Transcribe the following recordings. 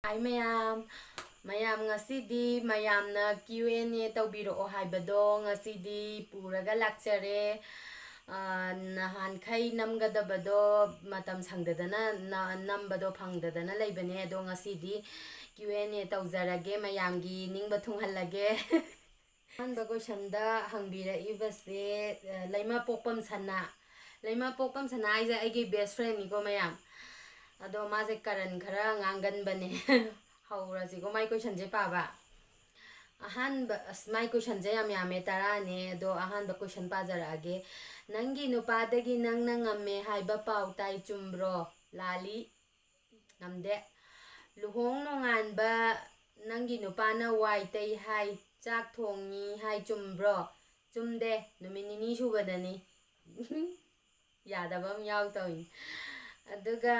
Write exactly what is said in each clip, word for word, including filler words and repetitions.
ꯍꯥꯏ ꯃꯌꯥꯝ, ꯃꯌꯥꯝ ꯉꯁꯤꯗꯤ ꯃꯌꯥꯝꯅ Q and A ꯇꯧꯕꯤꯔꯛꯑꯣ ꯍꯥꯏꯕꯗꯣ ꯉꯁꯤꯗꯤ ꯄꯨꯔꯒ ꯂꯥꯛꯆꯔꯦ꯫ ꯑ, ꯅꯍꯥꯟꯈꯩ ꯅꯝꯒꯗꯕꯗꯣ ꯃꯇꯝ ꯁꯪꯗꯗꯅ ꯅ-, ꯅꯝꯕꯗꯣ ꯐꯪꯗꯗꯅ ꯂꯩꯕꯅꯦ, ꯑꯗꯣ ꯉꯁꯤꯗꯤ Q and A ꯇꯧꯖꯔꯒꯦ, ꯃꯌꯥꯝꯒꯤ ꯅꯤꯡꯕ ꯊꯨꯡꯍꯜꯂꯒꯦ꯫ ꯑꯍꯥꯟꯕ questionꯗ ꯍꯪꯕꯤꯔꯛꯏꯕꯁꯦ, ꯑ, ꯂꯩꯃꯄꯣꯛꯄꯝ ꯁꯅꯥ꯫ ꯂꯩꯃꯄꯣꯛꯄꯝ ꯁꯅꯥ ꯍꯥꯏꯁꯦ ꯑꯩꯒꯤ best friendꯅꯤꯀꯣ ꯃꯌꯥꯝ꯫ ꯑꯗꯣ ꯃꯥꯁꯦ ꯀꯔꯟ ꯈꯔ ꯉꯥꯡꯒꯟꯕꯅꯦ꯫ ꯍꯧꯔꯁꯤꯀꯣ ꯃꯥꯏ questionꯁꯦ ꯄꯥꯕ꯫ ꯑꯍꯥꯟꯕ, ꯑꯁ, ꯃꯥꯏ questionꯁꯦ ꯌꯥꯝ ꯌꯥꯝꯃꯦ, ꯇꯔꯥꯅꯦ꯫ ꯑꯗꯣ ꯑꯍꯥꯟꯕ question ꯄꯥꯖꯔꯛꯑꯒꯦ꯫ "ꯅꯪꯒꯤ ꯅꯨꯄꯥꯗꯒꯤ ꯅꯪꯅ ꯉꯝꯃꯦ ꯍꯥꯏꯕ ꯄꯥꯎ ꯇꯥꯏ, ꯆꯨꯝꯕ꯭ꯔꯣ?" ꯂꯥꯜꯂꯤ꯫ ꯉꯝꯗꯦ꯫ "ꯂꯨꯍꯣꯡ ꯅꯣꯡꯉꯥꯟꯕ ꯅꯪꯒꯤ ꯅꯨꯄꯥꯅ ꯋꯥꯏ ꯇꯩ ꯍꯥꯏ, ꯆꯥꯛ ꯊꯣꯡꯉꯤ ꯍꯥꯏ, ꯆꯨꯝꯕ꯭ꯔꯣ?" ꯆꯨꯝꯗꯦ꯫ ꯅꯨꯃꯤꯠ ꯅꯤꯅꯤ ꯁꯨꯕꯗꯅꯤ꯫ ꯌꯥꯗꯕ ꯑꯃ ꯌꯥꯎ ꯇꯧꯏꯅꯤ꯫ ꯑꯗꯨꯒ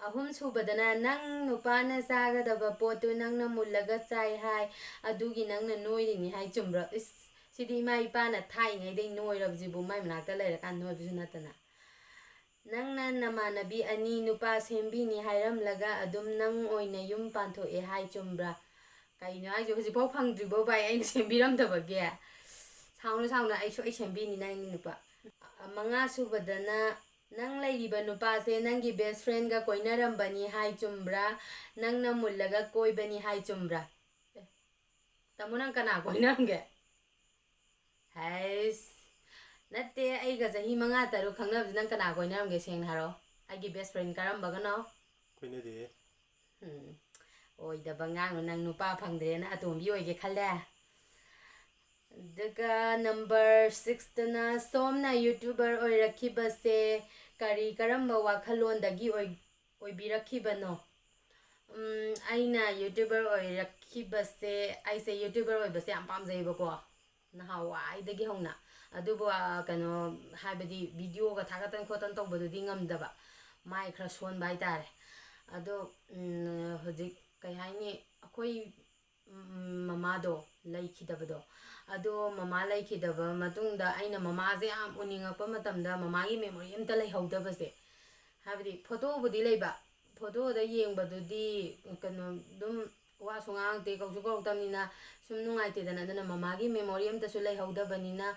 ꯑꯍꯨꯝ ꯁꯨꯕꯗꯅ, "ꯅꯪ ꯅꯨꯄꯥꯅ ꯆꯥꯒꯗꯕ ꯄꯣꯠꯇꯨ ꯅꯪꯅ ꯃꯨꯜꯂꯒ ꯆꯥꯏ ꯍꯥꯏ, ꯑꯗꯨꯒꯤ ꯅꯪꯅ ꯅꯣꯏꯔꯤꯅꯤ ꯍꯥꯏ, ꯆꯨꯝꯕ꯭ꯔꯣ?" ꯏꯁ, ꯁꯤꯗꯤ ꯏꯃꯥ ꯏꯄꯥꯅ ꯊꯥꯏꯉꯩꯗꯩ ꯅꯣꯏꯔꯕꯁꯤꯕꯨ ꯃꯥꯏ ꯃꯅꯥꯛꯇ ꯂꯩꯔꯀꯥꯟꯗ ꯅꯣꯏꯕꯁꯨ ꯅꯠꯇꯅ꯫ "ꯅꯪꯅ ꯅꯃꯥꯟꯅꯕꯤ ꯑꯅꯤ ꯅꯨꯄꯥ ꯁꯦꯝꯕꯤꯅꯤ ꯍꯥꯏꯔꯝꯂꯒ ꯑꯗꯨꯝ ꯅꯪ ꯑꯣꯏꯅ ꯌꯨꯝ ꯄꯥꯟꯊꯣꯛꯑꯦ ꯍꯥꯏ, ꯆꯨꯝꯕ꯭ꯔꯥ?" ꯀꯩꯅꯣ ꯍꯥꯏꯁꯦ? ꯍꯧꯖꯤꯛꯐꯥꯎ ꯐꯪꯗ꯭ꯔꯤꯕꯣ ꯚꯥꯏ, ꯑꯩꯅ ꯁꯦꯝꯕꯤꯔꯝꯗꯕꯒꯤ? ꯁꯥꯎꯅꯨ, ꯁꯥꯎꯅꯨ, ꯑꯩ ꯁꯣꯏ ꯁꯦꯝꯕꯤꯅꯤ ꯅꯪꯒꯤ ꯅꯨꯄꯥ꯫ ꯃꯉꯥ ꯁꯨꯕꯗꯅ, "ꯅꯪ ꯂꯩꯔꯤꯕ ꯅꯨꯄꯥꯁꯦ ꯅꯪꯒꯤ best friendꯒ ꯀꯣꯏꯅꯔꯝꯕꯅꯤ ꯍꯥꯏ, ꯆꯨꯝꯕ꯭ꯔꯥ? ꯅꯪꯅ ꯃꯨꯜꯂꯒ ꯀꯣꯏꯕꯅꯤ ꯍꯥꯏ, ꯆꯨꯝꯕ꯭ꯔꯥ?" ꯑꯦ, ꯇꯥꯃꯣ, ꯅꯪ ꯀꯅꯥ ꯀꯣꯏꯅꯔꯝꯒꯦ? ꯍꯩꯁ, ꯅꯠꯇꯦ, ꯑꯩꯒ ꯆꯍꯤ ꯃꯉꯥ ꯇꯔꯨꯛ ꯈꯪꯅꯕꯁꯤ ꯅꯪ ꯀꯅꯥ ꯀꯣꯏꯅꯔꯝꯒꯦ? ꯁꯦꯡꯅ ꯍꯥꯏꯔꯛꯑꯣ꯫ ꯑꯩꯒꯤ best friend ꯀꯔꯝꯕꯒꯅꯣ? ꯀꯣꯏꯅꯗꯦ꯫ ꯎꯝ, ꯑꯣꯏꯗꯕ ꯉꯥꯡꯅꯨ, ꯅꯪ ꯅꯨꯄꯥ ꯐꯪꯗ꯭ꯔꯦꯅ ꯑꯇꯣꯝꯕꯤ ꯑꯣꯏꯒꯦ ꯈꯜꯂꯦ? ꯑꯗꯨꯒ number sixꯇꯅ, "ꯁꯣꯝꯅ YouTuber ꯑꯣꯏꯔꯛꯈꯤꯕꯁꯦ ꯀꯔꯤ, ꯀꯔꯝꯕ ꯋꯥꯈꯜꯂꯣꯟꯗꯒꯤ ꯑꯣꯏ-, ꯑꯣꯏꯕꯤꯔꯛꯈꯤꯕꯅꯣ?" ꯎꯝ, ꯑꯩꯅ YouTuber ꯑꯣꯏꯔꯛꯈꯤꯕꯁꯦ, ꯑꯩꯁꯦ YouTuber ꯑꯣꯏꯕꯁꯦ ꯌꯥꯝ ꯄꯥꯝꯖꯩꯌꯦꯕꯀꯣ, ꯅꯍꯥꯟꯋꯥꯏꯗꯒꯤ ꯍꯧꯅ꯫ ꯑꯗꯨꯕꯨ, ꯑ, ꯀꯩꯅꯣ, ꯍꯥꯏꯕꯗꯤ videoꯒ ꯊꯥꯒꯠꯇꯅ ꯈꯣꯠꯇꯅ ꯇꯧꯕꯗꯨꯗꯤ ꯉꯝꯗꯕ, ꯃꯥꯏ ꯈꯔ ꯁꯣꯟꯕ ꯍꯥꯏꯇꯥꯔꯦ꯫ ꯑꯗꯣ, ꯎꯝ, ꯍꯧꯖꯤꯛ ꯀꯩ ꯍꯥꯏꯅꯤ, ꯑꯩꯈꯣꯏ ꯎꯝ, ꯃꯃꯥꯗꯣ ꯂꯩꯈꯤꯗꯕꯗꯣ, ꯑꯗꯣ ꯃꯃꯥ ꯂꯩꯈꯤꯗꯕ ꯃꯇꯨꯡꯗ ꯑꯩꯅ ꯃꯃꯥꯁꯦ ꯌꯥꯝ ꯎꯅꯤꯡꯉꯛꯄ ꯃꯇꯝꯗ ꯃꯃꯥꯒꯤ memory ꯑꯝꯇ ꯂꯩꯍꯧꯗꯕꯁꯦ, ꯍꯥꯏꯕꯗꯤ photoꯕꯨꯗꯤ ꯂꯩꯕ, ꯐꯣꯇꯣꯗ ꯌꯦꯡꯕꯗꯨꯗꯤ ꯀꯩꯅꯣ ꯑꯗꯨꯝ ꯋꯥꯁꯨ ꯉꯥꯡꯉꯛꯇꯦ, ꯀꯧꯁꯨ ꯀꯧꯔꯛꯇꯕꯅꯤꯅ ꯁꯨꯝ ꯅꯨꯡꯉꯥꯏꯇꯦꯗꯅ꯫ ꯑꯗꯨꯅ ꯃꯃꯥꯒꯤ ꯃꯦꯃꯣꯔꯤ ꯑꯝꯇꯁꯨ ꯂꯩꯍꯧꯗꯕꯅꯤꯅ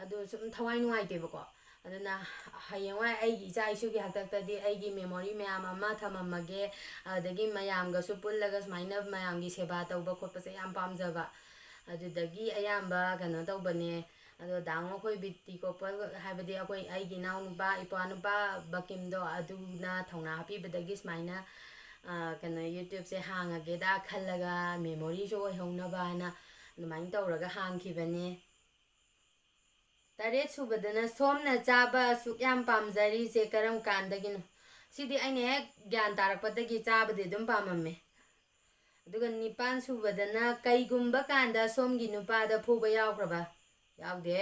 ꯑꯗꯨ ꯁꯨꯝ ꯊꯋꯥꯏ ꯅꯨꯡꯉꯥꯏꯇꯦꯕꯀꯣ꯫ ꯑꯗꯨꯅ ꯍꯌꯦꯡꯋꯥꯏ ꯑꯩꯒꯤ ꯏꯆꯥ ꯏꯁꯨꯒꯤ ꯍꯥꯛꯇꯛꯇꯗꯤ ꯑꯩꯒꯤ ꯃꯦꯃꯣꯔꯤ ꯃꯌꯥꯝ ꯑꯃ ꯊꯝꯃꯝꯃꯒꯦ꯫ ꯑꯗꯨꯗꯒꯤ ꯃꯌꯥꯝꯒꯁꯨ ꯄꯨꯜꯂꯒ ꯁꯨꯃꯥꯏꯅ ꯃꯌꯥꯝꯒꯤ ꯁꯦꯕꯥ ꯇꯧꯕ ꯈꯣꯠꯄꯁꯦ ꯌꯥꯝ ꯄꯥꯝꯖꯕ꯫ ꯑꯗꯨꯗꯒꯤ ꯑꯌꯥꯝꯕ ꯀꯩꯅꯣ ꯇꯧꯕꯅꯦ꯫ ꯑꯗꯣ ꯗꯥꯡꯉꯣ ꯑꯩꯈꯣꯏ ꯕꯤꯇꯤ ꯀꯣꯄꯜ, ꯍꯥꯏꯕꯗꯤ ꯑꯩꯈꯣꯏ, ꯑꯩꯒꯤ ꯏꯅꯥꯎꯅꯨꯄꯥ, ꯏꯄ꯭ꯋꯥꯅꯨꯄꯥ ꯕꯀꯤꯝꯗꯣ, ꯑꯗꯨꯅ ꯊꯧꯅꯥ ꯍꯥꯞꯄꯤꯕꯗꯒꯤ ꯁꯨꯃꯥꯏꯅ, ꯑ, ꯀꯩꯅꯣ, YouTubeꯁꯦ ꯍꯥꯡꯉꯒꯦꯗ ꯈꯜꯂꯒ ꯃꯦꯃꯣꯔꯤꯁꯨ ꯑꯣꯏꯍꯧꯅꯕꯅ ꯑꯗꯨꯃꯥꯏꯅ ꯇꯧꯔꯒ ꯍꯥꯡꯈꯤꯕꯅꯦ꯫ ꯇꯔꯦꯠ ꯁꯨꯕꯗꯅ ꯁꯣꯝꯅ ꯆꯥꯕ ꯑꯁꯨꯛ ꯌꯥꯝ ꯄꯥꯝꯖꯔꯤꯁꯦ ꯀꯔꯝ ꯀꯥꯟꯗꯒꯤꯅꯣ? ꯁꯤꯗꯤ ꯑꯩꯅ ꯍꯦꯛ ꯒ꯭ꯌꯥꯟ ꯇꯥꯔꯛꯄꯗꯒꯤ ꯆꯥꯕꯗꯤ ꯑꯗꯨꯝ ꯄꯥꯝꯃꯝꯃꯦ꯫ ꯑꯗꯨꯒ ꯅꯤꯄꯥꯟ ꯁꯨꯕꯗꯅ ꯀꯩꯒꯨꯝꯕ ꯀꯥꯟꯗ ꯁꯣꯝꯒꯤ ꯅꯨꯄꯥꯗ ꯐꯨꯕ ꯌꯥꯎꯈ꯭ꯔꯕ? ꯌꯥꯎꯗꯦ꯫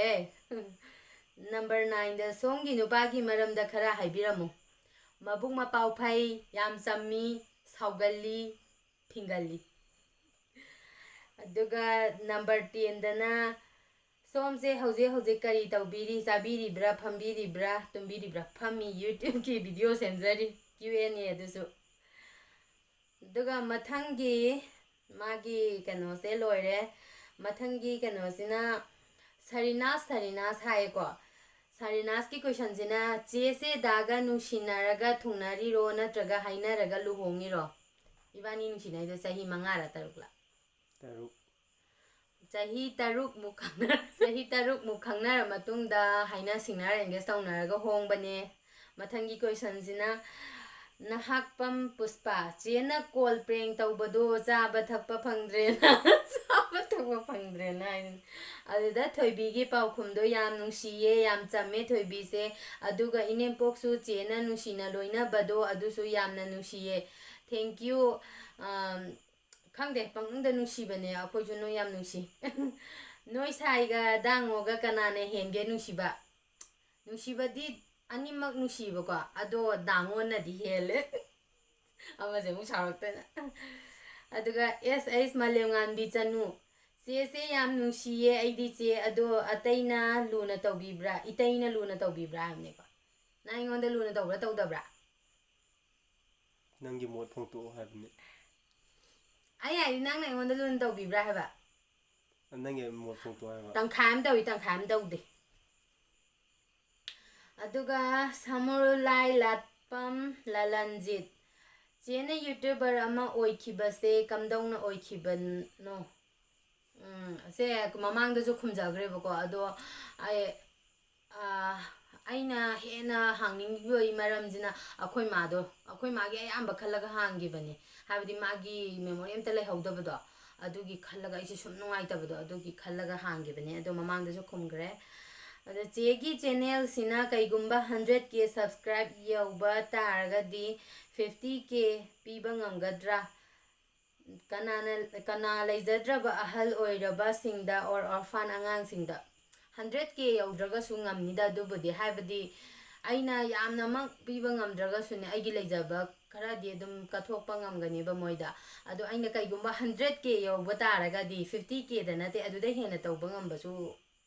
ꯅꯝꯕꯔ ꯅꯥꯏꯟꯗ ꯁꯣꯝꯒꯤ ꯅꯨꯄꯥꯒꯤ ꯃꯔꯝꯗ ꯈꯔ ꯍꯥꯏꯕꯤꯔꯝꯃꯨ꯫ ꯃꯕꯨꯛ ꯃꯄꯥꯎ ꯐꯩ, ꯌꯥꯝ ꯆꯝꯃꯤ, ꯁꯥꯎꯒꯜꯂꯤ, ꯐꯤꯡꯒꯜꯂꯤ꯫ ꯑꯗꯨꯒ ꯅꯝꯕꯔ ꯇꯦꯟꯗꯅ ꯁꯣꯝꯁꯦ ꯍꯧꯖꯤꯛ ꯍꯧꯖꯤꯛ ꯀꯔꯤ ꯇꯧꯕꯤꯔꯤ? ꯆꯥꯕꯤꯔꯤꯕ꯭ꯔꯥ, ꯐꯝꯕꯤꯔꯤꯕ꯭ꯔꯥ, ꯇꯨꯝꯕꯤꯔꯤꯕ꯭ꯔꯥ? ꯐꯝꯃꯤ, YouTubeꯀꯤ ꯚꯤꯗꯤꯑꯣ ꯁꯦꯝꯖꯔꯤ, Q and A ꯑꯗꯨꯁꯨ꯫ ꯑꯗꯨꯒ ꯃꯊꯪꯒꯤ ꯃꯥꯒꯤ ꯀꯩꯅꯣꯁꯦ ꯂꯣꯏꯔꯦ꯫ ꯃꯊꯪꯒꯤ ꯀꯩꯅꯣꯁꯤꯅ ꯁꯔꯤꯅꯥꯁ, ꯁꯔꯤꯅꯥꯁ ꯍꯥꯏꯌꯦꯀꯣ꯫ ꯁꯔꯤꯅꯥꯁꯀꯤ questionꯁꯤꯅ, "ꯆꯦꯁꯦ ꯗꯥꯒ ꯅꯨꯡꯁꯤꯅꯔꯒ ꯊꯨꯡꯅꯔꯤꯔꯣ ꯅꯠꯇ꯭ꯔꯒ ꯍꯥꯏꯅꯔꯒ ꯂꯨꯍꯣꯡꯉꯤꯔꯣ?" ꯏꯕꯥꯅꯤ ꯅꯨꯡꯁꯤꯅꯩꯗꯣ ꯆꯍꯤ ꯃꯉꯥꯔ ꯇꯔꯨꯛꯂ? ꯇꯔꯨꯛ꯫ ꯆꯍꯤ ꯇꯔꯨꯛꯃꯨꯛ ꯈꯪꯅ-, ꯆꯍꯤ ꯇꯔꯨꯛꯃꯨꯛ ꯈꯪꯅꯔ ꯃꯇꯨꯡꯗ ꯍꯥꯏꯅ ꯁꯤꯡꯅꯔ engage ꯇꯧꯅꯔꯒ ꯍꯣꯡꯕꯅꯦ꯫ ꯃꯊꯪꯒꯤ questionꯁꯤꯅ, ꯅꯍꯥꯛꯄꯝ ꯄꯨꯁꯄꯥ, ꯆꯦꯅ call prank ꯇꯧꯕꯗꯣ ꯆꯥꯕ ꯊꯛꯄ ꯐꯪꯗ꯭ꯔꯦꯅ, ꯆꯥꯕ ꯊꯛꯄ ꯐꯪꯗ꯭ꯔꯦꯅ ꯍꯥꯏꯅꯤ꯫ ꯑꯗꯨꯗ ꯊꯣꯏꯕꯤꯒꯤ ꯄꯥꯎꯈꯨꯝꯗꯣ ꯌꯥꯝ ꯅꯨꯡꯁꯤꯌꯦ, ꯌꯥꯝ ꯆꯝꯃꯦ ꯊꯣꯏꯕꯤꯁꯦ꯫ ꯑꯗꯨꯒ ꯏꯅꯦꯝꯄꯣꯛꯁꯨ ꯆꯦꯅ ꯅꯨꯡꯁꯤꯅ ꯂꯣꯏꯅꯕꯗꯣ ꯑꯗꯨꯁꯨ ꯌꯥꯝꯅ ꯅꯨꯡꯁꯤꯌꯦ꯫ Thank you꯫ ꯑꯝ, ꯈꯪꯗꯦ, ꯄꯪꯅꯨꯡꯗ ꯅꯨꯡꯁꯤꯕꯅꯦ꯫ ꯑꯩꯈꯣꯏꯁꯨ ꯅꯣꯏ ꯌꯥꯝ ꯅꯨꯡꯁꯤ꯫ ꯅꯣꯏ ꯁꯥꯏꯒ ꯗꯥꯡꯉꯣꯒ ꯀꯅꯥꯅ ꯍꯦꯟꯒꯦ ꯅꯨꯡꯁꯤꯕ? ꯅꯨꯡꯁꯤꯕꯗꯤ ꯑꯅꯤꯃꯛ ꯅꯨꯡꯁꯤꯕꯀꯣ, ꯑꯗꯣ ꯗꯥꯡꯉꯣꯅꯗꯤ ꯍꯦꯜꯂꯦ꯫ ꯑꯃꯁꯦ ꯑꯃꯨꯛ ꯁꯥꯎꯔꯛꯇꯅ꯫ ꯑꯗꯨꯒ S H ꯃꯥꯂꯦꯝꯉꯥꯟꯕꯤ ꯆꯅꯨ, "ꯆꯦꯁꯦ ꯌꯥꯝ ꯅꯨꯡꯁꯤꯌꯦ ꯑꯩꯗꯤ ꯆꯦ, ꯑꯗꯣ ꯑꯇꯩꯅ ꯂꯨꯅ ꯇꯧꯕꯤꯕ꯭ꯔꯥ? ꯏꯇꯩꯅ ꯂꯨꯅ ꯇꯧꯕꯤꯕ꯭ꯔꯥ?" ꯍꯥꯏꯕꯅꯦꯀꯣ꯫ ꯅꯪ ꯑꯩꯉꯣꯟꯗ ꯂꯨꯅ ꯇꯧꯕ꯭ꯔꯥ ꯇꯧꯗꯕ꯭ꯔꯥ? ꯅꯪꯒꯤ ꯃꯣꯠ ꯐꯣꯡꯗꯣꯛꯑꯣ ꯍꯥꯏꯕꯅꯤ꯫ ꯑꯩ ꯍꯥꯏꯗꯤ ꯅꯪꯅ ꯑꯩꯉꯣꯟꯗ ꯂꯨꯅ ꯇꯧꯕꯤꯕ꯭ꯔꯥ ꯍꯥꯏꯕ? ꯅꯪꯒꯤ ꯃꯣꯠ ꯐꯣꯡꯗꯣꯛꯑꯣ ꯍꯥꯏꯕ꯫ ꯇꯪꯈꯥꯏ ꯑꯃ ꯇꯧꯏ, ꯇꯪꯈꯥꯏ ꯑꯃ ꯇꯧꯗꯦ꯫ ꯑꯗꯨꯒ ꯁꯃꯨꯔꯨꯂꯥꯏ ꯂꯥꯠꯄꯝ ꯂꯂꯟꯖꯤꯠ, ꯆꯦꯅ YouTuber ꯑꯃ ꯑꯣꯏꯈꯤꯕꯁꯦ ꯀꯝꯗꯧꯅ ꯑꯣꯏꯈꯤꯕꯅꯣ? ꯎꯝ, ꯁꯦ ꯃꯃꯥꯡꯗꯁꯨ ꯈꯨꯝꯖꯈ꯭ꯔꯦꯕꯀꯣ, ꯑꯗꯣ ꯑꯩ, ꯑꯥ, ꯑꯩꯅ ꯍꯦꯟꯅ ꯍꯥꯡꯅꯤꯡꯕꯒꯤ ꯃꯔꯝꯁꯤꯅ ꯑꯩꯈꯣꯏ ꯃꯥꯗꯣ, ꯑꯩꯈꯣꯏ ꯃꯥꯒꯤ ꯑꯌꯥꯝꯕ ꯈꯜꯂꯒ ꯍꯥꯡꯈꯤꯕꯅꯦ꯫ ꯍꯥꯏꯕꯗꯤ ꯃꯥꯒꯤ memory ꯑꯝꯇ ꯂꯩꯍꯧꯗꯕꯗꯣ, ꯑꯗꯨꯒꯤ ꯈꯜꯂꯒ ꯑꯩꯁꯦ ꯁꯨꯝ ꯅꯨꯡꯉꯥꯏꯇꯕꯗꯣ, ꯑꯗꯨꯒꯤ ꯈꯜꯂꯒ ꯍꯥꯡꯈꯤꯕꯅꯦ꯫ ꯑꯗꯣ ꯃꯃꯥꯡꯗꯁꯨ ꯈꯨꯝꯈ꯭ꯔꯦ꯫ ꯑꯗꯣ ꯆꯦꯒꯤ channelꯁꯤꯅ ꯀꯩꯒꯨꯝꯕ hundred K subscribe ꯌꯧꯕ ꯇꯥꯔꯒꯗꯤ fifty K ꯄꯤꯕ ꯉꯝꯒꯗ꯭ꯔꯥ? ꯀꯅꯥꯅ, ꯀꯅꯥ ꯂꯩꯖꯗ꯭ꯔꯕ ꯑꯍꯜ ꯑꯣꯏꯔꯕꯁꯤꯡꯗ or orphan ꯑꯉꯥꯡꯁꯤꯡꯗ? Hundred K ꯌꯧꯗ꯭ꯔꯒꯁꯨ ꯉꯝꯅꯤꯗ, ꯑꯗꯨꯕꯨꯗꯤ꯫ ꯍꯥꯏꯕꯗꯤ ꯑꯩꯅ ꯌꯥꯝꯅꯃꯛ ꯄꯤꯕ ꯉꯝꯗ꯭ꯔꯒꯁꯨꯅꯦ, ꯑꯩꯒꯤ ꯂꯩꯖꯕ ꯈꯔꯗꯤ ꯑꯗꯨꯝ ꯀꯠꯊꯣꯛꯄ ꯉꯝꯒꯅꯦꯕ ꯃꯣꯏꯗ꯫ ꯑꯗꯣ ꯑꯩꯅ ꯀꯩꯒꯨꯝꯕ hundred K ꯌꯧꯕ ꯇꯥꯔꯒꯗꯤ, fifty Kꯗ ꯅꯠꯇꯦ, ꯑꯗꯨꯗꯩ ꯍꯦꯟꯅ ꯇꯧꯕ ꯉꯝꯕꯁꯨ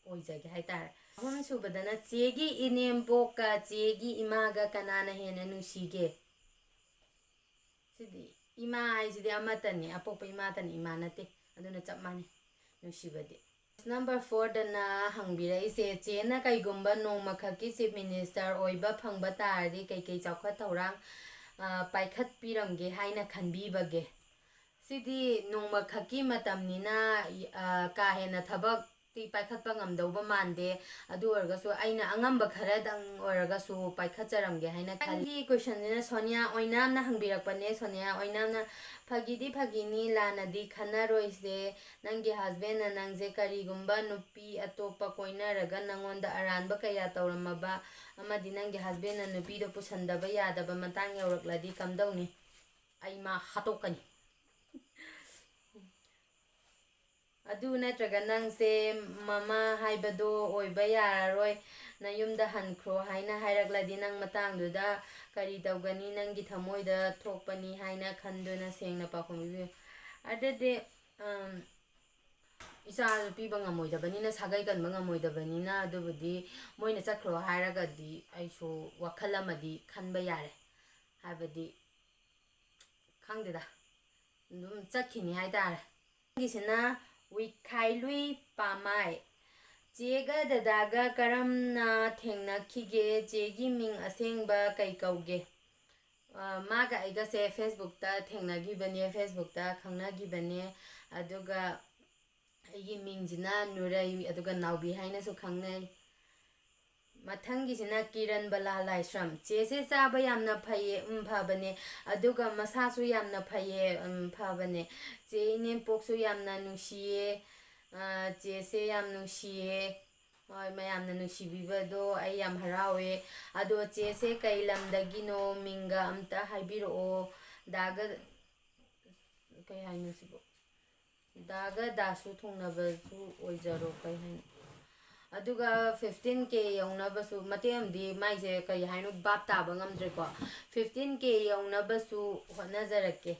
ꯑꯣꯏꯖꯒꯦ ꯍꯥꯏꯇꯥꯔꯦ꯫ ꯑꯍꯨꯝꯁꯨꯕꯗꯅ ꯆꯦꯒꯤ ꯏꯅꯦꯝꯕꯣꯛꯀ ꯆꯦꯒꯤ ꯏꯃꯥꯒ ꯀꯅꯥꯅ ꯍꯦꯟꯅ ꯅꯨꯡꯁꯤꯒꯦ? ꯁꯤꯗꯤ ꯏꯃꯥ ꯍꯥꯏꯁꯤꯗꯤ ꯑꯃꯠꯇꯅꯤ, ꯑꯄꯣꯛꯄ ꯏꯃꯥꯇꯅꯤ, ꯏꯃꯥ ꯅꯠꯇꯦ, ꯑꯗꯨꯅ ꯆꯞ ꯃꯥꯟꯅꯩ ꯅꯨꯡꯁꯤꯕꯗꯤ꯫ Number fourꯗꯅ ꯍꯪꯕꯤꯔꯛꯏꯁꯦ, ꯆꯦꯅ ꯀꯩꯒꯨꯝꯕ ꯅꯣꯡꯃꯈꯛꯀꯤ Chief Minister ꯑꯣꯏꯕ ꯐꯪꯕ ꯇꯥꯔꯗꯤ ꯀꯩꯀꯩ ꯆꯥꯎꯈꯠ ꯊꯧꯔꯥꯡ, ꯑ, ꯄꯥꯏꯈꯠꯄꯤꯔꯝꯒꯦ ꯍꯥꯏꯅ ꯈꯟꯕꯤꯕꯒꯦ? ꯁꯤꯗꯤ ꯅꯣꯡꯃꯈꯛꯀꯤ ꯃꯇꯝꯅꯤꯅ, ꯑ, ꯀꯥ ꯍꯦꯟꯅ ꯊꯕꯛꯇꯤ ꯄꯥꯏꯈꯠꯄ ꯉꯝꯗꯧꯕ ꯃꯥꯟꯗꯦ꯫ ꯑꯗꯨ ꯑꯣꯏꯔꯒꯁꯨ ꯑꯩꯅ ꯑꯉꯝꯕ ꯈꯔꯗꯪ ꯑꯣꯏꯔꯒꯁꯨ ꯄꯥꯏꯈꯠꯆꯔꯝꯒꯦ ꯍꯥꯏꯅ ꯈꯜꯂꯤ꯫ ꯃꯊꯪꯒꯤ questionꯁꯤꯅ ꯁꯣꯅꯤꯌꯥ ꯑꯣꯏꯅꯥꯝꯅ ꯍꯪꯕꯤꯔꯛꯄꯅꯦ꯫ ꯁꯣꯅꯤꯌꯥ ꯑꯣꯏꯅꯥꯝꯅ, "ꯐꯥꯒꯤꯗꯤ ꯐꯥꯒꯤꯅꯤ, ꯂꯥꯟꯅꯗꯤ ꯈꯟꯅꯔꯣꯏꯁꯦ꯫ ꯅꯪꯒꯤ husbandꯅ ꯅꯪꯁꯦ ꯀꯔꯤꯒꯨꯝꯕ ꯅꯨꯄꯤ ꯑꯇꯣꯞꯄ ꯀꯣꯏꯅꯔꯒ ꯅꯪꯉꯣꯟꯗ ꯑꯔꯥꯟꯕ ꯀꯌꯥ ꯇꯧꯔꯝꯃꯕ ꯑꯃꯗꯤ ꯅꯪꯒꯤ husbandꯅ ꯅꯨꯄꯤꯗꯣ ꯄꯨꯁꯟꯗꯕ ꯌꯥꯗꯕ ꯃꯇꯥꯡ ꯌꯧꯔꯛꯂꯗꯤ ꯀꯝꯗꯧꯅꯤ?" ꯑꯩ ꯃꯥ ꯍꯥꯠꯇꯣꯛꯀꯅꯤ꯫ ꯑꯗꯨ ꯅꯠꯇ꯭ꯔꯒ ꯅꯪꯁꯦ ꯃꯃꯥ ꯍꯥꯏꯕꯗꯣ ꯑꯣꯏꯕ ꯌꯥꯔꯔꯣꯏ, ꯅꯌꯨꯝꯗ ꯍꯟꯈ꯭ꯔꯣ ꯍꯥꯏꯅ ꯍꯥꯏꯔꯛꯂꯗꯤ ꯅꯪ ꯃꯇꯥꯡꯗꯨꯗ ꯀꯔꯤ ꯇꯧꯒꯅꯤ? ꯅꯪꯒꯤ ꯊꯃꯣꯏꯗ ꯊꯣꯛꯄꯅꯤ ꯍꯥꯏꯅ ꯈꯟꯗꯨꯅ ꯁꯦꯡꯅ ꯄꯥꯎꯈꯨꯝ ꯄꯤꯕꯤꯌꯨ꯫ ꯑꯗꯨꯗꯤ, ꯑꯝ, ꯏꯆꯥꯁꯨ ꯄꯤꯕ ꯉꯝꯃꯣꯏꯗꯕꯅꯤꯅ, ꯁꯥꯒꯩ ꯀꯟꯕ ꯉꯝꯃꯣꯏꯗꯕꯅꯤꯅ, ꯑꯗꯨꯕꯨꯗꯤ ꯃꯣꯏꯅ ꯆꯠꯈ꯭ꯔꯣ ꯍꯥꯏꯔꯒꯗꯤ ꯑꯩꯁꯨ ꯋꯥꯈꯜ ꯑꯃꯗꯤ ꯈꯟꯕ ꯌꯥꯔꯦ꯫ ꯍꯥꯏꯕꯗꯤ ꯈꯪꯗꯦꯗ, ꯑꯗꯨꯝ ꯆꯠꯈꯤꯅꯤ ꯍꯥꯏꯇꯥꯔꯦ꯫ ꯒꯤꯁꯤꯅ ꯋꯤꯈꯥꯏꯂꯨꯏ ꯄꯥꯃꯥꯏ꯫ ꯆꯦꯒ ꯗꯗꯥꯒ ꯀꯔꯝꯅ ꯊꯦꯡꯅꯈꯤꯒꯦ? ꯆꯦꯒꯤ ꯃꯤꯡ ꯑꯁꯦꯡꯕ ꯀꯩ ꯀꯧꯒꯦ? ꯑ, ꯃꯥꯒ ꯑꯩꯒꯁꯦ Facebookꯇ ꯊꯦꯡꯅꯈꯤꯕꯅꯦ, Facebookꯇ ꯈꯪꯅꯈꯤꯕꯅꯦ꯫ ꯑꯗꯨꯒ ꯑꯩꯒꯤ ꯃꯤꯡꯁꯤꯅ ꯅꯨꯔꯩ, ꯑꯗꯨꯒ ꯅꯥꯎꯕꯤ ꯍꯥꯏꯅꯁꯨ ꯈꯪꯅꯩ꯫ ꯃꯊꯪꯒꯤꯁꯤꯅ ꯀꯤꯔꯟꯕꯂꯥ ꯂꯥꯏꯁ꯭ꯔꯝ꯫ "ꯆꯦꯁꯦ ꯆꯥꯕ ꯌꯥꯝꯅ ꯐꯩꯌꯦ꯫" ꯎꯝ, ꯐꯕꯅꯦ꯫ "ꯑꯗꯨꯒ ꯃꯁꯥꯁꯨ ꯌꯥꯝꯅ ꯐꯩꯌꯦ꯫" ꯎꯝ, ꯐꯕꯅꯦ꯫ "ꯆꯦ ꯏꯅꯦꯝꯄꯣꯛꯁꯨ ꯌꯥꯝꯅ ꯅꯨꯡꯁꯤꯌꯦ꯫" ꯑ, "ꯆꯦꯁꯦ ꯌꯥꯝ ꯅꯨꯡꯁꯤꯌꯦ꯫" ꯍꯣꯏ, ꯃꯌꯥꯝꯅ ꯅꯨꯡꯁꯤꯕꯤꯕꯗꯣ ꯑꯩ ꯌꯥꯝ ꯍꯔꯥꯎꯋꯦ꯫ "ꯑꯗꯣ ꯆꯦꯁꯦ ꯀꯩ ꯂꯝꯗꯒꯤꯅꯣ? ꯃꯤꯡꯒ ꯑꯝꯇ ꯍꯥꯏꯕꯤꯔꯛꯑꯣ꯫" ꯗꯥꯒ, ꯀꯩ ꯍꯥꯏꯅꯣ ꯁꯤꯕꯣ? ꯗꯥꯒ ꯗꯥꯁꯨ ꯊꯨꯡꯅꯕꯁꯨ ꯑꯣꯏꯖꯔꯣ꯫ ꯀꯩ ꯍꯥꯏꯅꯣ? ꯑꯗꯨꯒ fifteen K ꯌꯧꯅꯕꯁꯨ, ꯃꯇꯦꯛ ꯑꯃꯗꯤ ꯃꯥꯏꯁꯦ ꯀꯩ ꯍꯥꯏꯅꯣ ꯚꯥꯞ ꯇꯥꯕ ꯉꯝꯗ꯭ꯔꯦꯀꯣ꯫ Fifteen K ꯌꯧꯅꯕꯁꯨ ꯍꯣꯠꯅꯖꯔꯛꯀꯦ꯫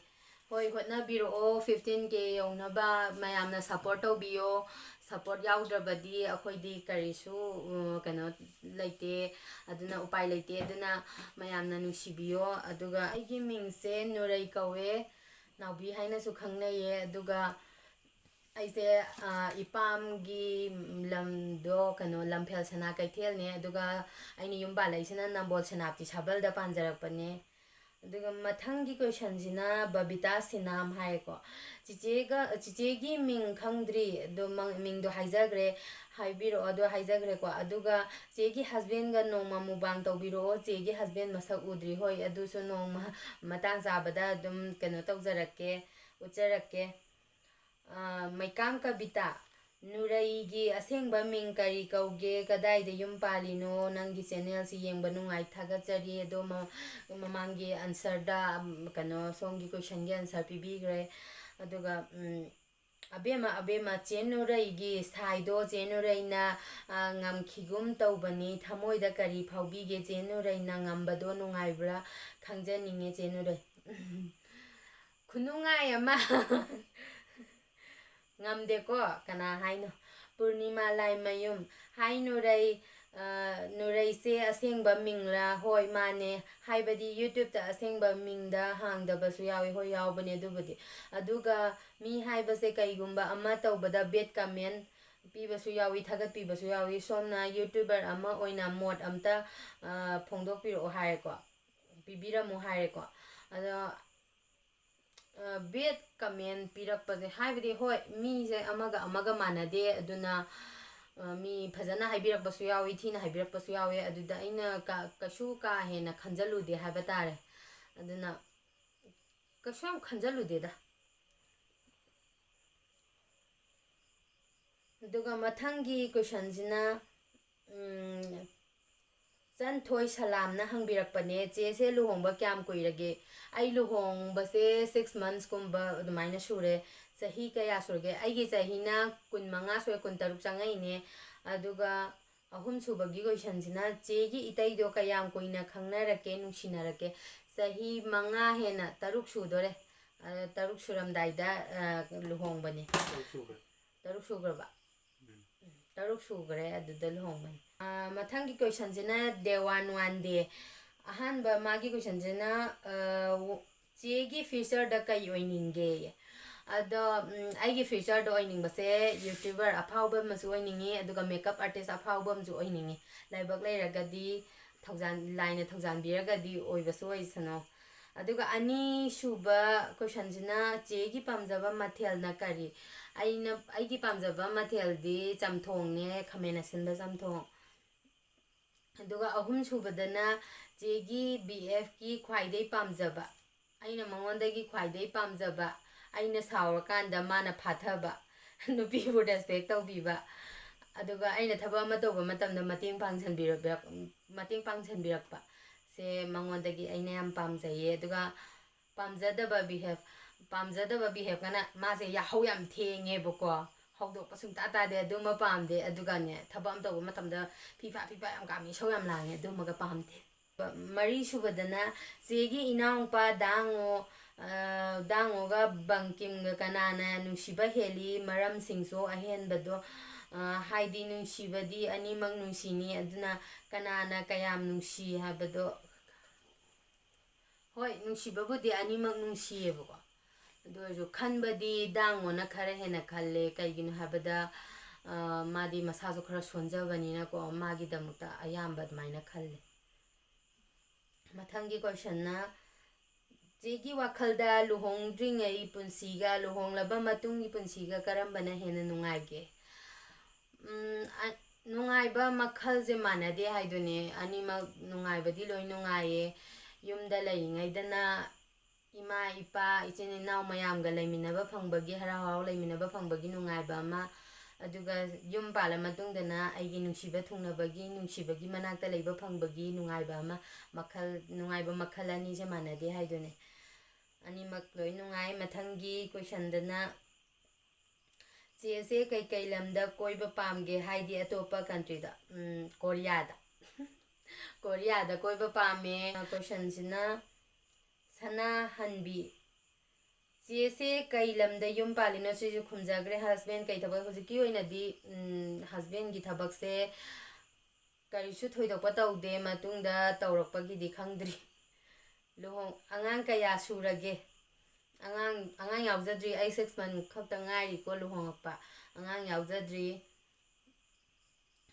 ꯍꯣꯏ, ꯍꯣꯠꯅꯕꯤꯔꯛꯑꯣ꯫ Fifteen K ꯌꯧꯅꯕ ꯃꯌꯥꯝꯅ support ꯇꯧꯕꯤꯌꯣ꯫ Support ꯌꯥꯎꯗ꯭ꯔꯕꯗꯤ ꯑꯩꯈꯣꯏꯗꯤ ꯀꯔꯤꯁꯨ, ꯎ, ꯀꯩꯅꯣ ꯂꯩꯇꯦ꯫ ꯑꯗꯨꯅ ꯎꯄꯥꯏ ꯂꯩꯇꯦ꯫ ꯑꯗꯨꯅ ꯃꯌꯥꯝꯅ ꯅꯨꯡꯁꯤꯕꯤꯌꯣ꯫ ꯑꯗꯨꯒ ꯑꯩꯒꯤ ꯃꯤꯡꯁꯦ ꯅꯨꯔꯩ ꯀꯧꯋꯦ꯫ ꯅꯥꯎꯕꯤ ꯍꯥꯏꯅꯁꯨ ꯈꯪꯅꯩꯌꯦ꯫ ꯑꯗꯨꯒ ꯑꯩꯁꯦ, ꯑ, ꯏꯄꯥꯝꯒꯤ ꯂꯝꯗꯣ, ꯀꯩꯅꯣ, ꯂꯝꯐꯦꯜ ꯁꯅꯥ ꯀꯩꯊꯦꯜꯅꯦ꯫ ꯑꯗꯨꯒ ꯑꯩꯅ ꯌꯨꯝ ꯄꯥꯜꯂꯛꯏꯁꯤꯅ ꯅꯝꯕꯣꯜ ꯁꯦꯅꯥꯄꯇꯤ ꯁꯥꯕꯜꯗ ꯄꯥꯟꯖꯔꯛꯄꯅꯦ꯫ ꯑꯗꯨꯒ ꯃꯊꯪꯒꯤ questionꯁꯤꯅ ꯕꯕꯤꯇꯥ ꯁꯤꯅꯥꯝ ꯍꯥꯏꯌꯦꯀꯣ꯫ "ꯆꯤꯆꯦꯒ, ꯆꯤꯆꯦꯒꯤ ꯃꯤꯡ ꯈꯪꯗ꯭ꯔꯤ, ꯑꯗꯣ ꯃ-, ꯃꯤꯡꯗꯣ ꯍꯥꯏꯖꯈ꯭ꯔꯦ, ꯍꯥꯏꯕꯤꯔꯛꯑꯣ, ꯑꯗꯣ ꯍꯥꯏꯖꯈ꯭ꯔꯦꯀꯣ꯫ ꯑꯗꯨꯒ ꯆꯦꯒꯤ husbandꯒ ꯅꯣꯡꯃ mukbang ꯇꯧꯕꯤꯔꯛꯑꯣ꯫ ꯆꯦꯒꯤ husband ꯃꯁꯛ ꯎꯗ꯭ꯔꯤ꯫" ꯍꯣꯏ, ꯑꯗꯨꯁꯨ ꯅꯣꯡꯃ ꯃꯇꯥꯡ ꯆꯥꯕꯗ ꯑꯗꯨꯝ ꯀꯩꯅꯣ ꯇꯧꯖꯔꯛꯀꯦ, ꯎꯠꯆꯔꯛꯀꯦ꯫ ꯑ, ꯃꯩꯀꯥꯝ ꯀꯕꯤꯇꯥ, "ꯅꯨꯔꯩꯒꯤ ꯑꯁꯦꯡꯕ ꯃꯤꯡ ꯀꯔꯤ ꯀꯧꯒꯦ? ꯀꯗꯥꯏꯗ ꯌꯨꯝ ꯄꯥꯜꯂꯤꯅꯣ? ꯅꯪꯒꯤ channelꯁꯤ ꯌꯦꯡꯕ ꯅꯨꯡꯉꯥꯏ, ꯊꯥꯒꯠꯆꯔꯤ꯫" ꯑꯗꯣ ꯃ-, ꯃꯃꯥꯡꯒꯤ answerꯗ, ꯎꯝ, ꯀꯩꯅꯣ, ꯁꯣꯝꯒꯤ questionꯒꯤ answer ꯄꯤꯕꯤꯈ꯭ꯔꯦ꯫ ꯑꯗꯨꯒ, ꯎꯝ, "ꯑꯕꯦꯝꯃ, ꯑꯕꯦꯝꯃ, ꯆꯦ ꯅꯨꯔꯩꯒꯤ ꯁꯥꯏꯗꯣ ꯆꯦ ꯅꯨꯔꯩꯅ, ꯑ, ꯉꯝꯈꯤꯒꯨꯝ ꯇꯧꯕꯅꯤ꯫ ꯊꯃꯣꯏꯗ ꯀꯔꯤ ꯐꯥꯎꯕꯤꯒꯦ? ꯆꯦ ꯅꯨꯔꯩꯅ ꯉꯝꯕꯗꯣ ꯅꯨꯡꯉꯥꯏꯕ꯭ꯔꯥ? ꯈꯪꯖꯅꯤꯡꯉꯦ ꯆꯦ ꯅꯨꯔꯩ꯫" ꯈꯨꯅꯨꯡꯉꯥꯏ ꯑꯃ꯫ ꯉꯝꯗꯦꯀꯣ, ꯀꯅꯥ ꯍꯥꯏꯅꯣ? ꯄꯨꯔꯅꯤꯃꯥ ꯂꯥꯏꯃꯌꯨꯝ, "ꯍꯥꯏ ꯅꯨꯔꯩ, ꯑ, ꯅꯨꯔꯩꯁꯦ ꯑꯁꯦꯡꯕ ꯃꯤꯡꯂꯥ? ꯍꯣꯏ, ꯃꯥꯅꯦ꯫ ꯍꯥꯏꯕꯗꯤ YouTube-ꯇ ꯑꯁꯦꯡꯕ ꯃꯤꯡꯗ ꯍꯥꯡꯗꯕꯁꯨ ꯌꯥꯎꯋꯤ꯫ ꯍꯣꯏ, ꯌꯥꯎꯕꯅꯦ ꯑꯗꯨꯕꯨꯗꯤ꯫ ꯑꯗꯨꯒ ꯃꯤ ꯍꯥꯏꯕꯁꯦ ꯀꯩꯒꯨꯝꯕ ꯑꯃ ꯇꯧꯕꯗ bad comment ꯄꯤꯕꯁꯨ ꯌꯥꯎꯋꯤ, ꯊꯥꯒꯠꯄꯤꯕꯁꯨ ꯌꯥꯎꯋꯤ꯫ ꯁꯣꯝꯅ YouTuber ꯑꯃ ꯑꯣꯏꯅ ꯃꯣꯠ ꯑꯝꯇ, ꯑ, ꯐꯣꯡꯗꯣꯛꯄꯤꯔꯛꯑꯣ ꯍꯥꯏꯔꯦꯀꯣ, ꯄꯤꯕꯤꯔꯝꯃꯨ ꯍꯥꯏꯔꯦꯀꯣ꯫ ꯑꯗꯣ, ꯑ, bad comment ꯄꯤꯔꯛꯄꯁꯦ, ꯍꯥꯏꯕꯗꯤ, ꯍꯣꯏ, ꯃꯤꯁꯦ ꯑꯃꯒ ꯑꯃꯒ ꯃꯥꯟꯅꯗꯦ, ꯑꯗꯨꯅ, ꯑ, ꯃꯤ ꯐꯖꯅ ꯍꯥꯏꯕꯤꯔꯛꯄꯁꯨ ꯌꯥꯎꯏ, ꯊꯤꯅ ꯍꯥꯏꯕꯤꯔꯛꯄꯁꯨ ꯌꯥꯎꯏ꯫ ꯑꯗꯨꯗ ꯑꯩꯅ ꯀ-, ꯀꯩꯁꯨ ꯀꯥ ꯍꯦꯟꯅ ꯈꯟꯖꯜꯂꯨꯗꯦ ꯍꯥꯏꯕ ꯇꯥꯔꯦ꯫ ꯑꯗꯨꯅ ꯀꯩꯁꯨ ꯌꯥꯝ ꯈꯟꯖꯜꯂꯨꯗꯦꯗ꯫ ꯑꯗꯨꯒ ꯃꯊꯪꯒꯤ question-ꯁꯤꯅ, ꯎꯝ, ꯆꯟꯊꯣꯏ ꯁꯂꯥꯝꯅ ꯍꯪꯕꯤꯔꯛꯄꯅꯦ, "ꯆꯦꯁꯦ ꯂꯨꯍꯣꯡꯕ ꯀꯌꯥꯝ ꯀꯨꯏꯔꯒꯦ?" ꯑꯩ ꯂꯨꯍꯣꯡꯕꯁꯦ six months-ꯀꯨꯝꯕ ꯑꯗꯨꯃꯥꯏꯅ ꯁꯨꯔꯦ꯫ ꯆꯍꯤ ꯀꯌꯥ ꯁꯨꯔꯒꯦ? ꯑꯩꯒꯤ ꯆꯍꯤꯅ ꯀꯨꯟꯃꯉꯥ ꯁꯨꯔꯦ, ꯀꯨꯟꯇꯔꯨꯛ ꯆꯪꯉꯛꯏꯅꯦ꯫ ꯑꯗꯨꯒ ꯑꯍꯨꯝꯁꯨꯕꯒꯤ question-ꯁꯤꯅ, "ꯆꯦꯒꯤ ꯏꯇꯩꯗꯣ ꯀꯌꯥꯝ ꯀꯨꯏꯅ ꯈꯪꯅꯔꯛꯀꯦ, ꯅꯨꯡꯁꯤꯅꯔꯛꯀꯦ?" ꯆꯍꯤ ꯃꯉꯥ ꯍꯦꯟꯅ, ꯇꯔꯨꯛ ꯁꯨꯗꯣꯔꯦ꯫ ꯑ, ꯇꯔꯨꯛ ꯁꯨꯔꯝꯗꯥꯏꯗ, ꯑ, ꯂꯨꯍꯣꯡꯕꯅꯦ꯫ ꯇꯔꯨꯛ ꯁꯨꯈ꯭ꯔꯦ꯫ ꯇꯔꯨꯛ ꯁꯨꯈ꯭ꯔꯕ? ꯎꯝ꯫ ꯇꯔꯨꯛ ꯁꯨꯈ꯭ꯔꯦ ꯑꯗꯨꯗ ꯂꯨꯍꯣꯡꯕꯅꯦ꯫ ꯑ, ꯃꯊꯪꯒꯤ question-ꯁꯤꯅ ꯗꯦꯋꯥꯟ ꯋꯥꯟꯗꯦ꯫ ꯑꯍꯥꯟꯕ ꯃꯥꯒꯤ question-ꯁꯤꯅ, ꯑ, ꯆꯦꯒꯤ future-ꯗ ꯀꯩ ꯑꯣꯏꯅꯤꯡꯒꯦ? ꯑꯗꯣ, ꯎꯝ, ꯑꯩꯒꯤ future-ꯗ ꯑꯣꯏꯅꯤꯡꯕꯁꯦ YouTuber ꯑꯐꯥꯎꯕ ꯑꯃꯁꯨ ꯑꯣꯏꯅꯤꯡꯉꯤ, ꯑꯗꯨꯒ makeup artist ꯑꯐꯥꯎꯕ ꯑꯃꯁꯨ ꯑꯣꯏꯅꯤꯡꯉꯤ꯫ ꯂꯥꯏꯕꯛ ꯂꯩꯔꯒꯗꯤ, ꯊꯧꯖꯥꯟ-, ꯂꯥꯏꯅ ꯊꯧꯖꯥꯟꯕꯤꯔꯒꯗꯤ ꯑꯣꯏꯕꯁꯨ ꯑꯣꯏꯁꯅꯨ꯫ ꯑꯗꯨꯒ ꯑꯅꯤꯁꯨꯕ question-ꯁꯤꯅ, "ꯆꯦꯒꯤ ꯄꯥꯝꯖꯕ ꯃꯊꯦꯜꯅ ꯀꯔꯤ?" ꯑꯩꯅ, ꯑꯩꯒꯤ ꯄꯥꯝꯖꯕ ꯃꯊꯦꯜꯗꯤ ꯆꯝꯊꯣꯡꯅꯦ, ꯈꯥꯃꯦꯟ ꯑꯁꯤꯟꯕ ꯆꯝꯊꯣꯡ꯫ ꯑꯗꯨꯒ ꯑꯍꯨꯝꯁꯨꯕꯗꯅ, "ꯆꯦꯒꯤ B F-ꯀꯤ ꯈ꯭ꯋꯥꯏꯗꯩ ꯄꯥꯝꯖꯕ"꯫ ꯑꯩꯅ ꯃꯉꯣꯟꯗꯒꯤ ꯈ꯭ꯋꯥꯏꯗꯩ ꯄꯥꯝꯖꯕ, ꯑꯩꯅ ꯁꯥꯎꯔꯀꯥꯟꯗ ꯃꯥꯅ ꯐꯥꯊꯕ, ꯅꯨꯄꯤꯕꯨ respect ꯇꯧꯕꯤꯕ, ꯑꯗꯨꯒ ꯑꯩꯅ ꯊꯕꯛ ꯑꯃ ꯇꯧꯕ ꯃꯇꯝꯗ ꯃꯇꯦꯡ ꯄꯥꯡꯁꯤꯟꯕꯤꯔꯛꯄ, ꯃꯇꯦꯡ ꯄꯥꯡꯁꯤꯟꯕꯤꯔꯛꯄ ꯁꯦ ꯃꯉꯣꯟꯗꯒꯤ ꯑꯩꯅ ꯌꯥꯝ ꯄꯥꯝꯖꯩꯌꯦ꯫ ꯑꯗꯨꯒ ꯄꯥꯝꯖꯗꯕ behave, ꯄꯥꯝꯖꯗꯕ behaveꯀꯅ ꯃꯥꯁꯦ ꯌꯥꯍꯧ ꯌꯥꯝ ꯊꯦꯡꯉꯦꯕꯀꯣ, ꯍꯧꯗꯣꯛꯄ ꯁꯨꯡꯇꯥ ꯇꯥꯗꯦ, ꯑꯗꯨꯃ ꯄꯥꯝꯗꯦ꯫ ꯑꯗꯨꯒꯅꯦ, ꯊꯕꯛ ꯑꯃ ꯇꯧꯕ ꯃꯇꯝꯗ ꯐꯤ ꯐꯥ ꯐꯤ ꯐꯥ ꯌꯥꯝ ꯀꯥꯝꯃꯤ, ꯏꯁꯧ ꯌꯥꯝ ꯂꯥꯡꯉꯦ, ꯑꯗꯨꯃꯒ ꯄꯥꯝꯗꯦ꯫ ꯃꯔꯤꯁꯨꯕꯗꯅ, "ꯆꯦꯒꯤ ꯏꯅꯥꯎꯄꯥ ꯗꯥꯡꯉꯣ, ꯑ, ꯗꯥꯡꯉꯣꯒ ꯕꯪꯀꯤꯝꯒ ꯀꯅꯥꯅ ꯅꯨꯡꯁꯤꯕ ꯍꯦꯜꯂꯤ? ꯃꯔꯝꯁꯤꯡꯁꯨ ꯑꯍꯦꯟꯕꯗꯣ ꯑ, ꯍꯥꯏꯗꯤ ꯅꯨꯡꯁꯤꯕꯗꯤ ꯑꯅꯤꯃꯛ ꯅꯨꯡꯁꯤꯅꯤ, ꯑꯗꯨꯅ ꯀꯅꯥꯅ ꯀꯌꯥꯝ ꯅꯨꯡꯁꯤ ꯍꯥꯏꯕꯗꯣ, ꯍꯣꯏ, ꯅꯨꯡꯁꯤꯕꯕꯨꯗꯤ ꯑꯅꯤꯃꯛ ꯅꯨꯡꯁꯤꯌꯦꯕꯀꯣ, ꯑꯗꯨ ꯑꯣꯏꯔꯁꯨ ꯈꯟꯕꯗꯤ ꯗꯥꯡꯉꯣꯅ ꯈꯔ ꯍꯦꯟꯅ ꯈꯜꯂꯦ꯫ ꯀꯩꯒꯤꯅꯣ ꯍꯥꯏꯕꯗ, ꯑ, ꯃꯥꯗꯤ ꯃꯁꯥꯁꯨ ꯈꯔ ꯁꯣꯟꯖꯕꯅꯤꯅꯀꯣ, ꯃꯥꯒꯤꯗꯃꯛꯇ ꯑꯌꯥꯝꯕ ꯑꯗꯨꯃꯥꯏꯅ ꯈꯜꯂꯦ꯫ ꯃꯊꯪꯒꯤ ꯀꯣꯏꯁꯟꯅ, ꯆꯦꯒꯤ ꯋꯥꯈꯜꯗ ꯂꯨꯍꯣꯡꯗ꯭ꯔꯤꯉꯩ ꯄꯨꯟꯁꯤꯒ ꯂꯨꯍꯣꯡꯂꯕ ꯃꯇꯨꯡꯒꯤ ꯄꯨꯟꯁꯤꯒ ꯀꯔꯝꯕꯅ ꯍꯦꯟꯅ ꯅꯨꯡꯉꯥꯏꯒꯦ? ꯎꯝ, ꯑ-, ꯅꯨꯡꯉꯥꯏꯕ ꯃꯈꯜꯁꯦ ꯃꯥꯟꯅꯗꯦ ꯍꯥꯏꯗꯨꯅꯦ꯫ ꯑꯅꯤꯃꯛ ꯅꯨꯡꯉꯥꯏꯕꯗꯤ ꯂꯣꯏ ꯅꯨꯡꯉꯥꯏꯌꯦ꯫ ꯌꯨꯝꯗ ꯂꯩꯔꯤꯉꯩꯗꯅ ꯏꯃꯥ, ꯏꯄꯥ, ꯏꯆꯤꯟ ꯏꯅꯥꯎ ꯃꯌꯥꯝꯒ ꯂꯩꯃꯤꯟꯅꯕ ꯐꯪꯕꯒꯤ, ꯍꯔꯥꯎ ꯍꯔꯥꯎ ꯂꯩꯃꯤꯟꯅꯕ ꯐꯪꯕꯒꯤ ꯅꯨꯡꯉꯥꯏꯕ ꯑꯃ, ꯑꯗꯨꯒ ꯌꯨꯝ ꯄꯥꯜꯂ ꯃꯇꯨꯡꯗꯅ ꯑꯩꯒꯤ ꯅꯨꯡꯁꯤꯕ ꯊꯨꯡꯅꯕꯒꯤ, ꯅꯨꯡꯁꯤꯕꯒꯤ ꯃꯅꯥꯛꯇ ꯂꯩꯕ ꯐꯪꯕꯒꯤ ꯅꯨꯡꯉꯥꯏꯕ ꯑꯃ, ꯃꯈꯜ, ꯅꯨꯡꯉꯥꯏꯕ ꯃꯈꯜ ꯑꯅꯤꯁꯦ ꯃꯥꯟꯅꯗꯦ ꯍꯥꯏꯗꯨꯅꯦ꯫ ꯑꯅꯤꯃꯛ ꯂꯣꯏ ꯅꯨꯡꯉꯥꯏ꯫ ꯃꯊꯪꯒꯤ ꯀꯣꯏꯁꯟꯗꯅ, ꯆꯦꯁꯦ ꯀꯩꯀꯩ ꯂꯝꯗ ꯀꯣꯏꯕ ꯄꯥꯝꯒꯦ, ꯍꯥꯏꯗꯤ ꯑꯇꯣꯞꯄ ꯀꯟꯇ꯭ꯔꯤꯗ? ꯎꯝ, ꯀꯣꯔꯤꯌꯥꯗ꯫ ꯀꯣꯔꯤꯌꯥꯗ ꯀꯣꯏꯕ ꯄꯥꯝꯃꯦ꯫ ꯀꯣꯏꯁꯟꯁꯤꯅ, ꯁꯅꯥꯍꯟꯕꯤ, ꯆꯦꯁꯦ ꯀꯩ ꯂꯝꯗ ꯌꯨꯝ ꯄꯥꯜꯂꯤꯅꯣ? ꯁꯤꯁꯨ ꯈꯨꯝꯖꯈ꯭ꯔꯦ꯫ ꯍꯁꯕꯦꯟ ꯀꯩ ꯊꯕꯛ? ꯍꯧꯖꯤꯛꯀꯤ ꯑꯣꯏꯅꯗꯤ, ꯎꯝ, ꯍꯁꯕꯦꯟꯒꯤ ꯊꯕꯛꯁꯦ ꯀꯔꯤꯁꯨ ꯊꯣꯏꯗꯣꯛꯄ ꯇꯧꯗꯦ, ꯃꯇꯨꯡꯗ ꯇꯧꯔꯛꯄꯒꯤꯗꯤ ꯈꯪꯗ꯭ꯔꯤ꯫ ꯂꯨꯍꯣꯡ-, ꯑꯉꯥꯡ ꯀꯌꯥ ꯁꯨꯔꯒꯦ? ꯑꯉꯥꯡ, ꯑꯉꯥꯡ ꯌꯥꯎꯖꯗ꯭ꯔꯤ꯫ ꯑꯩ six month ꯈꯛꯇ ꯉꯥꯏꯔꯤꯀꯣ ꯂꯨꯍꯣꯡꯉꯛꯄ꯫ ꯑꯉꯥꯡ ꯌꯥꯎꯖꯗ꯭ꯔꯤ꯫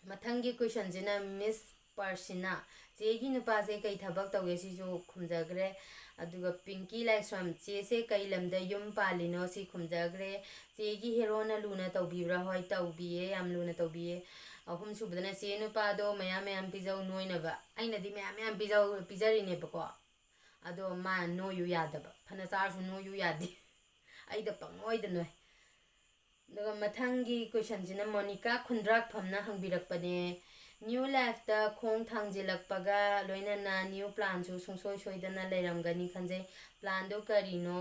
ꯃꯊꯪꯒꯤ ꯀꯣꯏꯁꯟꯁꯤꯅ ꯃꯤꯁ ꯄꯥꯔꯁꯤꯅꯥ, ꯆꯦꯒꯤ ꯅꯨꯄꯥꯁꯦ ꯀꯩ ꯊꯕꯛ ꯇꯧꯒꯦ? ꯁꯤꯁꯨ ꯈꯨꯝꯖꯈ꯭ꯔꯦ꯫ ꯑꯗꯨꯒ ꯄꯤꯡꯀꯤ ꯂꯥꯏꯁ꯭ꯔꯝ, ꯆꯦꯁꯦ ꯀꯩ ꯂꯝꯗ ꯌꯨꯝ ꯄꯥꯜꯂꯤꯅꯣ? ꯁꯤ ꯈꯨꯝꯖꯈ꯭ꯔꯦ꯫ ꯆꯦꯒꯤ ꯍꯦꯔꯣꯅ ꯂꯨꯅ ꯇꯧꯕꯤꯕ꯭ꯔꯥ? ꯍꯣꯏ, ꯇꯧꯕꯤꯌꯦ, ꯌꯥꯝ ꯂꯨꯅ ꯇꯧꯕꯤꯌꯦ꯫ ꯑꯍꯨꯝꯁꯨꯕꯗꯅ ꯆꯦ ꯅꯨꯄꯥꯗꯣ ꯃꯌꯥꯝ ꯃꯌꯥꯝ ꯄꯤꯖꯧ ꯅꯣꯏꯅꯕ꯫ ꯑꯩꯅꯗꯤ ꯃꯌꯥꯝ ꯃꯌꯥꯝ ꯄꯤꯖꯧ, ꯄꯤꯖꯔꯤꯅꯦꯕꯀꯣ, ꯑꯗꯣ ꯃꯥ ꯅꯣꯏꯌꯨ ꯌꯥꯗꯕ, ꯐꯅ ꯆꯥꯔꯁꯨ ꯅꯣꯏꯌꯨ ꯌꯥꯗꯦ꯫ ꯑꯩꯗ ꯄꯪꯅꯣꯏꯗ ꯅꯣꯏ꯫ ꯑꯗꯨꯒ ꯃꯊꯪꯒꯤ ꯀꯣꯏꯁꯟꯁꯤꯅ ꯃꯣꯅꯤꯀꯥ ꯈꯨꯟꯗ꯭ꯔꯥꯛꯐꯝꯅ ꯍꯪꯕꯤꯔꯛꯄꯅꯦ, ꯅ꯭ꯌꯨ ꯂꯥꯏꯐꯇ ꯈꯣꯡ ꯊꯥꯡꯖꯤꯜꯂꯛꯄꯒ ꯂꯣꯏꯅꯅ ꯅ꯭ꯌꯨ ꯄ꯭ꯂꯥꯟꯁꯨ ꯁꯨꯡꯁꯣꯏ ꯁꯣꯏꯗꯅ ꯂꯩꯔꯝꯒꯅꯤ ꯈꯟꯖꯩ꯫ ꯄ꯭ꯂꯥꯟꯗꯣ ꯀꯔꯤꯅꯣ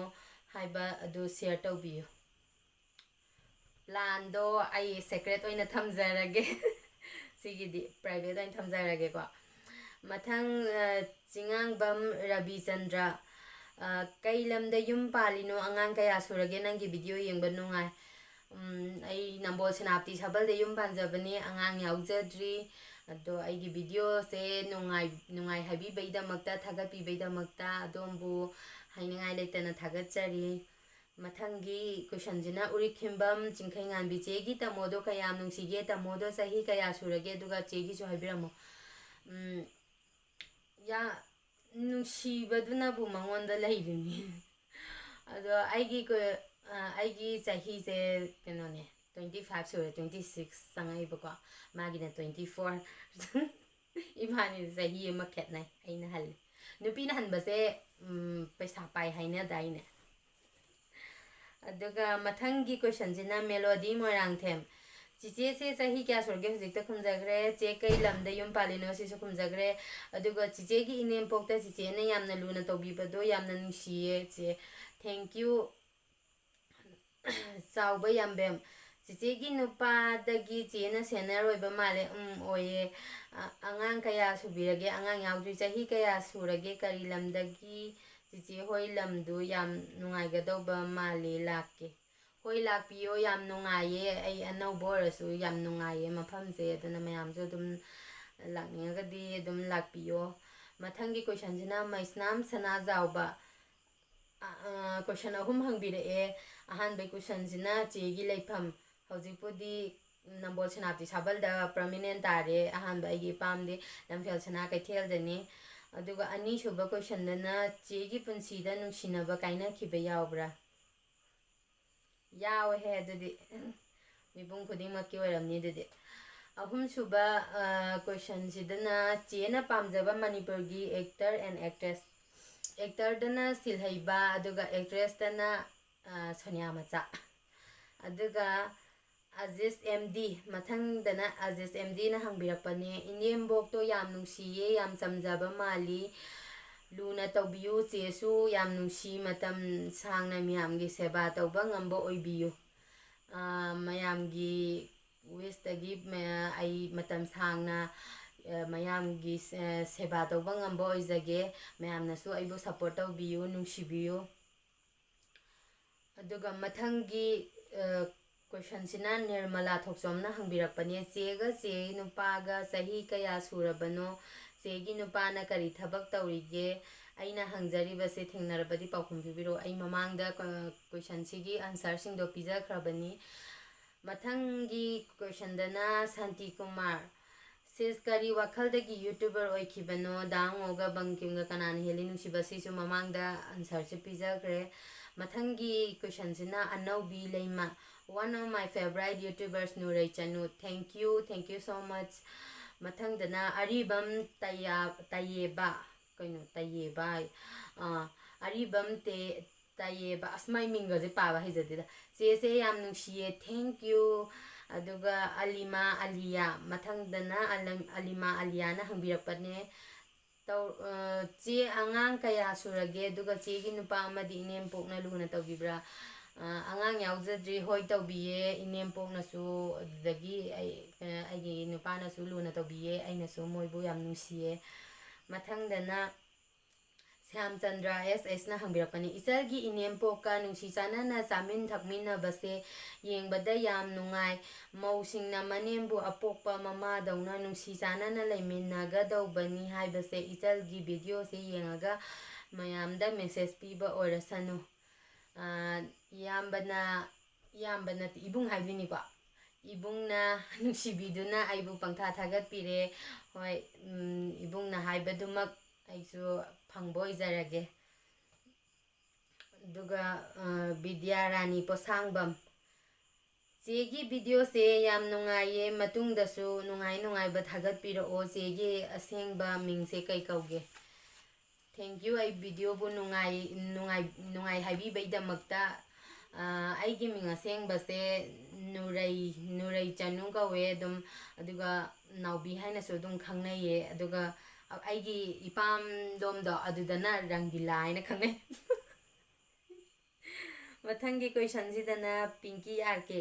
ꯍꯥꯏꯕ ꯑꯗꯨ ꯁꯤꯌꯔ ꯇꯧꯕꯤꯌꯨ꯫ ꯄ꯭ꯂꯥꯟꯗꯣ ꯑꯩ ꯁꯦꯀ꯭ꯔꯦꯠ ꯑꯣꯏꯅ ꯊꯝꯖꯔꯒꯦ꯫ ꯁꯤꯒꯤꯗꯤ ꯄ꯭ꯔꯥꯏꯚꯦꯠ ꯑꯣꯏꯅ ꯊꯝꯖꯔꯒꯦꯀꯣ꯫ ꯃꯊꯪ, ꯑ, ꯆꯤꯉꯥꯡꯕꯝ ꯔꯕꯤꯆꯟꯗ꯭ꯔ, ꯑ, ꯀꯩ ꯂꯝꯗ ꯌꯨꯝ ꯄꯥꯜꯂꯤꯅꯣ? ꯑꯉꯥꯡ ꯀꯌꯥ ꯁꯨꯔꯒꯦ? ꯅꯪꯒꯤ ꯚꯤꯗꯤꯑꯣ ꯌꯦꯡꯕ ꯅꯨꯡꯉꯥꯏ꯫ ꯎꯝ, ꯑꯩ ꯅꯝꯕꯣꯜ ꯁꯦꯅꯥꯄꯇꯤ ꯁꯥꯕꯜꯗ ꯌꯨꯝ ꯄꯥꯟꯖꯕꯅꯤ, ꯑꯉꯥꯡ ꯌꯥꯎꯖꯗ꯭ꯔꯤ꯫ ꯑꯗꯣ ꯑꯩꯒꯤ videoꯁꯦ ꯅꯨꯡꯉꯥꯏ-, ꯅꯨꯡꯉꯥꯏ ꯍꯥꯏꯕꯤꯕꯩꯗꯃꯛꯇ, ꯊꯥꯒꯠꯄꯤꯕꯩꯗꯃꯛꯇ ꯑꯗꯣꯝꯕꯨ ꯍꯥꯏꯅꯤꯡꯉꯥꯏ ꯂꯩꯇꯅ ꯊꯥꯒꯠꯆꯔꯤ꯫ ꯃꯊꯪꯒꯤ questionꯁꯤꯅ ꯎꯔꯤꯛꯈꯤꯝꯕꯝ ꯆꯤꯡꯈꯩꯉꯥꯟꯕꯤ, "ꯆꯦꯒꯤ ꯇꯥꯃꯣꯗꯣ ꯀꯌꯥꯝ ꯅꯨꯡꯁꯤꯒꯦ? ꯇꯥꯃꯣꯗꯣ ꯆꯍꯤ ꯀꯌꯥ ꯁꯨꯔꯒꯦ? ꯑꯗꯨꯒ ꯆꯦꯒꯤꯁꯨ ꯍꯥꯏꯕꯤꯔꯝꯃꯣ꯫" ꯎꯝ, ꯌꯥ-, ꯅꯨꯡꯁꯤꯕꯗꯨꯅꯕꯨ ꯃꯉꯣꯟꯗ ꯂꯩꯔꯤꯅꯤ꯫ ꯑꯗꯣ ꯑꯩꯒꯤ ꯀꯣ-, ꯑ, ꯑꯩꯒꯤ ꯆꯍꯤꯁꯦ ꯀꯩꯅꯣꯅꯦ, twenty five ꯁꯨꯔꯦ, twenty six ꯆꯪꯉꯛꯏꯕꯀꯣ, ꯃꯥꯒꯤꯅ twenty four꯫ ꯏꯕꯥꯅꯤ ꯆꯍꯤ ꯑꯃ ꯈꯦꯠꯅꯩ, ꯑꯩꯅ ꯍꯜꯂꯦ꯫ ꯅꯨꯄꯤꯅ ꯍꯟꯕꯁꯦ, ꯎꯝ, ꯄꯩꯁꯥ ꯄꯥꯏ ꯍꯥꯏꯅꯗꯥꯏꯅꯦ? ꯑꯗꯨꯒ ꯃꯊꯪꯒꯤ questionꯁꯤꯅ ꯃꯦꯂꯣꯗꯤ ꯃꯣꯏꯔꯥꯡꯊꯦꯝ, "ꯆꯤꯆꯦꯁꯦ ꯆꯍꯤ ꯀꯌꯥ ꯁꯨꯔꯒꯦ?" ꯍꯧꯖꯤꯛꯇ ꯈꯨꯝꯖꯈ꯭ꯔꯦ꯫ "ꯆꯦ ꯀꯩ ꯂꯝꯗ ꯌꯨꯝ ꯄꯥꯜꯂꯤꯅꯣ?" ꯁꯤꯁꯨ ꯈꯨꯝꯖꯈ꯭ꯔꯦ꯫ ꯑꯗꯨꯒ ꯆꯤꯆꯦꯒꯤ ꯏꯅꯦꯝꯄꯣꯛꯇ ꯆꯤꯆꯦꯅ ꯌꯥꯝꯅ ꯂꯨꯅ ꯇꯧꯕꯤꯕꯗꯣ ꯌꯥꯝꯅ ꯅꯨꯡꯁꯤꯌꯦ ꯆꯦ꯫ Thank you꯫ ꯆꯥꯎꯕ ꯌꯥꯝꯕꯦꯝ, "ꯆꯤꯆꯦꯒꯤ ꯅꯨꯄꯥꯗꯒꯤ ꯆꯦꯅ senior ꯑꯣꯏꯕ ꯃꯥꯜꯂꯦ꯫" ꯎꯝ, ꯑꯣꯏꯌꯦ꯫ "ꯑ-, ꯑꯉꯥꯡ ꯀꯌꯥ ꯁꯨꯕꯤꯔꯒꯦ?" "ꯑꯉꯥꯡ ꯌꯥꯎꯗ꯭ꯔꯤ꯫" "ꯆꯍꯤ ꯀꯌꯥ ꯁꯨꯔꯒꯦ? ꯀꯔꯤ ꯂꯝꯗꯒꯤ?" "ꯆꯤꯆꯦ ꯍꯣꯏ ꯂꯝꯗꯨ ꯌꯥꯝ ꯅꯨꯡꯉꯥꯏꯒꯗꯧꯕ ꯃꯥꯜꯂꯤ, ꯂꯥꯛꯀꯦ꯫" ꯍꯣꯏ, ꯂꯥꯛꯄꯤꯌꯣ, ꯌꯥꯝ ꯅꯨꯡꯉꯥꯏꯌꯦ꯫ ꯑꯩ ꯑꯅꯧꯕ ꯑꯣꯏꯔꯁꯨ ꯌꯥꯝ ꯅꯨꯡꯉꯥꯏꯌꯦ ꯃꯐꯝꯁꯦ, ꯑꯗꯨꯅ ꯃꯌꯥꯝꯁꯨ ꯑꯗꯨꯝ ꯂꯥꯛꯅꯤꯡꯉꯒꯗꯤ ꯑꯗꯨꯝ ꯂꯥꯛꯄꯤꯌꯣ꯫ ꯃꯊꯪꯒꯤ questionꯁꯤꯅ ꯃꯩꯁꯅꯥꯝ ꯁꯅꯥꯖꯥꯎꯕ꯫ ꯑ, ꯑ, question ꯑꯍꯨꯝ ꯍꯪꯕꯤꯔꯛꯑꯦ꯫ ꯑꯍꯥꯟꯕꯒꯤ questionꯁꯤꯅ ꯆꯦꯒꯤ ꯂꯩꯐꯝ, ꯍꯧꯖꯤꯛꯄꯨꯗꯤ ꯅꯝꯕꯣꯜ ꯁꯦꯅꯥꯄꯇꯤ ꯁꯥꯕꯜꯗ permanent ꯇꯥꯔꯦ꯫ ꯑꯍꯥꯟꯕ ꯑꯩꯒꯤ ꯏꯄꯥꯝꯗꯤ ꯂꯝꯐꯦꯜ ꯁꯅꯥ ꯀꯩꯊꯦꯜꯗꯅꯤ꯫ ꯑꯗꯨꯒ ꯑꯅꯤꯁꯨꯕ questionꯗꯅ ꯆꯦꯒꯤ ꯄꯨꯟꯁꯤꯗ ꯅꯨꯡꯁꯤꯅꯕ ꯀꯥꯏꯅꯈꯤꯕ ꯌꯥꯎꯕ꯭ꯔꯥ? ꯌꯥꯎꯋꯦꯍꯦ, ꯑꯗꯨꯗꯤ ꯃꯤꯄꯨꯝ ꯈꯨꯗꯤꯡꯃꯛꯀꯤ ꯑꯣꯏꯔꯝꯅꯤ ꯑꯗꯨꯗꯤ꯫ ꯑꯍꯨꯝꯁꯨꯕ, ꯑ, questionꯁꯤꯗꯅ ꯆꯦꯅ ꯄꯥꯝꯖꯕ ꯃꯅꯤꯄꯨꯔꯒꯤ actor and actress꯫ Actorꯗꯅ ꯁꯤꯜꯍꯩꯕ, ꯑꯗꯨꯒ actressꯇꯅ, ꯑ, ꯁꯣꯅꯤꯌꯥ ꯃꯆꯥ꯫ ꯑꯗꯨꯒ ꯑꯖꯤꯁ M D, ꯃꯊꯪꯗꯅ ꯑꯖꯤꯁ M Dꯅ ꯍꯪꯕꯤꯔꯛꯄꯅꯦ, "ꯏꯅꯦꯝꯕꯣꯛꯇꯣ ꯌꯥꯝ ꯅꯨꯡꯁꯤꯌꯦ, ꯌꯥꯝ ꯆꯝꯖꯕ ꯃꯥꯜꯂꯤ, ꯂꯨꯅ ꯇꯧꯕꯤꯌꯨ, ꯆꯦꯁꯨ ꯌꯥꯝ ꯅꯨꯡꯁꯤ, ꯃꯇꯝ ꯁꯥꯡꯅ ꯃꯤꯌꯥꯝꯒꯤ ꯁꯦꯕꯥ ꯇꯧꯕ ꯉꯝꯕ ꯑꯣꯏꯕꯤꯌꯨ꯫ ꯑ, ꯃꯌꯥꯝꯒꯤ wishꯇꯒꯤ ꯃ-, ꯑꯩ ꯃꯇꯝ ꯁꯥꯡꯅ, ꯑ, ꯃꯌꯥꯝꯒꯤ ꯁꯦ-, ꯁꯦꯕꯥ ꯇꯧꯕ ꯉꯝꯕ ꯑꯣꯏꯖꯒꯦ꯫ ꯃꯌꯥꯝꯅꯁꯨ ꯑꯩꯕꯨ support ꯇꯧꯕꯤꯌꯨ, ꯅꯨꯡꯁꯤꯕꯤꯌꯨ꯫" ꯑꯗꯨꯒ ꯃꯊꯪꯒꯤ, ꯑ, Questionꯁꯤꯅ ꯅꯤꯔꯃꯂꯥ ꯊꯣꯛꯆꯣꯝꯅ ꯍꯪꯕꯤꯔꯛꯄꯅꯦ, "ꯆꯦꯒ ꯆꯦ ꯅꯨꯄꯥꯒ ꯆꯍꯤ ꯀꯌꯥ ꯁꯨꯔꯕꯅꯣ? ꯆꯦꯒꯤ ꯅꯨꯄꯥꯅ ꯀꯔꯤ ꯊꯕꯛ ꯇꯧꯔꯤꯒꯦ?" ꯑꯩꯅ ꯍꯪꯖꯔꯤꯕꯁꯦ ꯊꯦꯡꯅꯔꯕꯗꯤ ꯄꯥꯎꯈꯨꯝ ꯄꯤꯕꯤꯔꯛꯑꯣ꯫ ꯑꯩ ꯃꯃꯥꯡꯗ, ꯑ, questionꯁꯤꯒꯤ answerꯁꯤꯡꯗꯣ ꯄꯤꯖꯈ꯭ꯔꯕꯅꯤ꯫ ꯃꯊꯪꯒꯤ questionꯗꯅ ꯁꯥꯟꯇꯤ ꯀꯨꯃꯥꯔ, "ꯁꯤꯁ, ꯀꯔꯤ ꯋꯥꯈꯜꯗꯒꯤ YouTuber ꯑꯣꯏꯈꯤꯕꯅꯣ? ꯗꯥ ꯉꯣꯒ ꯕꯪꯀꯤꯝꯒ ꯀꯅꯥꯅ ꯍꯦꯜꯂꯤ ꯅꯨꯡꯁꯤꯕ?" ꯁꯤꯁꯨ ꯃꯃꯥꯡꯗ answerꯁꯦ ꯄꯤꯖꯈ꯭ꯔꯦ꯫ ꯃꯊꯪꯒꯤ questionꯁꯤꯅ ꯑꯅꯧꯕꯤ ꯂꯩꯃ, "One of my favorite YouTubers, ꯅꯨꯔꯩ Chanu. Thank you, thank you so much." ꯃꯊꯪꯗꯅ ꯑꯔꯤꯕꯝ ꯇꯌꯥ-, ꯇꯌꯦꯕ, ꯀꯩꯅꯣ, ꯇꯌꯦꯕ ꯍꯥꯏ꯫ ꯑꯥ, ꯑꯔꯤꯕꯝ ꯇꯦ-, ꯇꯌꯦꯕ꯫ ꯑꯁ, ꯃꯥꯏ ꯃꯤꯡꯒꯁꯦ ꯄꯥꯕ ꯍꯩꯖꯗꯦꯗ꯫ "ꯆꯦꯁꯦ ꯌꯥꯝ ꯅꯨꯡꯁꯤꯌꯦ, thank you." ꯑꯗꯨꯒ ꯑꯂꯤꯃꯥ ꯑꯂꯤꯌꯥ, ꯃꯊꯪꯗꯅ ꯑꯂꯝ-, ꯑꯂꯤꯃꯥ ꯑꯂꯤꯌꯥꯅ ꯍꯪꯕꯤꯔꯛꯄꯅꯦ꯫ ꯇꯧ-, ꯑ, "ꯆꯦ, ꯑꯉꯥꯡ ꯀꯌꯥ ꯁꯨꯔꯒꯦ? ꯑꯗꯨꯒ ꯆꯦꯒꯤ ꯅꯨꯄꯥ ꯑꯃꯗꯤ ꯏꯅꯦꯝꯄꯣꯛꯅ ꯂꯨꯅ ꯇꯧꯕꯤꯕ꯭ꯔꯥ?" ꯑ, ꯑꯉꯥꯡ ꯌꯥꯎꯖꯗ꯭ꯔꯤ꯫ ꯍꯣꯏ, ꯇꯧꯕꯤꯌꯦ꯫ ꯏꯅꯦꯝꯄꯣꯛꯅꯁꯨ, ꯑꯗꯨꯗꯒꯤ ꯑꯩ, ꯑ, ꯑꯩꯒꯤ ꯅꯨꯄꯥꯅꯁꯨ ꯂꯨꯅ ꯇꯧꯕꯤꯌꯦ꯫ ꯑꯩꯅꯁꯨ ꯃꯣꯏꯕꯨ ꯌꯥꯝ ꯅꯨꯡꯁꯤꯌꯦ꯫ ꯃꯊꯪꯗꯅ ꯁ꯭ꯌꯥꯝꯆꯟꯗ꯭ꯔ ꯑꯦꯁ ꯑꯦꯁꯅ ꯍꯪꯕꯤꯔꯛꯄꯅꯤ, "ꯏꯆꯜꯒꯤ ꯏꯅꯦꯝꯄꯣꯛꯀ ꯅꯨꯡꯁꯤ ꯆꯥꯟꯅꯅ ꯆꯥꯃꯤꯟ ꯊꯛꯃꯤꯟꯅꯕꯁꯦ ꯌꯦꯡꯕꯗ ꯌꯥꯝ ꯅꯨꯡꯉꯥꯏ꯫ ꯃꯧꯁꯤꯡꯅ ꯃꯅꯦꯝꯕꯨ ꯑꯄꯣꯛꯄ ꯃꯃꯥꯗꯧꯅ ꯅꯨꯡꯁꯤ ꯆꯥꯟꯅꯅ ꯂꯩꯃꯤꯟꯅꯒꯗꯧꯕꯅꯤ ꯍꯥꯏꯕꯁꯦ ꯏꯆꯜꯒꯤ videoꯁꯦ ꯌꯦꯡꯉꯒ ꯃꯌꯥꯝꯗ message ꯄꯤꯕ ꯑꯣꯏꯔꯁꯅꯨ꯫" ꯑ, ꯏꯌꯥꯝꯕꯅ, ꯏꯌꯥꯝꯕ ꯅꯠꯇꯦ, ꯏꯕꯨꯡ ꯍꯥꯏꯗꯣꯏꯅꯤꯀꯣ꯫ ꯏꯕꯨꯡꯅ ꯅꯨꯡꯁꯤꯕꯤꯗꯨꯅ ꯑꯩꯕꯨ ꯄꯪꯊꯥ ꯊꯥꯒꯠꯄꯤꯔꯦ꯫ ꯍꯣꯏ, ꯎꯝ, ꯏꯕꯨꯡꯅ ꯍꯥꯏꯕꯗꯨꯃꯛ ꯑꯩꯁꯨ ꯐꯪꯕ ꯑꯣꯏꯖꯔꯒꯦ꯫ ꯑꯗꯨꯒ, ꯑ, ꯕꯤꯗ꯭ꯌꯥꯔꯥꯅꯤ ꯄꯣꯁꯥꯡꯕꯝ, "ꯆꯦꯒꯤ videoꯁꯦ ꯌꯥꯝ ꯅꯨꯡꯉꯥꯏꯌꯦ, ꯃꯇꯨꯡꯗꯁꯨ ꯅꯨꯡꯉꯥꯏ ꯅꯨꯡꯉꯥꯏꯕ ꯊꯥꯒꯠꯄꯤꯔꯛꯑꯣ꯫ ꯆꯦꯒꯤ ꯑꯁꯦꯡꯕ ꯃꯤꯡꯁꯦ ꯀꯩ ꯀꯧꯒꯦ?" Thank you, ꯑꯩ videoꯕꯨ ꯅꯨꯡꯉꯥꯏ, ꯅꯨꯡꯉꯥꯏ, ꯅꯨꯡꯉꯥꯏ ꯍꯥꯏꯕꯤꯕꯩꯗꯃꯛꯇ꯫ ꯑ, ꯑꯩꯒꯤ ꯃꯤꯡ ꯑꯁꯦꯡꯕꯁꯦ ꯅꯨꯔꯩ, ꯅꯨꯔꯩ ꯆꯅꯨ ꯀꯧꯋꯦ ꯑꯗꯨꯝ, ꯑꯗꯨꯒ ꯅꯥꯎꯕꯤ ꯍꯥꯏꯅꯁꯨ ꯑꯗꯨꯝ ꯈꯪꯅꯩꯌꯦ꯫ ꯑꯗꯨꯒ ꯑꯩꯒꯤ ꯏꯄꯥꯝꯂꯣꯝꯗꯣ ꯑꯗꯨꯗꯅ ꯔꯪꯒꯤꯂꯥ ꯍꯥꯏꯅ ꯈꯪꯅꯩ꯫ ꯃꯊꯪꯒꯤ questionꯁꯤꯗꯅ ꯄꯤꯡꯀꯤ ꯑꯥꯔ ꯀꯦ,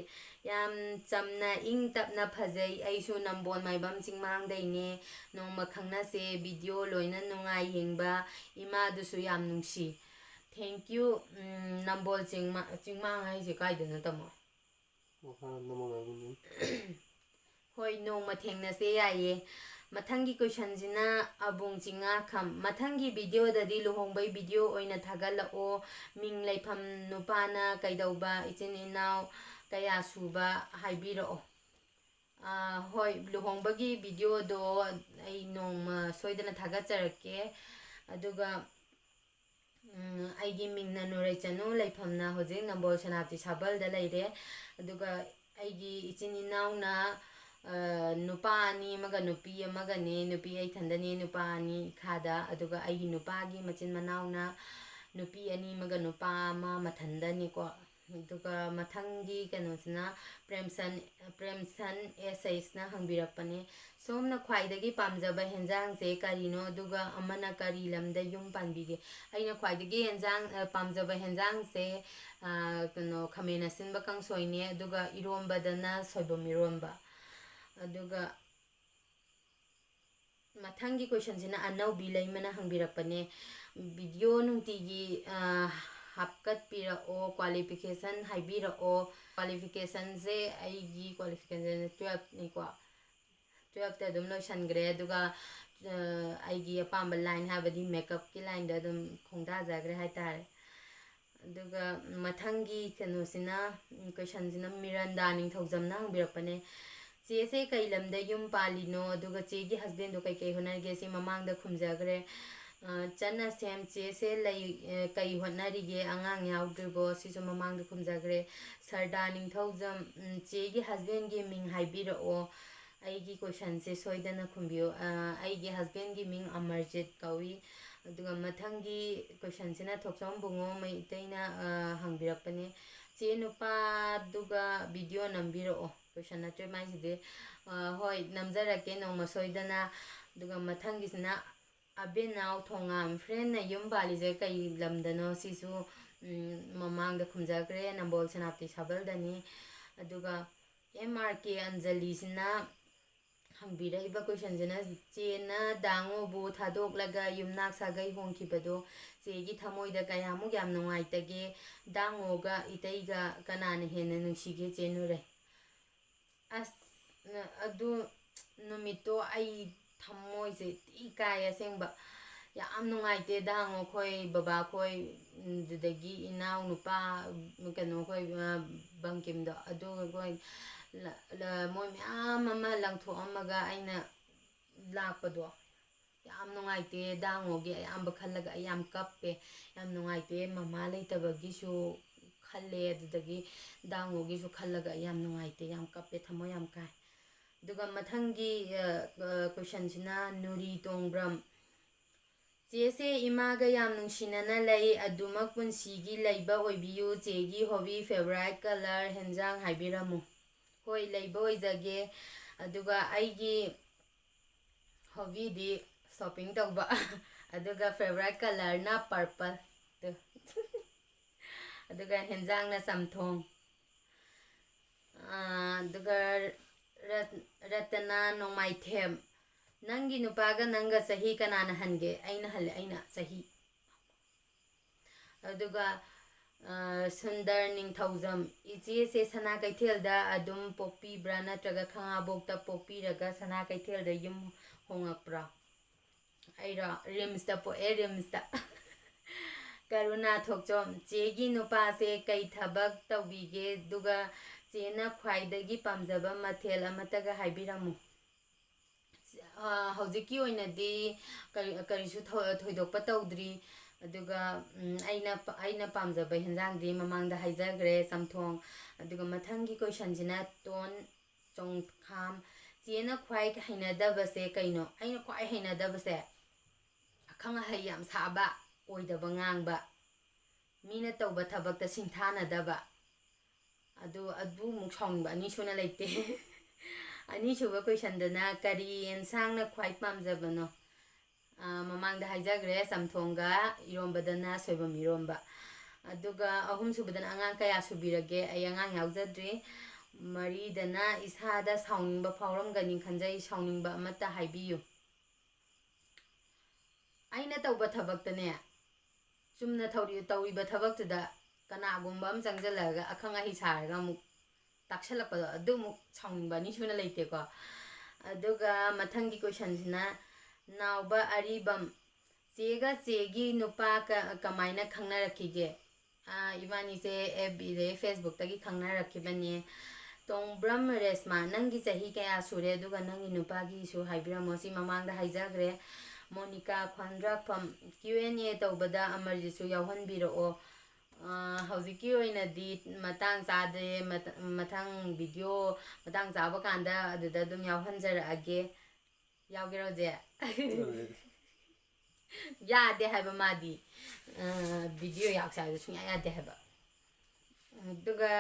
"ꯌꯥꯝ ꯆꯝꯅ ꯏꯪ ꯇꯞꯅ ꯐꯖꯩ꯫ ꯑꯩꯁꯨ ꯅꯝꯕꯣꯜ ꯃꯥꯏꯕꯝ ꯆꯤꯡꯃꯥꯡꯗꯩꯅꯦ꯫ ꯅꯣꯡꯃ ꯈꯪꯅꯁꯦ꯫ Video ꯂꯣꯏꯅ ꯅꯨꯡꯉꯥꯏ ꯌꯦꯡꯕ꯫ ꯏꯃꯥꯗꯨꯁꯨ ꯌꯥꯝ ꯅꯨꯡꯁꯤ꯫" Thank you꯫ ꯎꯝ, ꯅꯝꯕꯣꯜ ꯆꯤꯡꯃꯥ-, ꯆꯤꯡꯃꯥꯡ ꯍꯥꯏꯁꯦ ꯀꯥꯏꯗꯅꯣ, ꯇꯥꯃꯣ? ꯃꯈꯥ ꯅꯝꯃꯒ ꯑꯗꯨꯝ ꯍꯣꯏ, ꯅꯣꯡꯃ ꯊꯦꯡꯅꯁꯦ, ꯌꯥꯏꯌꯦ꯫ ꯃꯊꯪꯒꯤ questionꯁꯤꯅ ꯑꯕꯨꯡ ꯆꯤꯡꯉꯥꯈꯝ꯫ ꯃꯊꯪꯒꯤ videoꯗꯗꯤ ꯂꯨꯍꯣꯡꯕꯩ video ꯑꯣꯏꯅ ꯊꯥꯒꯠꯂꯛꯑꯣ꯫ ꯃꯤꯡ, ꯂꯩꯐꯝ, ꯅꯨꯄꯥꯅ ꯀꯩꯗꯧꯕ, ꯏꯆꯤꯟ ꯏꯅꯥꯎ ꯀꯌꯥ ꯁꯨꯕ ꯍꯥꯏꯕꯤꯔꯛꯑꯣ꯫ ꯑꯥ, ꯍꯣꯏ, ꯂꯨꯍꯣꯡꯕꯒꯤ videoꯗꯣ ꯑꯩ ꯅꯣꯡꯃ ꯁꯣꯏꯗꯅ ꯊꯥꯒꯠꯆꯔꯛꯀꯦ꯫ ꯑꯗꯨꯒ ꯎꯝ, ꯑꯩꯒꯤ ꯃꯤꯡꯅ ꯅꯨꯔꯩꯆꯅꯨ, ꯂꯩꯐꯝꯅ ꯍꯧꯖꯤꯛ ꯅꯝꯕꯣꯜ ꯁꯦꯅꯥꯄꯇꯤ ꯁꯥꯕꯜꯗ ꯂꯩꯔꯦ꯫ ꯑꯗꯨꯒ ꯑꯩꯒꯤ ꯏꯆꯤꯟ ꯏꯅꯥꯎꯅ, ꯑ, ꯅꯨꯄꯥ ꯑꯅꯤ ꯑꯃꯒ ꯅꯨꯄꯤ ꯑꯃꯒꯅꯦ꯫ ꯅꯨꯄꯤ ꯑꯩ ꯏꯊꯟꯗꯅꯦ, ꯅꯨꯄꯥ ꯑꯅꯤ ꯏꯈꯥꯗ꯫ ꯑꯗꯨꯒ ꯑꯩꯒꯤ ꯅꯨꯄꯥꯒꯤ ꯃꯆꯤꯟ ꯃꯅꯥꯎꯅ ꯅꯨꯄꯤ ꯑꯅꯤ ꯑꯃꯒ ꯅꯨꯄꯥ ꯑꯃ, ꯃꯊꯟꯗꯅꯤꯀꯣ꯫ ꯑꯗꯨꯒ ꯃꯊꯪꯒꯤ ꯀꯩꯅꯣꯁꯤꯅ ꯄ꯭ꯔꯦꯝꯁꯟ, ꯄ꯭ꯔꯦꯝꯁꯟ ꯑꯦꯁ ꯑꯩꯁꯅ ꯍꯪꯕꯤꯔꯛꯄꯅꯦ, "ꯁꯣꯝꯅ ꯈ꯭ꯋꯥꯏꯗꯒꯤ ꯄꯥꯝꯖꯕ ꯍꯦꯟꯖꯥꯡꯁꯦ ꯀꯔꯤꯅꯣ? ꯑꯗꯨꯒ ꯑꯃꯅ ꯀꯔꯤ ꯂꯝꯗ ꯌꯨꯝ ꯄꯥꯟꯕꯤꯒꯦ?" ꯑꯩꯅ ꯈ꯭ꯋꯥꯏꯗꯒꯤ ꯍꯦꯟꯖꯥꯡ, ꯑ, ꯄꯥꯝꯖꯕ ꯍꯦꯟꯖꯥꯡꯁꯦ, ꯑ, ꯀꯩꯅꯣ, ꯈꯥꯃꯦꯟ ꯑꯁꯤꯟꯕ ꯀꯥꯡꯁꯣꯏꯅꯦ, ꯑꯗꯨꯒ ꯏꯔꯣꯝꯕꯗꯅ ꯁꯣꯏꯕꯨꯝ ꯏꯔꯣꯝꯕ꯫ ꯑꯗꯨꯒ ꯃꯊꯪꯒꯤ questionꯁꯤꯅ ꯑꯅꯧꯕꯤ ꯂꯩꯃꯅ ꯍꯪꯕꯤꯔꯛꯄꯅꯦ, "video ꯅꯨꯡꯇꯤꯒꯤ, ꯑ, ꯍꯥꯞꯀꯠꯄꯤꯔꯛꯑꯣ, qualification ꯍꯥꯏꯕꯤꯔꯛꯑꯣ꯫" Qualificationꯁꯦ, ꯑꯩꯒꯤ qualificationꯁꯦ twelveꯅꯤꯀꯣ꯫ Twelveꯇ ꯑꯗꯨꯝ ꯂꯣꯏꯁꯟꯈ꯭ꯔꯦ꯫ ꯑꯗꯨꯒ, ꯑ, ꯑꯩꯒꯤ ꯑꯄꯥꯝꯕ line, ꯍꯥꯏꯕꯗꯤ makeupꯀꯤ lineꯗ ꯑꯗꯨꯝ ꯈꯣꯡꯗꯥꯖꯈ꯭ꯔꯦ ꯍꯥꯏꯇꯥꯔꯦ꯫ ꯑꯗꯨꯒ ꯃꯊꯪꯒꯤ ꯀꯩꯅꯣꯁꯤꯅ, ꯎꯝ, questionꯁꯤꯅ ꯃꯤꯔꯟꯗꯥ ꯅꯤꯡꯊꯧꯖꯝꯅ ꯍꯪꯕꯤꯔꯛꯄꯅꯦ, "ꯆꯦꯁꯦ ꯀꯩ ꯂꯝꯗ ꯌꯨꯝ ꯄꯥꯜꯂꯤꯅꯣ? ꯑꯗꯨꯒ ꯆꯦꯒꯤ husbandꯗꯣ ꯀꯩꯀꯩ ꯍꯣꯠꯅꯔꯤꯒꯦ?" ꯁꯤ ꯃꯃꯥꯡꯗ ꯈꯨꯝꯖꯈ꯭ꯔꯦ꯫ ꯑ, ꯆꯟꯅ ꯁꯦꯝ, "ꯆꯦꯁꯦ ꯂꯩ, ꯑ, ꯀꯩ ꯍꯣꯠꯅꯔꯤꯒꯦ? ꯑꯉꯥꯡ ꯌꯥꯎꯗ꯭ꯔꯤꯕꯣ?" ꯁꯤꯁꯨ ꯃꯃꯥꯡꯗ ꯈꯨꯝꯖꯈ꯭ꯔꯦ꯫ ꯁꯔꯗꯥ ꯅꯤꯡꯊꯧꯖꯝ, ꯎꯝ, "ꯆꯦꯒꯤ husbandꯒꯤ ꯃꯤꯡ ꯍꯥꯏꯕꯤꯔꯛꯑꯣ꯫ ꯑꯩꯒꯤ questionꯁꯦ ꯁꯣꯏꯗꯅ ꯈꯨꯝꯕꯤꯌꯨ꯫" ꯑ, ꯑꯩꯒꯤ husbandꯒꯤ ꯃꯤꯡ ꯑꯃꯔꯖꯤꯠ ꯀꯧꯏ꯫ ꯑꯗꯨꯒ ꯃꯊꯪꯒꯤ questionꯁꯤꯅ ꯊꯣꯛꯆꯣꯝ ꯕꯨꯡꯉꯣ ꯃꯩꯇꯩꯅ, ꯑ, ꯍꯪꯕꯤꯔꯛꯄꯅꯦ, "ꯆꯦ, ꯅꯨꯄꯥꯗꯨꯒ video ꯅꯝꯕꯤꯔꯛꯑꯣ꯫" Question ꯅꯠꯇ꯭ꯔꯦ ꯃꯥꯏꯁꯤꯗꯤ꯫ ꯑ, ꯍꯣꯏ, ꯅꯝꯖꯔꯛꯀꯦ ꯅꯣꯡꯃ ꯁꯣꯏꯗꯅ꯫ ꯑꯗꯨꯒ ꯃꯊꯪꯒꯤꯁꯤꯅ ꯑꯕꯦꯟꯅꯥꯎ ꯊꯣꯉꯥꯝ, "Friendꯅ ꯌꯨꯝ ꯄꯥꯜꯂꯤꯁꯦ ꯀꯩ ꯂꯝꯗꯅꯣ?" ꯁꯤꯁꯨ, ꯎꯝ, ꯃꯃꯥꯡꯗ ꯈꯨꯝꯖꯈ꯭ꯔꯦ, ꯅꯝꯕꯣꯜ ꯁꯦꯅꯥꯄꯇꯤ ꯁꯥꯕꯜꯗꯅꯤ꯫ ꯑꯗꯨꯒ ꯑꯦꯝ ꯑꯥꯔ ꯀꯦ ꯑꯟꯖꯂꯤꯁꯤꯅ ꯍꯪꯕꯤꯔꯛꯏꯕ ꯀꯣꯏꯁꯟꯁꯤꯅ, ꯆꯦꯅ ꯗꯥꯉꯣꯕꯨ ꯊꯥꯗꯣꯛꯂꯒ ꯌꯨꯝꯅꯥꯛ ꯁꯥꯒꯩ ꯍꯣꯡꯈꯤꯕꯗꯣ ꯆꯦꯒꯤ ꯊꯃꯣꯏꯗ ꯀꯌꯥꯃꯨꯛ ꯌꯥꯝ ꯅꯨꯡꯉꯥꯏꯇꯒꯦ? ꯗꯥꯉꯣꯒ ꯏꯇꯩꯒ ꯀꯅꯥꯅ ꯍꯦꯟꯅ ꯅꯨꯡꯁꯤꯒꯦ ꯆꯦ ꯅꯨꯔꯩ? ꯑꯁ, ꯅ-, ꯑꯗꯨ ꯅꯨꯃꯤꯠꯇꯣ ꯑꯩ ꯊꯃꯣꯏꯁꯦ ꯊꯤ ꯀꯥꯏ ꯑꯁꯦꯡꯕ꯫ ꯌꯥꯝ ꯅꯨꯡꯉꯥꯏꯇꯦ ꯗꯥꯉꯣ ꯈꯣꯏ, ꯕꯕꯥ ꯈꯣꯏ, ꯎꯝ, ꯑꯗꯨꯗꯒꯤ ꯏꯅꯥꯎ ꯅꯨꯄꯥ, ꯎꯝ, ꯀꯩꯅꯣ ꯈꯣꯏ, ꯑ, ꯕꯪꯀꯤꯝꯗꯣ, ꯑꯗꯨ ꯈꯣꯏ ꯂ-, ꯂ-, ꯃꯣꯏ ꯃꯌꯥꯝ ꯑꯃ ꯂꯪꯊꯣꯛꯑꯝꯃꯒ ꯑꯩꯅ ꯂꯥꯛꯄꯗꯣ ꯌꯥꯝ ꯅꯨꯡꯉꯥꯏꯇꯦ꯫ ꯗꯥꯉꯣꯒꯤ ꯑꯌꯥꯝꯕ ꯈꯜꯂꯒ ꯑꯩ ꯌꯥꯝ ꯀꯞꯄꯦ꯫ ꯌꯥꯝ ꯅꯨꯡꯉꯥꯏꯇꯦ꯫ ꯃꯃꯥ ꯂꯩꯇꯕꯒꯤꯁꯨ ꯈꯜꯂꯦ, ꯑꯗꯨꯗꯒꯤ ꯗꯥꯉꯣꯒꯤꯁꯨ ꯈꯜꯂꯒ ꯑꯩ ꯌꯥꯝ ꯅꯨꯡꯉꯥꯏꯇꯦ, ꯌꯥꯝ ꯀꯞꯄꯦ, ꯊꯃꯣꯏ ꯌꯥꯝ ꯀꯥꯏ꯫ ꯑꯗꯨꯒ ꯃꯊꯪꯒꯤ, ꯑ, ꯑ, ꯀꯣꯏꯁꯟꯁꯤꯅ ꯅꯨꯔꯤ ꯇꯣꯡꯕ꯭ꯔꯝ꯫ ꯆꯦꯁꯦ ꯏꯃꯥꯒ ꯌꯥꯝ ꯅꯨꯡꯁꯤꯅꯅ ꯂꯩ, ꯑꯗꯨꯃꯛ ꯄꯨꯟꯁꯤꯒꯤ ꯂꯩꯕ ꯑꯣꯏꯕꯤꯌꯨ꯫ ꯆꯦꯒꯤ ꯍꯣꯕꯤ, ꯐꯦꯚꯣꯔꯥꯏꯠ ꯀꯂꯔ, ꯍꯦꯟꯖꯥꯡ ꯍꯥꯏꯕꯤꯔꯝꯃꯨ꯫ ꯍꯣꯏ, ꯂꯩꯕ ꯑꯣꯏꯖꯒꯦ꯫ ꯑꯗꯨꯒ ꯑꯩꯒꯤ ꯍꯣꯕꯤꯗꯤ ꯁꯣꯞꯄꯤꯡ ꯇꯧꯕ꯫ ꯑꯗꯨꯒ ꯐꯦꯚꯣꯔꯥꯏꯠ ꯀꯂꯔꯅ ꯄꯔꯄꯜ꯫ ꯑꯗꯨꯒ ꯍꯦꯟꯖꯥꯡꯅ ꯆꯝꯊꯣꯡ꯫ ꯑꯥ, ꯑꯗꯨꯒ ꯔꯠ-, ꯔꯇꯅꯥ ꯅꯣꯡꯃꯥꯏꯊꯦꯝ, "ꯅꯪꯒꯤ ꯅꯨꯄꯥꯒ ꯅꯪꯒ ꯆꯍꯤ ꯀꯅꯥꯅ ꯍꯟꯒꯦ?" ꯑꯩꯅ ꯍꯜꯂꯦ, ꯑꯩꯅ ꯆꯍꯤ꯫ ꯑꯗꯨꯒ, ꯑꯥ, ꯁꯨꯟꯗꯔ ꯅꯤꯡꯊꯧꯖꯝ, "ꯏꯆꯦꯁꯦ ꯁꯅꯥ ꯀꯩꯊꯦꯜꯗ ꯑꯗꯨꯝ ꯄꯣꯛꯄꯤꯕ꯭ꯔꯥ ꯅꯠꯇ꯭ꯔꯒ ꯈꯥꯉꯕꯣꯛꯇ ꯄꯣꯛꯄꯤꯔꯒ ꯁꯅꯥ ꯀꯩꯊꯦꯜꯗ ꯌꯨꯝ ꯍꯣꯡꯉꯛꯄ꯭ꯔꯥ?" ꯑꯩꯔꯣ? ꯔꯤꯝꯁꯇ ꯄꯣꯛꯑꯦ, ꯔꯤꯝꯁꯇ꯫ ꯀꯔꯨꯅꯥ ꯊꯣꯛꯆꯣꯝ, "ꯆꯦꯒꯤ ꯅꯨꯄꯥꯁꯦ ꯀꯩ ꯊꯕꯛ ꯇꯧꯕꯤꯒꯦ? ꯑꯗꯨꯒ ꯆꯦꯅ ꯈ꯭ꯋꯥꯏꯗꯒꯤ ꯄꯥꯝꯖꯕ ꯃꯊꯦꯜ ꯑꯃꯠꯇꯒ ꯍꯥꯏꯕꯤꯔꯝꯃꯨ?" ꯑꯥ, ꯍꯧꯖꯤꯛꯀꯤ ꯑꯣꯏꯅꯗꯤ ꯀꯔꯤ-, ꯀꯔꯤꯁꯨ ꯊꯣ-, ꯊꯣꯏꯗꯣꯛꯄ ꯇꯧꯗ꯭ꯔꯤ꯫ ꯑꯗꯨꯒ, ꯎꯝ, ꯑꯩꯅ ꯄ-, ꯑꯩꯅ ꯄꯥꯝꯖꯕ ꯍꯦꯟꯖꯥꯡꯗꯤ ꯃꯃꯥꯡꯗ ꯍꯥꯏꯖꯈ꯭ꯔꯦ, ꯆꯝꯊꯣꯡ꯫ ꯑꯗꯨꯒ ꯃꯊꯪꯒꯤ ꯀꯣꯏꯁꯟꯁꯤꯅ ꯇꯣꯟ ꯆꯣꯡꯈꯥꯝ, "ꯆꯦꯅ ꯈ꯭ꯋꯥꯏ ꯍꯩꯅꯗꯕꯁꯦ ꯀꯩꯅꯣ?" ꯑꯩꯅ ꯈ꯭ꯋꯥꯏ ꯍꯩꯅꯗꯕꯁꯦ ꯑꯈꯪ ꯑꯍꯩ ꯌꯥꯝ ꯁꯥꯕ, ꯑꯣꯏꯗꯕ ꯉꯥꯡꯕ, ꯃꯤꯅ ꯇꯧꯕ ꯊꯕꯛꯇ ꯁꯤꯡꯊꯥꯅꯗꯕ꯫ ꯑꯗꯨ, ꯑꯗꯨꯃꯨꯛ ꯁꯥꯎꯅꯤꯡꯕ ꯑꯅꯤꯁꯨꯅ ꯂꯩꯇꯦ꯫ ꯑꯅꯤꯁꯨꯕ ꯀꯣꯏꯁꯟꯗꯅ ꯀꯔꯤ ꯑꯦꯟꯁꯥꯡꯅ ꯈ꯭ꯋꯥꯏ ꯄꯥꯝꯖꯕꯅꯣ? ꯑꯥ, ꯃꯃꯥꯡꯗ ꯍꯥꯏꯖꯈ꯭ꯔꯦ, ꯆꯝꯊꯣꯡꯒ ꯏꯔꯣꯝꯕꯗꯅ ꯁꯣꯏꯕꯨꯝ ꯏꯔꯣꯝꯕ꯫ ꯑꯗꯨꯒ ꯑꯍꯨꯝꯁꯨꯕꯗꯅ ꯑꯉꯥꯡ ꯀꯌꯥ ꯁꯨꯕꯤꯔꯒꯦ? ꯑꯩ ꯑꯉꯥꯡ ꯌꯥꯎꯖꯗ꯭ꯔꯤ꯫ ꯃꯔꯤꯗꯅ ꯏꯁꯥꯗ ꯁꯥꯎꯅꯤꯡꯕ ꯐꯥꯎꯔꯝꯒꯅꯤ ꯈꯟꯖꯩ, ꯁꯥꯎꯅꯤꯡꯕ ꯑꯃꯠꯇ ꯍꯥꯏꯕꯤꯌꯨ꯫ ꯑꯩꯅ ꯇꯧꯕ ꯊꯕꯛꯇꯅꯦ, ꯆꯨꯝꯅ ꯊꯧꯔꯤ-, ꯇꯧꯔꯤꯕ ꯊꯕꯛꯇꯨꯗ ꯀꯅꯥꯒꯨꯝꯕ ꯑꯃ ꯆꯪꯁꯤꯜꯂꯛꯑꯒ ꯑꯈꯪ ꯑꯍꯩ ꯁꯥꯔꯒ ꯑꯃꯨꯛ ꯇꯥꯛꯁꯜꯂꯛꯄꯗꯣ, ꯑꯗꯨꯃꯨꯛ ꯁꯥꯎꯅꯤꯡꯕ ꯑꯅꯤꯁꯨꯅ ꯂꯩꯇꯦꯀꯣ꯫ ꯑꯗꯨꯒ ꯃꯊꯪꯒꯤ ꯀꯣꯏꯁꯟꯁꯤꯅ, ꯅꯥꯎꯕ ꯑꯔꯤꯕꯝ, ꯆꯦꯒ ꯆꯦꯒꯤ ꯅꯨꯄꯥ ꯀ-, ꯀꯃꯥꯏꯅ ꯈꯪꯅꯔꯛꯈꯤꯒꯦ? ꯑꯥ, ꯏꯕꯥꯅꯤꯁꯦ ꯑꯦꯐ ꯕꯤꯗꯒꯤ, ꯐꯦꯁꯕꯨꯛꯇꯒꯤ ꯈꯪꯅꯔꯛꯈꯤꯕꯅꯦ꯫ ꯇꯣꯡꯕ꯭ꯔꯝ ꯔꯦꯁꯃꯥ, ꯅꯪꯒꯤ ꯆꯍꯤ ꯀꯌꯥ ꯁꯨꯔꯦ? ꯑꯗꯨꯒ ꯅꯪꯒꯤ ꯅꯨꯄꯥꯒꯤꯁꯨ ꯍꯥꯏꯕꯤꯔꯝꯃꯣ꯫ ꯁꯤ ꯃꯃꯥꯡꯗ ꯍꯥꯏꯖꯈ꯭ꯔꯦ꯫ ꯃꯣꯅꯤꯀꯥ ꯈ꯭ꯋꯥꯟꯗ꯭ꯔꯥꯛꯐꯝ, ꯀ꯭ꯌꯨ ꯑꯦꯟ ꯑꯦ ꯇꯧꯕꯗ ꯑꯃꯔꯖꯤꯠꯁꯨ ꯌꯥꯎꯍꯟꯕꯤꯔꯛꯑꯣ꯫ ꯑꯥ, ꯍꯧꯖꯤꯛꯀꯤ ꯑꯣꯏꯅꯗꯤ ꯃꯇꯥꯡ ꯆꯥꯗ꯭ꯔꯦ꯫ ꯃꯊ-, ꯃꯊꯪ ꯚꯤꯗꯤꯑꯣ ꯃꯇꯥꯡ ꯆꯥꯕ ꯀꯥꯟꯗ ꯑꯗꯨꯗ ꯑꯗꯨꯝ ꯌꯥꯎꯍꯟꯖꯔꯛꯑꯒꯦ꯫ ꯌꯥꯎꯒꯦꯔꯣ, ꯖꯦ? ꯌꯥꯗꯦ ꯍꯥꯏꯕ ꯃꯥꯗꯤ꯫ ꯑ, ꯚꯤꯗꯤꯑꯣ ꯌꯥꯎꯁꯦ ꯍꯥꯏꯕ ꯁꯨꯡꯌꯥ ꯌꯥꯗꯦ ꯍꯥꯏꯕ꯫ ꯑꯗꯨꯒ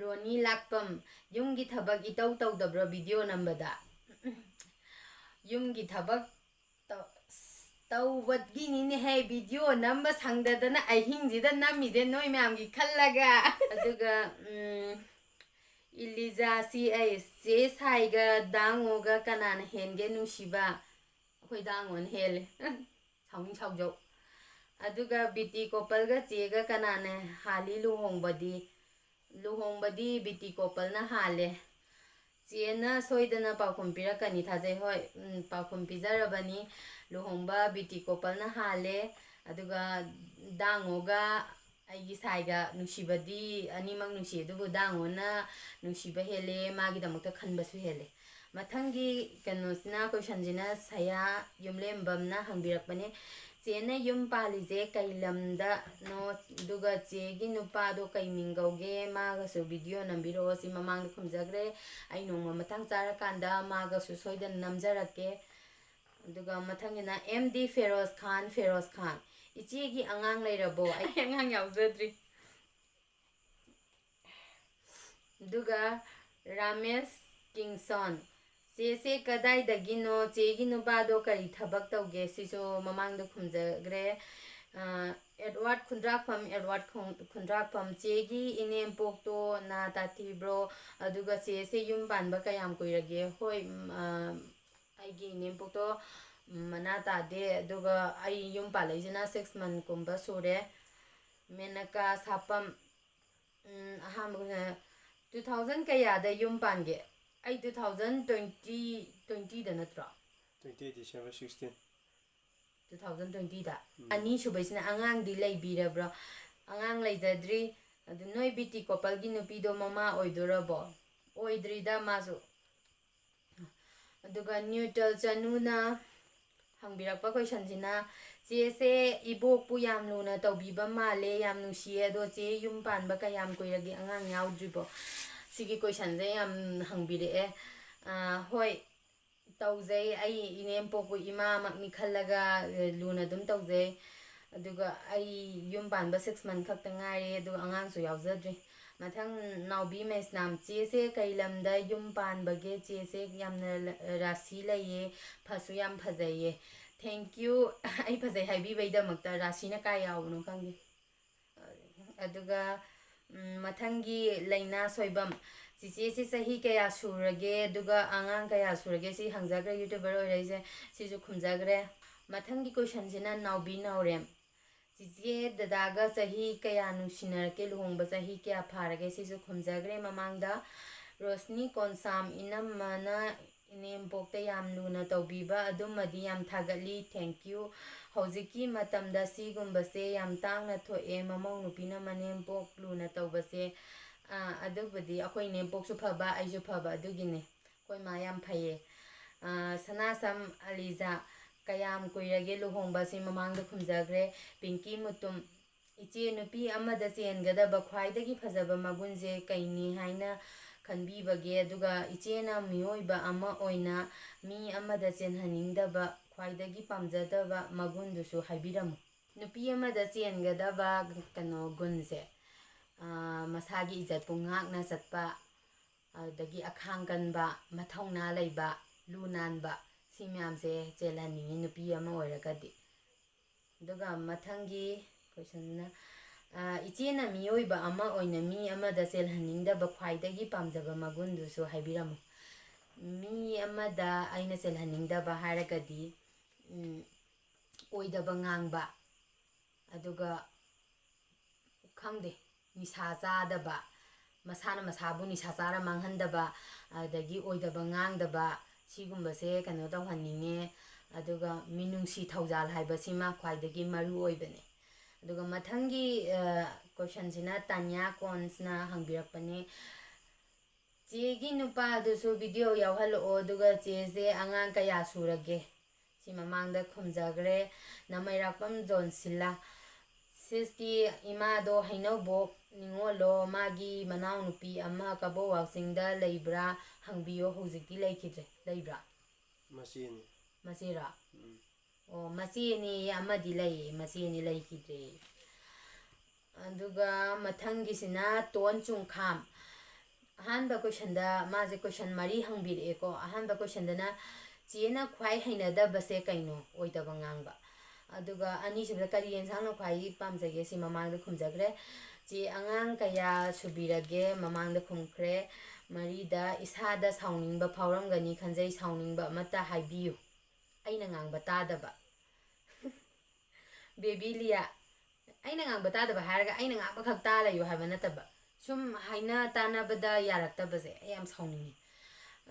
ꯔꯣꯅꯤ ꯂꯥꯛꯄꯝ, ꯌꯨꯝꯒꯤ ꯊꯕꯛ ꯏꯇꯧ ꯇꯧꯗꯕ꯭ꯔꯣ ꯚꯤꯗꯤꯑꯣ ꯅꯝꯕꯗ? ꯌꯨꯝꯒꯤ ꯊꯕꯛ ꯇꯧ-, ꯑꯁ, ꯇꯧꯕꯒꯤꯅꯤꯅꯦꯍꯦ ꯚꯤꯗꯤꯑꯣ ꯅꯝꯕ ꯁꯪꯗꯗꯅ ꯑꯍꯤꯡꯁꯤꯗ ꯅꯝꯃꯤꯁꯦ ꯅꯣꯏ ꯃꯌꯥꯝꯒꯤ ꯈꯜꯂꯒ꯫ ꯑꯗꯨꯒ, ꯎꯝ, ꯏꯂꯤꯖꯥ ꯁꯤ ꯑꯩꯁ, ꯆꯦ ꯁꯥꯏꯒ ꯗꯥꯡꯉꯣꯒ ꯀꯅꯥꯅ ꯍꯦꯟꯒꯦ ꯅꯨꯡꯁꯤꯕ? ꯑꯩꯈꯣꯏ ꯗꯥꯡꯉꯣꯅ ꯍꯦꯜꯂꯦ꯫ ꯁꯥꯎꯅꯤꯡ ꯁꯥꯎꯖꯧ꯫ ꯑꯗꯨꯒ ꯕꯤꯇꯤ ꯀꯣꯄꯜꯒ ꯆꯦꯒ ꯀꯅꯥꯅ ꯍꯥꯜꯂꯤ ꯂꯨꯍꯣꯡꯕꯗꯤ? ꯂꯨꯍꯣꯡꯕꯗꯤ ꯕꯤꯇꯤ ꯀꯣꯄꯜꯅ ꯍꯥꯜꯂꯦ꯫ ꯆꯦꯅ ꯁꯣꯏꯗꯅ ꯄꯥꯎꯈꯨꯝ ꯄꯤꯔꯛꯀꯅꯤ ꯊꯥꯖꯩ꯫ ꯍꯣꯏ, ꯎꯝ, ꯄꯥꯎꯈꯨꯝ ꯄꯤꯖꯔꯕꯅꯤ꯫ ꯂꯨꯍꯣꯡꯕ ꯕꯤꯇꯤ ꯀꯣꯄꯜꯅ ꯍꯥꯜꯂꯦ꯫ ꯑꯗꯨꯒ ꯗꯥꯡꯉꯣꯒ ꯑꯩꯒꯤ ꯁꯥꯏꯒ ꯅꯨꯡꯁꯤꯕꯗꯤ ꯑꯅꯤꯃꯛ ꯅꯨꯡꯁꯤ, ꯑꯗꯨꯕꯨ ꯗꯥꯡꯉꯣꯅ ꯅꯨꯡꯁꯤꯕ ꯍꯦꯜꯂꯦ, ꯃꯥꯒꯤꯗꯃꯛꯇ ꯈꯟꯕꯁꯨ ꯍꯦꯜꯂꯦ꯫ ꯃꯊꯪꯒꯤ ꯀꯩꯅꯣꯁꯤꯅ, ꯀꯣꯏꯁꯟꯁꯤꯅ ꯁꯌꯥ ꯌꯨꯝꯂꯦꯝꯕꯝꯅ ꯍꯪꯕꯤꯔꯛꯄꯅꯦ, "ꯆꯦꯅ ꯌꯨꯝ ꯄꯥꯜꯂꯤꯁꯦ ꯀꯩ ꯂꯝꯗꯅꯣ? ꯑꯗꯨꯒ ꯆꯦꯒꯤ ꯅꯨꯄꯥꯗꯣ ꯀꯩ ꯃꯤꯡ ꯀꯧꯒꯦ? ꯃꯥꯒꯁꯨ ꯚꯤꯗꯤꯑꯣ ꯅꯝꯕꯤꯔꯛꯑꯣ"꯫ ꯁꯤ ꯃꯃꯥꯡꯗ ꯈꯨꯝꯖꯈ꯭ꯔꯦ꯫ ꯑꯩ ꯅꯣꯡꯃ ꯃꯇꯥꯡ ꯆꯥꯔꯀꯥꯟꯗ ꯃꯥꯒꯁꯨ ꯁꯣꯏꯗꯅ ꯅꯝꯖꯔꯛꯀꯦ꯫ ꯑꯗꯨꯒ ꯃꯊꯪꯒꯤꯅ ꯑꯦꯝ ꯗꯤ ꯐꯦꯔꯣꯖ ꯈꯥꯟ, ꯐꯦꯔꯣꯖ ꯈꯥꯟ, "ꯏꯆꯦꯒꯤ ꯑꯉꯥꯡ ꯂꯩꯔꯕꯣ?" ꯑꯩ ꯑꯉꯥꯡ ꯌꯥꯎꯖꯗ꯭ꯔꯤ꯫ ꯑꯗꯨꯒ ꯔꯥꯃꯦꯁ ꯀꯤꯡꯁꯣꯟ, "ꯆꯦꯁꯦ ꯀꯗꯥꯏꯗꯒꯤꯅꯣ? ꯆꯦꯒꯤ ꯅꯨꯄꯥꯗꯣ ꯀꯔꯤ ꯊꯕꯛ ꯇꯧꯒꯦ?" ꯁꯤꯁꯨ ꯃꯃꯥꯡꯗ ꯈꯨꯝꯖꯈ꯭ꯔꯦ꯫ ꯑꯦꯗꯋꯥꯔꯗ ꯈꯨꯟꯗ꯭ꯔꯥꯛꯐꯝ, ꯑꯦꯗꯋꯥꯔꯗ ꯈꯨꯟꯗ꯭ꯔꯥꯛꯐꯝ, ꯆꯦꯒꯤ ꯏꯅꯦꯝꯄꯣꯛꯇꯣ ꯅꯥ ꯇꯥꯊꯤꯕ꯭ꯔꯣ? ꯑꯗꯨꯒ ꯆꯦꯁꯦ ꯌꯨꯝ ꯄꯥꯟꯕ ꯀꯌꯥꯝ ꯀꯨꯏꯔꯒꯦ? ꯍꯣꯏ, ꯑꯩꯒꯤ ꯏꯅꯦꯝꯄꯣꯛꯇꯣ ꯃꯅꯥ ꯇꯥꯗꯦ꯫ ꯑꯗꯨꯒ ꯑꯩ ꯌꯨꯝ ꯄꯥꯜꯂꯛꯏꯁꯤꯅ ꯁꯤꯛꯁ ꯃꯟꯀꯨꯝꯕ ꯁꯨꯔꯦ꯫ ꯃꯦꯅꯀꯥ ꯁꯥꯄꯝ, ꯑꯍꯥꯟꯕ, ꯇꯨ ꯊꯥꯎꯖꯟ ꯀꯌꯥꯗ ꯌꯨꯝ ꯄꯥꯟꯒꯦ? ꯑꯩ ꯇꯨ ꯊꯥꯎꯖꯟ ꯇ꯭ꯋꯦꯟꯇꯤ, ꯇ꯭ꯋꯦꯟꯇꯤꯗ ꯅꯠꯇ꯭ꯔꯣ? Twenty December sixteen. Two thousand ꯇ꯭ꯋꯦꯟꯇꯤꯗ꯫ ꯑꯅꯤꯁꯨꯕꯩꯁꯤꯅ ꯑꯉꯥꯡꯗꯤ ꯂꯩꯕꯤꯔꯕ꯭ꯔꯣ? ꯑꯉꯥꯡ ꯂꯩꯖꯗ꯭ꯔꯤ꯫ ꯑꯗꯨ ꯅꯣꯏ ꯕꯤꯇꯤ ꯀꯣꯄꯜꯒꯤ ꯅꯨꯄꯤꯗꯣ ꯃꯃꯥ ꯑꯣꯏꯗꯣꯔꯕꯣ? ꯑꯣꯏꯗ꯭ꯔꯤꯗ ꯃꯥꯁꯨ꯫ ꯑꯗꯨꯒ ꯅ꯭ꯌꯨꯇ꯭ꯔꯦꯜ ꯆꯅꯨꯅ ꯍꯪꯕꯤꯔꯛꯄ ꯀꯣꯏꯁꯟꯁꯤꯅ, "ꯆꯦꯁꯦ ꯏꯕꯣꯛꯄꯨ ꯌꯥꯝ ꯂꯨꯅ ꯇꯧꯕꯤꯕ ꯃꯥꯜꯂꯦ, ꯌꯥꯝ ꯅꯨꯡꯁꯤꯌꯦ, ꯑꯗꯣ ꯆꯦ ꯌꯨꯝ ꯄꯥꯟꯕ ꯀꯌꯥꯝ ꯀꯨꯏꯔꯒꯦ, ꯑꯉꯥꯡ ꯌꯥꯎꯗ꯭ꯔꯤꯕꯣ?" ꯁꯤꯒꯤ ꯀꯣꯏꯁꯟꯁꯦ ꯌꯥꯝ ꯍꯪꯕꯤꯔꯛꯑꯦ꯫ ꯍꯣꯏ, ꯇꯧꯖꯩ꯫ ꯑꯩ ꯏꯅꯦꯝꯄꯣꯛꯄꯨ ꯏꯃꯥꯃꯛꯅꯤ ꯈꯜꯂꯒ ꯂꯨꯅ ꯑꯗꯨꯝ ꯇꯧꯖꯩ꯫ ꯑꯗꯨꯒ ꯑꯩ ꯌꯨꯝ ꯄꯥꯟꯕ ꯁꯤꯛꯁ ꯃꯟ ꯈꯛꯇ ꯉꯥꯏꯔꯦ, ꯑꯗꯨꯒ ꯑꯉꯥꯡꯁꯨ ꯌꯥꯎꯖꯗ꯭ꯔꯤ꯫ ꯃꯊꯪ, ꯅꯥꯎꯕꯤ ꯃꯩꯁꯅꯥꯝ, "ꯆꯦꯁꯦ ꯀꯩ ꯂꯝꯗ ꯌꯨꯝ ꯄꯥꯟꯕꯒꯦ? ꯆꯦꯁꯦ ꯌꯥꯝꯅ ꯔꯥꯁꯤ ꯂꯩꯌꯦ, ꯐꯁꯨ ꯌꯥꯝ ꯐꯖꯩꯌꯦ꯫" Thank you꯫ ꯑꯩ ꯐꯖꯩ ꯍꯥꯏꯕꯤꯕꯩꯗꯃꯛꯇ꯫ ꯔꯥꯁꯤꯅ ꯀꯥꯏ ꯌꯥꯎꯕꯅꯣ ꯈꯪꯗꯦ꯫ ꯑꯗꯨꯒ ꯃꯊꯪꯒꯤ ꯂꯩꯅꯥ ꯁꯣꯏꯕꯝ, "ꯆꯤꯆꯦꯁꯤ ꯆꯍꯤ ꯀꯌꯥ ꯁꯨꯔꯒꯦ, ꯑꯗꯨꯒ ꯑꯉꯥꯡ ꯀꯌꯥ ꯁꯨꯔꯒꯦ?" ꯁꯤ ꯍꯪꯖꯈ꯭ꯔꯦ, YouTuber ꯑꯣꯏꯔꯛꯏꯁꯦ, ꯁꯤꯁꯨ ꯈꯨꯝꯖꯈ꯭ꯔꯦ꯫ ꯃꯊꯪꯒꯤ ꯀꯣꯏꯁꯟꯁꯤꯅ ꯅꯥꯎꯕꯤ ꯅꯥꯎꯔꯦꯝ, "ꯆꯤꯆꯦ ꯗꯗꯥꯒ ꯆꯍꯤ ꯀꯌꯥ ꯅꯨꯡꯁꯤꯅꯔꯛꯀꯦ, ꯂꯨꯍꯣꯡꯕ ꯆꯍꯤ ꯀꯌꯥ ꯐꯥꯔꯒꯦ?" ꯁꯤꯁꯨ ꯈꯨꯝꯖꯈ꯭ꯔꯦ ꯃꯃꯥꯡꯗ꯫ ꯔꯣꯁꯅꯤ ꯀꯣꯟꯁꯥꯝ, "ꯏꯅꯝꯃꯅ ꯏꯅꯦꯝꯄꯣꯛꯇ ꯌꯥꯝ ꯂꯨꯅ ꯇꯧꯕꯤꯕ ꯑꯗꯨꯃꯗꯤ ꯌꯥꯝ ꯊꯥꯒꯠꯂꯤ, thank you꯫ ꯍꯧꯖꯤꯛꯀꯤ ꯃꯇꯝꯗ ꯁꯤꯒꯨꯝꯕꯁꯦ ꯌꯥꯝ ꯇꯥꯡꯅ ꯊꯣꯛꯑꯦ, ꯃꯃꯧ ꯅꯨꯄꯤꯅ ꯃꯅꯦꯝꯄꯣꯛ ꯂꯨꯅ ꯇꯧꯕꯁꯦ꯫" ꯑꯗꯨꯕꯨꯗꯤ ꯑꯩꯈꯣꯏ ꯏꯅꯦꯝꯄꯣꯛꯁꯨ ꯐꯕ, ꯑꯩꯁꯨ ꯐꯕ, ꯑꯗꯨꯒꯤꯅꯦ꯫ ꯑꯩꯈꯣꯏ ꯃꯥ ꯌꯥꯝ ꯐꯩꯌꯦ꯫ ꯁꯅꯥꯁꯝ ꯑꯂꯤꯖꯥ, "ꯀꯌꯥꯝ ꯀꯨꯏꯔꯒꯦ ꯂꯨꯍꯣꯡꯕ?" ꯁꯤ ꯃꯃꯥꯡꯗ ꯈꯨꯝꯖꯈ꯭ꯔꯦ꯫ ꯄꯤꯡꯀꯤ ꯃꯨꯇꯨꯝ, "ꯏꯆꯦ, ꯅꯨꯄꯤ ꯑꯃꯗ ꯆꯦꯟꯒꯗꯕ ꯈ꯭ꯋꯥꯏꯗꯒꯤ ꯐꯖꯕ ꯃꯒꯨꯟꯁꯦ ꯀꯩꯅꯤ ꯍꯥꯏꯅ ꯈꯟꯕꯤꯕꯒꯦ? ꯑꯗꯨꯒ ꯏꯆꯦꯅ ꯃꯤꯑꯣꯏꯕ ꯑꯃ ꯑꯣꯏꯅ ꯃꯤ ꯑꯃꯗ ꯆꯦꯟꯍꯟꯅꯤꯡꯗꯕ ꯈ꯭ꯋꯥꯏꯗꯒꯤ ꯄꯥꯝꯖꯗꯕ ꯃꯒꯨꯟꯗꯨꯁꯨ ꯍꯥꯏꯕꯤꯔꯝꯃꯨ꯫" ꯅꯨꯄꯤ ꯑꯃꯗ ꯆꯦꯟꯒꯗꯕ, ꯀꯩꯅꯣ, ꯒꯨꯟꯁꯦ, ꯃꯁꯥꯒꯤ ꯏꯖꯠꯄꯨ ꯉꯥꯛꯅ ꯆꯠꯄ, ꯑꯗꯨꯗꯒꯤ ꯑꯈꯥꯡ ꯀꯟꯕ, ꯃꯊꯧꯅꯥ ꯂꯩꯕ, ꯂꯨ ꯅꯥꯟꯕ, ꯁꯤ ꯃꯌꯥꯝꯁꯦ ꯆꯦꯜꯍꯟꯅꯤꯡꯉꯤ ꯅꯨꯄꯤ ꯑꯃ ꯑꯣꯏꯔꯒꯗꯤ꯫ ꯑꯗꯨꯒ ꯃꯊꯪꯒꯤ questionꯅ, ꯑ, ꯏꯆꯦꯅ ꯃꯤꯑꯣꯏꯕ ꯑꯃ ꯑꯣꯏꯅ ꯃꯤ ꯑꯃꯗ ꯆꯦꯜꯍꯟꯅꯤꯡꯗꯕ ꯈ꯭ꯋꯥꯏꯗꯒꯤ ꯄꯥꯝꯖꯕ ꯃꯒꯨꯟꯗꯨꯁꯨ ꯍꯥꯏꯕꯤꯔꯝꯃꯨ꯫ ꯃꯤ ꯑꯃꯗ ꯑꯩꯅ ꯆꯦꯜꯍꯟꯅꯤꯡꯗꯕ ꯍꯥꯏꯔꯒꯗꯤ, ꯎꯝ, ꯑꯣꯏꯗꯕ ꯉꯥꯡꯕ, ꯑꯗꯨꯒ ꯈꯪꯗꯦ, ꯅꯤꯁꯥ ꯆꯥꯗꯕ, ꯃꯁꯥꯅ ꯃꯁꯥꯕꯨ ꯅꯤꯁꯥ ꯆꯥꯔ ꯃꯥꯡꯍꯟꯗꯕ, ꯑꯗꯒꯤ ꯑꯣꯏꯗꯕ ꯉꯥꯡꯗꯕ, ꯁꯤꯒꯨꯝꯕꯁꯦ ꯀꯩꯅꯣ ꯇꯧꯍꯟꯅꯤꯡꯉꯦ꯫ ꯑꯗꯨꯒ ꯃꯤꯅꯨꯡꯁꯤ ꯊꯧꯖꯥꯜ ꯍꯥꯏꯕꯁꯤꯃ ꯈ꯭ꯋꯥꯏꯗꯒꯤ ꯃꯔꯨ ꯑꯣꯏꯕꯅꯦ꯫ ꯑꯗꯨꯒ ꯃꯊꯪꯒꯤ, ꯑ, questionꯁꯤꯅ ꯇꯥꯅꯤꯌꯥ ꯀꯣꯟꯁꯅ ꯍꯪꯕꯤꯔꯛꯄꯅꯦ, "ꯆꯦꯒꯤ ꯅꯨꯄꯥꯗꯨꯁꯨ video ꯌꯥꯎꯍꯜꯂꯛꯑꯣ, ꯑꯗꯨꯒ ꯆꯦꯁꯦ ꯑꯉꯥꯡ ꯀꯌꯥ ꯁꯨꯔꯒꯦ?" ꯁꯤ ꯃꯃꯥꯡꯗ ꯈꯨꯝꯖꯈ꯭ꯔꯦ꯫ ꯅꯃꯩꯔꯥꯛꯄꯝ ꯖꯣꯟꯁꯤꯜꯂꯥ, "ꯁꯤꯁꯇꯤ ꯏꯃꯥꯗꯣ ꯍꯩꯅꯧꯕꯣꯛ ꯅꯤꯉꯣꯜꯂꯣ, ꯃꯥꯒꯤ ꯃꯅꯥꯎꯅꯨꯄꯤ ꯑꯃ ꯀꯕꯣꯛ ꯋꯥꯛꯆꯤꯡꯗ ꯂꯩꯕ꯭ꯔꯥ? ꯍꯪꯕꯤꯌꯣ, ꯍꯧꯖꯤꯛꯇꯤ ꯂꯩꯈꯤꯗ꯭ꯔꯦ, ꯂꯩꯕ꯭ꯔꯥ?" ꯃꯆꯦꯅꯤ꯫ ꯃꯆꯦꯔꯣ? ꯎꯝ꯫ ꯑꯣ, ꯃꯆꯦꯅꯤ, ꯑꯃꯗꯤ ꯂꯩꯌꯦ, ꯃꯆꯦꯅꯤ, ꯂꯩꯈꯤꯗ꯭ꯔꯦ꯫ ꯑꯗꯨꯒ ꯃꯊꯪꯒꯤꯁꯤꯅ ꯇꯣꯟ ꯆꯨꯡꯈꯥꯝ꯫ ꯑꯍꯥꯟꯕ questionꯗ ꯃꯥꯁꯦ question ꯃꯔꯤ ꯍꯪꯕꯤꯔꯛꯑꯦꯀꯣ꯫ ꯑꯍꯥꯟꯕ questionꯗꯅ, "ꯆꯦꯅ ꯈ꯭ꯋꯥꯏ ꯍꯩꯅꯗꯕꯁꯦ ꯀꯩꯅꯣ?" ꯑꯣꯏꯗꯕ ꯉꯥꯡꯕ꯫ ꯑꯗꯨꯒ ꯑꯅꯤꯁꯨꯕꯗ, "ꯀꯔꯤ ꯌꯦꯟꯁꯥꯡꯅ ꯈ꯭ꯋꯥꯏ ꯄꯥꯝꯖꯒꯦ?" ꯁꯤ ꯃꯃꯥꯡꯗ ꯈꯨꯝꯖꯈ꯭ꯔꯦ꯫ "ꯆꯦ, ꯑꯉꯥꯡ ꯀꯌꯥ ꯁꯨꯕꯤꯔꯒꯦ?" ꯃꯃꯥꯡꯗ ꯈꯨꯝꯈ꯭ꯔꯦ꯫ ꯃꯔꯤꯗ, "ꯏꯁꯥꯗ ꯁꯥꯎꯅꯤꯡꯕ ꯐꯥꯎꯔꯝꯒꯅꯤ ꯈꯟꯖꯩ, ꯁꯥꯎꯅꯤꯡꯕ ꯑꯃꯠꯇ ꯍꯥꯏꯕꯤꯌꯨ, ꯑꯩꯅ ꯉꯥꯡꯕ ꯇꯥꯗꯕ꯫" ꯕꯦꯕꯤ ꯂꯤꯌꯥ, ꯑꯩꯅ ꯉꯥꯡꯕ ꯇꯥꯗꯕ ꯍꯥꯏꯔꯒ ꯑꯩꯅ ꯉꯥꯡꯕ ꯈꯛ ꯇꯥ ꯂꯩꯌꯨ ꯍꯥꯏꯕ ꯅꯠꯇꯕ, ꯁꯨꯝ ꯍꯥꯏꯅ ꯇꯥꯅꯕꯗ ꯌꯥꯔꯛꯇꯕꯁꯦ ꯑꯩ ꯌꯥꯝ ꯁꯥꯎꯅꯤꯡꯉꯤ꯫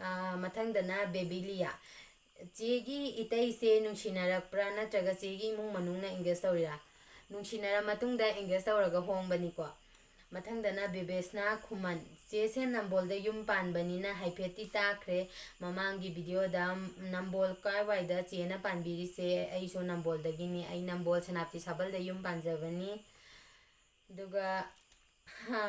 ꯑꯥ, ꯃꯊꯪꯗꯅ ꯕꯦꯕꯤ ꯂꯤꯌꯥ, "ꯆꯦꯒꯤ ꯏꯇꯩꯁꯦ ꯅꯨꯡꯁꯤꯅꯔꯛꯄ꯭ꯔꯥ ꯅꯠꯇ꯭ꯔꯒ ꯆꯦꯒꯤ ꯏꯃꯨꯡ ꯃꯅꯨꯡꯅ engage ꯇꯧꯔꯤꯔꯥ?" ꯅꯨꯡꯁꯤꯅꯔ ꯃꯇꯨꯡꯗ engage ꯇꯧꯔꯒ ꯍꯣꯡꯕꯅꯤꯀꯣ꯫ ꯃꯊꯪꯗꯅ ꯕꯦꯕꯦꯁꯅꯥ ꯈꯨꯃꯟ, "ꯆꯦꯁꯦ ꯅꯝꯕꯣꯜꯗ ꯌꯨꯝ ꯄꯥꯟꯕꯅꯤꯅ ꯍꯥꯏꯐꯦꯠꯇꯤ ꯇꯥꯈ꯭ꯔꯦ, ꯃꯃꯥꯡꯒꯤ videoꯗ꯫ ꯅꯝꯕꯣꯜ ꯀꯥꯏꯋꯥꯏꯗ ꯆꯦꯅ ꯄꯥꯟꯕꯤꯔꯤꯁꯦ? ꯑꯩꯁꯨ ꯅꯝꯕꯣꯜꯗꯒꯤꯅꯤ, ꯑꯩ ꯅꯝꯕꯣꯜ ꯁꯦꯅꯥꯄꯇꯤ ꯁꯥꯕꯜꯗ ꯌꯨꯝ ꯄꯥꯟꯖꯕꯅꯤ꯫" ꯑꯗꯨꯒ, ꯍꯥ,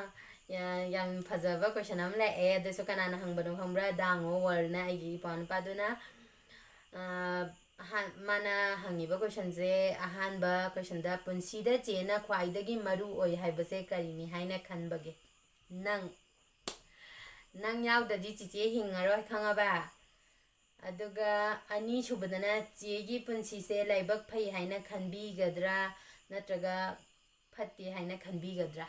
ꯌꯥ-, ꯌꯥꯝ ꯐꯖꯕ question ꯑꯃ ꯂꯥꯛꯑꯦ꯫ ꯑꯗꯨꯁꯨ ꯀꯅꯥꯅ ꯍꯪꯕꯅꯣ ꯈꯪꯕ꯭ꯔꯥ? ꯗꯥꯡꯉꯣ ꯋꯥꯔꯜꯅ, ꯑꯩꯒꯤ ꯏꯄ꯭ꯋꯥ ꯅꯨꯄꯥꯗꯨꯅ꯫ ꯑꯥ, ꯑꯍꯥꯟ-, ꯃꯥꯅ ꯍꯪꯉꯤꯕ questionꯁꯦ, ꯑꯍꯥꯟꯕ questionꯗ, "ꯄꯨꯟꯁꯤꯗ ꯆꯦꯅ ꯈ꯭ꯋꯥꯏꯗꯒꯤ ꯃꯔꯨ ꯑꯣꯏ ꯍꯥꯏꯕꯁꯦ ꯀꯔꯤꯅꯤ ꯍꯥꯏꯅ ꯈꯟꯕꯒꯦ?" ꯅꯪ, ꯅꯪ ꯌꯥꯎꯗ꯭ꯔꯗꯤ ꯆꯤꯆꯦ ꯍꯤꯡꯉꯔꯣꯏ, ꯈꯪꯉꯕ? ꯑꯗꯨꯒ ꯑꯅꯤꯁꯨꯕꯗꯅ ꯆꯦꯒꯤ ꯄꯨꯟꯁꯤꯁꯦ ꯂꯥꯏꯕꯛ ꯐꯩ ꯍꯥꯏꯅ ꯈꯟꯕꯤꯒꯗ꯭ꯔꯥ ꯅꯠꯇ꯭ꯔꯒ ꯐꯠꯇꯦ ꯍꯥꯏꯅ ꯈꯟꯕꯤꯒꯗ꯭ꯔꯥ?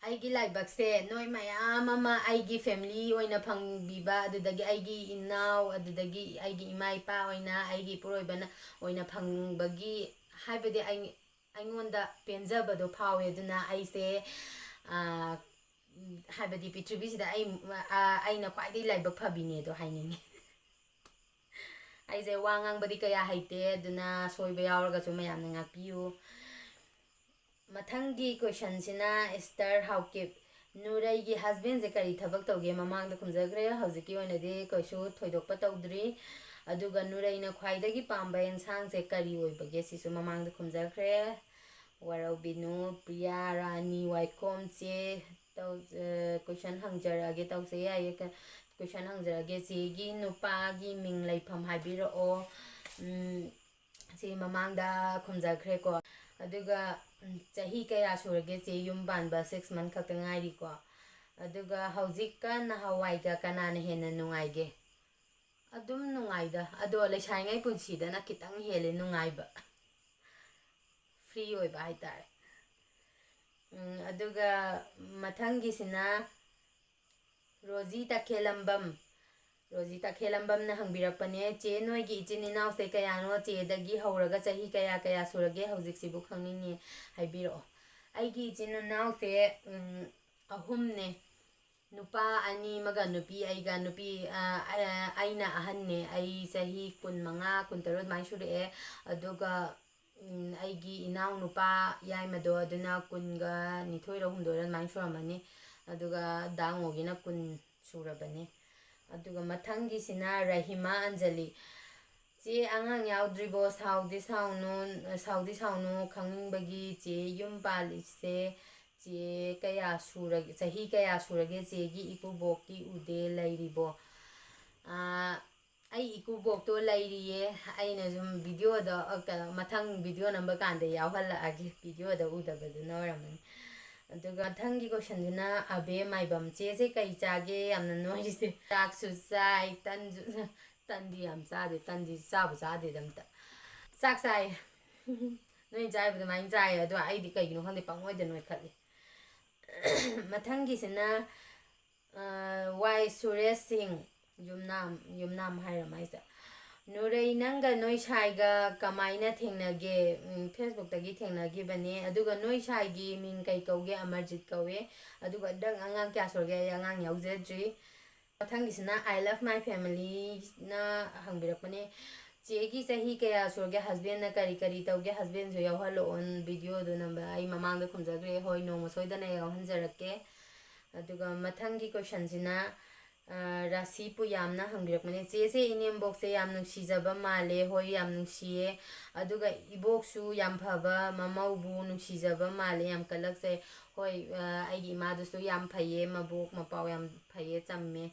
ꯑꯩꯒꯤ ꯂꯥꯏꯕꯛꯁꯦ ꯅꯣꯏ ꯃꯌꯥꯝ ꯑꯃ ꯑꯩꯒꯤ family ꯑꯣꯏꯅ ꯐꯪꯕꯤꯕ, ꯑꯗꯨꯗꯒꯤ ꯑꯩꯒꯤ ꯏꯅꯥꯎ, ꯑꯗꯨꯗꯒꯤ ꯑꯩꯒꯤ ꯏꯃꯥ ꯏꯄꯥ ꯑꯣꯏꯅ, ꯑꯩꯒꯤ ꯏꯄꯨꯔꯣꯏꯕꯅ ꯑꯣꯏꯅ ꯐꯪꯕꯒꯤ, ꯍꯥꯏꯕꯗꯤ ꯑꯩ, ꯑꯩꯉꯣꯟꯗ ꯄꯦꯟꯖꯕꯗꯣ ꯐꯥꯎꯋꯦ꯫ ꯑꯗꯨꯅ ꯑꯩꯁꯦ, ꯑꯥ, ꯍꯥꯏꯕꯗꯤ ꯄ꯭ꯔꯤꯊꯤꯕꯤꯁꯤꯗ ꯑꯩ, ꯑꯥ, ꯑꯩꯅ ꯈ꯭ꯋꯥꯏꯗꯒꯤ ꯂꯥꯏꯕꯛ ꯐꯕꯤꯅꯦꯗꯣ ꯍꯥꯏꯅꯤꯡꯉꯤ꯫ ꯑꯩꯁꯦ ꯋꯥ ꯉꯥꯡꯕꯗꯤ ꯀꯌꯥ ꯍꯩꯇꯦ, ꯑꯗꯨꯅ ꯁꯣꯏꯕ ꯌꯥꯎꯔꯒꯁꯨ ꯃꯌꯥꯝꯅ ꯉꯥꯛꯄꯤꯌꯨ꯫ ꯃꯊꯪꯒꯤ questionꯁꯤꯅ ꯏꯁꯇꯔ ꯍꯥꯎꯀꯤꯞ, ꯅꯨꯔꯩꯒꯤ husbandꯁꯦ ꯀꯔꯤ ꯊꯕꯛ ꯇꯧꯒꯦ? ꯃꯃꯥꯡꯗ ꯈꯨꯝꯖꯈ꯭ꯔꯦ, ꯍꯧꯖꯤꯛꯀꯤ ꯑꯣꯏꯅꯗꯤ ꯀꯩꯁꯨ ꯊꯣꯏꯗꯣꯛꯄ ꯇꯧꯗ꯭ꯔꯤ꯫ ꯑꯗꯨꯒ ꯅꯨꯔꯩꯅ ꯈ꯭ꯋꯥꯏꯗꯒꯤ ꯄꯥꯝꯕ ꯑꯦꯟꯁꯥꯡꯁꯦ ꯀꯔꯤ ꯑꯣꯏꯕꯒꯦ? ꯁꯤꯁꯨ ꯃꯃꯥꯡꯗ ꯈꯨꯝꯖꯈ꯭ꯔꯦ꯫ ꯋꯥꯔꯧꯕꯤꯅꯨ, ꯄ꯭ꯔꯤꯌꯥ ꯔꯥꯅꯤ ꯋꯥꯏꯈꯣꯝ ꯆꯦ, ꯇꯧ-, ꯑ, question ꯍꯪꯖꯔꯛꯑꯒꯦ, ꯇꯧꯁꯦ ꯌꯥꯏꯌꯦ꯫ ꯀ-, question ꯍꯪꯖꯔꯛꯑꯒꯦ꯫ ꯆꯦꯒꯤ ꯅꯨꯄꯥꯒꯤ ꯃꯤꯡ ꯂꯩꯐꯝ ꯍꯥꯏꯕꯤꯔꯛꯑꯣ꯫ ꯎꯝ, ꯁꯤ ꯃꯃꯥꯡꯗ ꯈꯨꯝꯖꯈ꯭ꯔꯦꯀꯣ꯫ ꯑꯗꯨꯒ, ꯎꯝ, ꯆꯍꯤ ꯀꯌꯥ ꯁꯨꯔꯒꯦ ꯆꯦ ꯌꯨꯝ ꯄꯥꯟꯕ? Six month ꯈꯛꯇ ꯉꯥꯏꯔꯤꯀꯣ꯫ ꯑꯗꯨꯒ ꯍꯧꯖꯤꯛꯀ ꯅꯍꯥꯟꯋꯥꯏꯒ ꯀꯅꯥꯅ ꯍꯦꯟꯅ ꯅꯨꯡꯉꯥꯏꯒꯦ? ꯑꯗꯨꯝ ꯅꯨꯡꯉꯥꯏꯗ, ꯑꯗꯣ ꯂꯩꯁꯥꯔꯤꯉꯩ ꯄꯨꯟꯁꯤꯗꯅ ꯈꯤꯇꯪ ꯍꯦꯜꯂꯦ ꯅꯨꯡꯉꯥꯏꯕ, free ꯑꯣꯏꯕ ꯍꯥꯏꯇꯥꯔꯦ꯫ ꯎꯝ, ꯑꯗꯨꯒ ꯃꯊꯪꯒꯤꯁꯤꯅ ꯔꯣꯖꯤ ꯇꯈꯦꯂꯝꯕꯝ꯫ ꯔꯣꯖꯤ ꯇꯈꯦꯂꯝꯕꯝꯅ ꯍꯪꯕꯤꯔꯛꯄꯅꯦ, "ꯆꯦ, ꯅꯣꯏꯒꯤ ꯏꯆꯤꯟ ꯏꯅꯥꯎꯁꯦ ꯀꯌꯥꯅꯣ? ꯆꯦꯗꯒꯤ ꯍꯧꯔꯒ ꯆꯍꯤ ꯀꯌꯥ ꯀꯌꯥ ꯁꯨꯔꯒꯦ? ꯍꯧꯖꯤꯛꯁꯤꯕꯨ ꯈꯪꯅꯤꯡꯉꯤ, ꯍꯥꯏꯕꯤꯔꯛꯑꯣ꯫" ꯑꯩꯒꯤ ꯏꯆꯤꯟ ꯏꯅꯥꯎꯁꯦ, ꯎꯝ, ꯑꯍꯨꯝꯅꯦ꯫ ꯅꯨꯄꯥ ꯑꯅꯤ ꯑꯃꯒ ꯅꯨꯄꯤ ꯑꯩꯒ꯫ ꯅꯨꯄꯤ, ꯑ, ꯑ, ꯑꯩꯅ ꯑꯍꯟꯅꯦ꯫ ꯑꯩ ꯆꯍꯤ ꯀꯨꯟꯃꯉꯥ, ꯀꯨꯟꯇꯔꯨꯛ ꯑꯗꯨꯃꯥꯏꯅ ꯁꯨꯔꯛꯑꯦ꯫ ꯑꯗꯨꯒ, ꯎꯝ, ꯑꯩꯒꯤ ꯏꯅꯥꯎ ꯅꯨꯄꯥ ꯌꯥꯏꯃꯗꯣ, ꯑꯗꯨꯅ ꯀꯨꯟꯒ ꯅꯤꯊꯣꯏꯔ ꯍꯨꯝꯗꯣꯏꯔ ꯑꯗꯨꯃꯥꯏꯅ ꯁꯨꯔꯝꯃꯅꯤ꯫ ꯑꯗꯨꯒ ꯗꯥ ꯉꯣꯒꯤꯅ ꯀꯨꯟ ꯁꯨꯔꯕꯅꯤ꯫ ꯑꯗꯨꯒ ꯃꯊꯪꯒꯤꯁꯤꯅ ꯔꯍꯤꯃꯥ ꯑꯟꯖꯂꯤ꯫ "ꯆꯦ, ꯑꯉꯥꯡ ꯌꯥꯎꯗ꯭ꯔꯤꯕꯣ? Saudi ꯁꯥꯎꯅꯨ, Saudi ꯁꯥꯎꯅꯨ, ꯈꯪꯅꯤꯡꯕꯒꯤ꯫ ꯆꯦ, ꯌꯨꯝ ꯄꯥꯜꯂꯤꯁꯦ, ꯆꯦ, ꯀꯌꯥ ꯁꯨꯔꯒꯦ, ꯆꯍꯤ ꯀꯌꯥ ꯁꯨꯔꯒꯦ? ꯆꯦꯒꯤ ꯏꯀꯨꯕꯣꯛꯇꯤ ꯎꯗꯦ, ꯂꯩꯔꯤꯕꯣ?" ꯑꯥ, ꯑꯩ ꯏꯀꯨꯕꯣꯛꯇꯣ ꯂꯩꯔꯤꯌꯦ꯫ ꯑꯩꯅ ꯁꯨꯝ videoꯗ, ꯑ, ꯀ-, ꯃꯊꯪ video ꯅꯝꯕ ꯀꯥꯟꯗ ꯌꯥꯎꯍꯜꯂꯛꯑꯒꯦ, videoꯗ ꯎꯗꯕꯗꯨꯅ ꯑꯣꯏꯔꯝꯃꯅꯤ꯫ ꯑꯗꯨꯒ ꯃꯊꯪꯒꯤ questionꯁꯤꯅ ꯑꯕꯦ ꯃꯥꯏꯕꯝ, "ꯆꯦꯁꯦ ꯀꯩ ꯆꯥꯒꯦ ꯌꯥꯝꯅ ꯅꯣꯏꯔꯤꯁꯦ?" ꯆꯥꯛꯁꯨ ꯆꯥꯏ, ꯇꯟꯁꯨ ꯆꯥ-, ꯇꯟꯗꯤ ꯌꯥꯝ ꯆꯥꯗꯦ, ꯇꯟꯗꯤ ꯆꯥꯕꯨ ꯆꯥꯗꯦꯗ ꯑꯝꯇ꯫ ꯆꯥꯛ ꯆꯥꯏ꯫ ꯅꯣꯏ ꯆꯥꯏꯕ ꯑꯗꯨꯃꯥꯏꯅ ꯆꯥꯏ, ꯑꯗꯣ ꯑꯩꯗꯤ ꯀꯩꯒꯤꯅꯣ ꯈꯪꯗꯦ, ꯄꯪꯅꯣꯏꯗ ꯅꯣꯏꯈꯠꯂꯤ꯫ ꯃꯊꯪꯒꯤꯁꯤꯅ, ꯑ, ꯋꯥꯏ ꯁꯨꯔꯦꯁ ꯁꯤꯡ, ꯌꯨꯝꯅꯥꯝ, ꯌꯨꯝꯅꯥꯝ ꯍꯥꯏꯔ ꯃꯥꯏꯁꯦ꯫ "ꯅꯨꯔꯩ, ꯅꯪꯒ ꯅꯣꯏ ꯁꯥꯏꯒ ꯀꯃꯥꯏꯅ ꯊꯦꯡꯅꯒꯦ?" ꯎꯝ, Facebookꯇꯒꯤ ꯊꯦꯡꯅꯈꯤꯕꯅꯦ꯫ "ꯑꯗꯨꯒ ꯅꯣꯏ ꯁꯥꯏꯒꯤ ꯃꯤꯡ ꯀꯩ ꯀꯧꯒꯦ?" "ꯑꯃꯔꯖꯤꯠ ꯀꯧꯋꯦ꯫" "ꯑꯗꯨꯒ ꯅꯪ ꯑꯉꯥꯡ ꯀꯌꯥ ꯁꯨꯔꯒꯦ?" "ꯑꯩ ꯑꯉꯥꯡ ꯌꯥꯎꯖꯗ꯭ꯔꯤ꯫" ꯃꯊꯪꯒꯤꯁꯤꯅ I Love My Familyꯅ ꯍꯪꯕꯤꯔꯛꯄꯅꯦ꯫ "ꯆꯦꯒꯤ ꯆꯍꯤ ꯀꯌꯥ ꯁꯨꯔꯒꯦ? Husbandꯅ ꯀꯔꯤ ꯀꯔꯤ ꯇꯧꯒꯦ?" Husbandꯁꯨ ꯌꯥꯎꯍꯜꯂꯛꯑꯣ videoꯗꯣ ꯅꯝꯕ꯫ ꯑꯩ ꯃꯃꯥꯡꯗ ꯈꯨꯝꯖꯈ꯭ꯔꯦ, ꯍꯣꯏ, ꯅꯣꯡꯃ ꯁꯣꯏꯗꯅ ꯌꯥꯎꯍꯟꯖꯔꯛꯀꯦ꯫ ꯑꯗꯨꯒ ꯃꯊꯪꯒꯤ questionꯁꯤꯅ, ꯑ, ꯔꯥꯁꯤ ꯄꯨꯌꯥꯝꯅ ꯍꯪꯕꯤꯔꯛꯄꯅꯦ, "ꯆꯦꯁꯦ ꯏꯅꯦꯝꯕꯣꯛꯁꯦ ꯌꯥꯝ ꯅꯨꯡꯁꯤꯖꯕ ꯃꯥꯜꯂꯦ꯫" ꯍꯣꯏ, ꯌꯥꯝ ꯅꯨꯡꯁꯤꯌꯦ꯫ ꯑꯗꯨꯒ ꯏꯕꯣꯛꯁꯨ ꯌꯥꯝ ꯐꯕ, ꯃꯃꯧꯕꯨ ꯅꯨꯡꯁꯤꯖꯕ ꯃꯥꯜꯂꯦ, ꯌꯥꯝ ꯀꯜꯂꯛꯆꯩ꯫ ꯍꯣꯏ, ꯑ, ꯑꯩꯒꯤ ꯏꯃꯥꯗꯨꯁꯨ ꯌꯥꯝ ꯐꯩꯌꯦ, ꯃꯕꯣꯛ ꯃꯄꯥꯎ ꯌꯥꯝ ꯐꯩꯌꯦ, ꯆꯝꯃꯦ꯫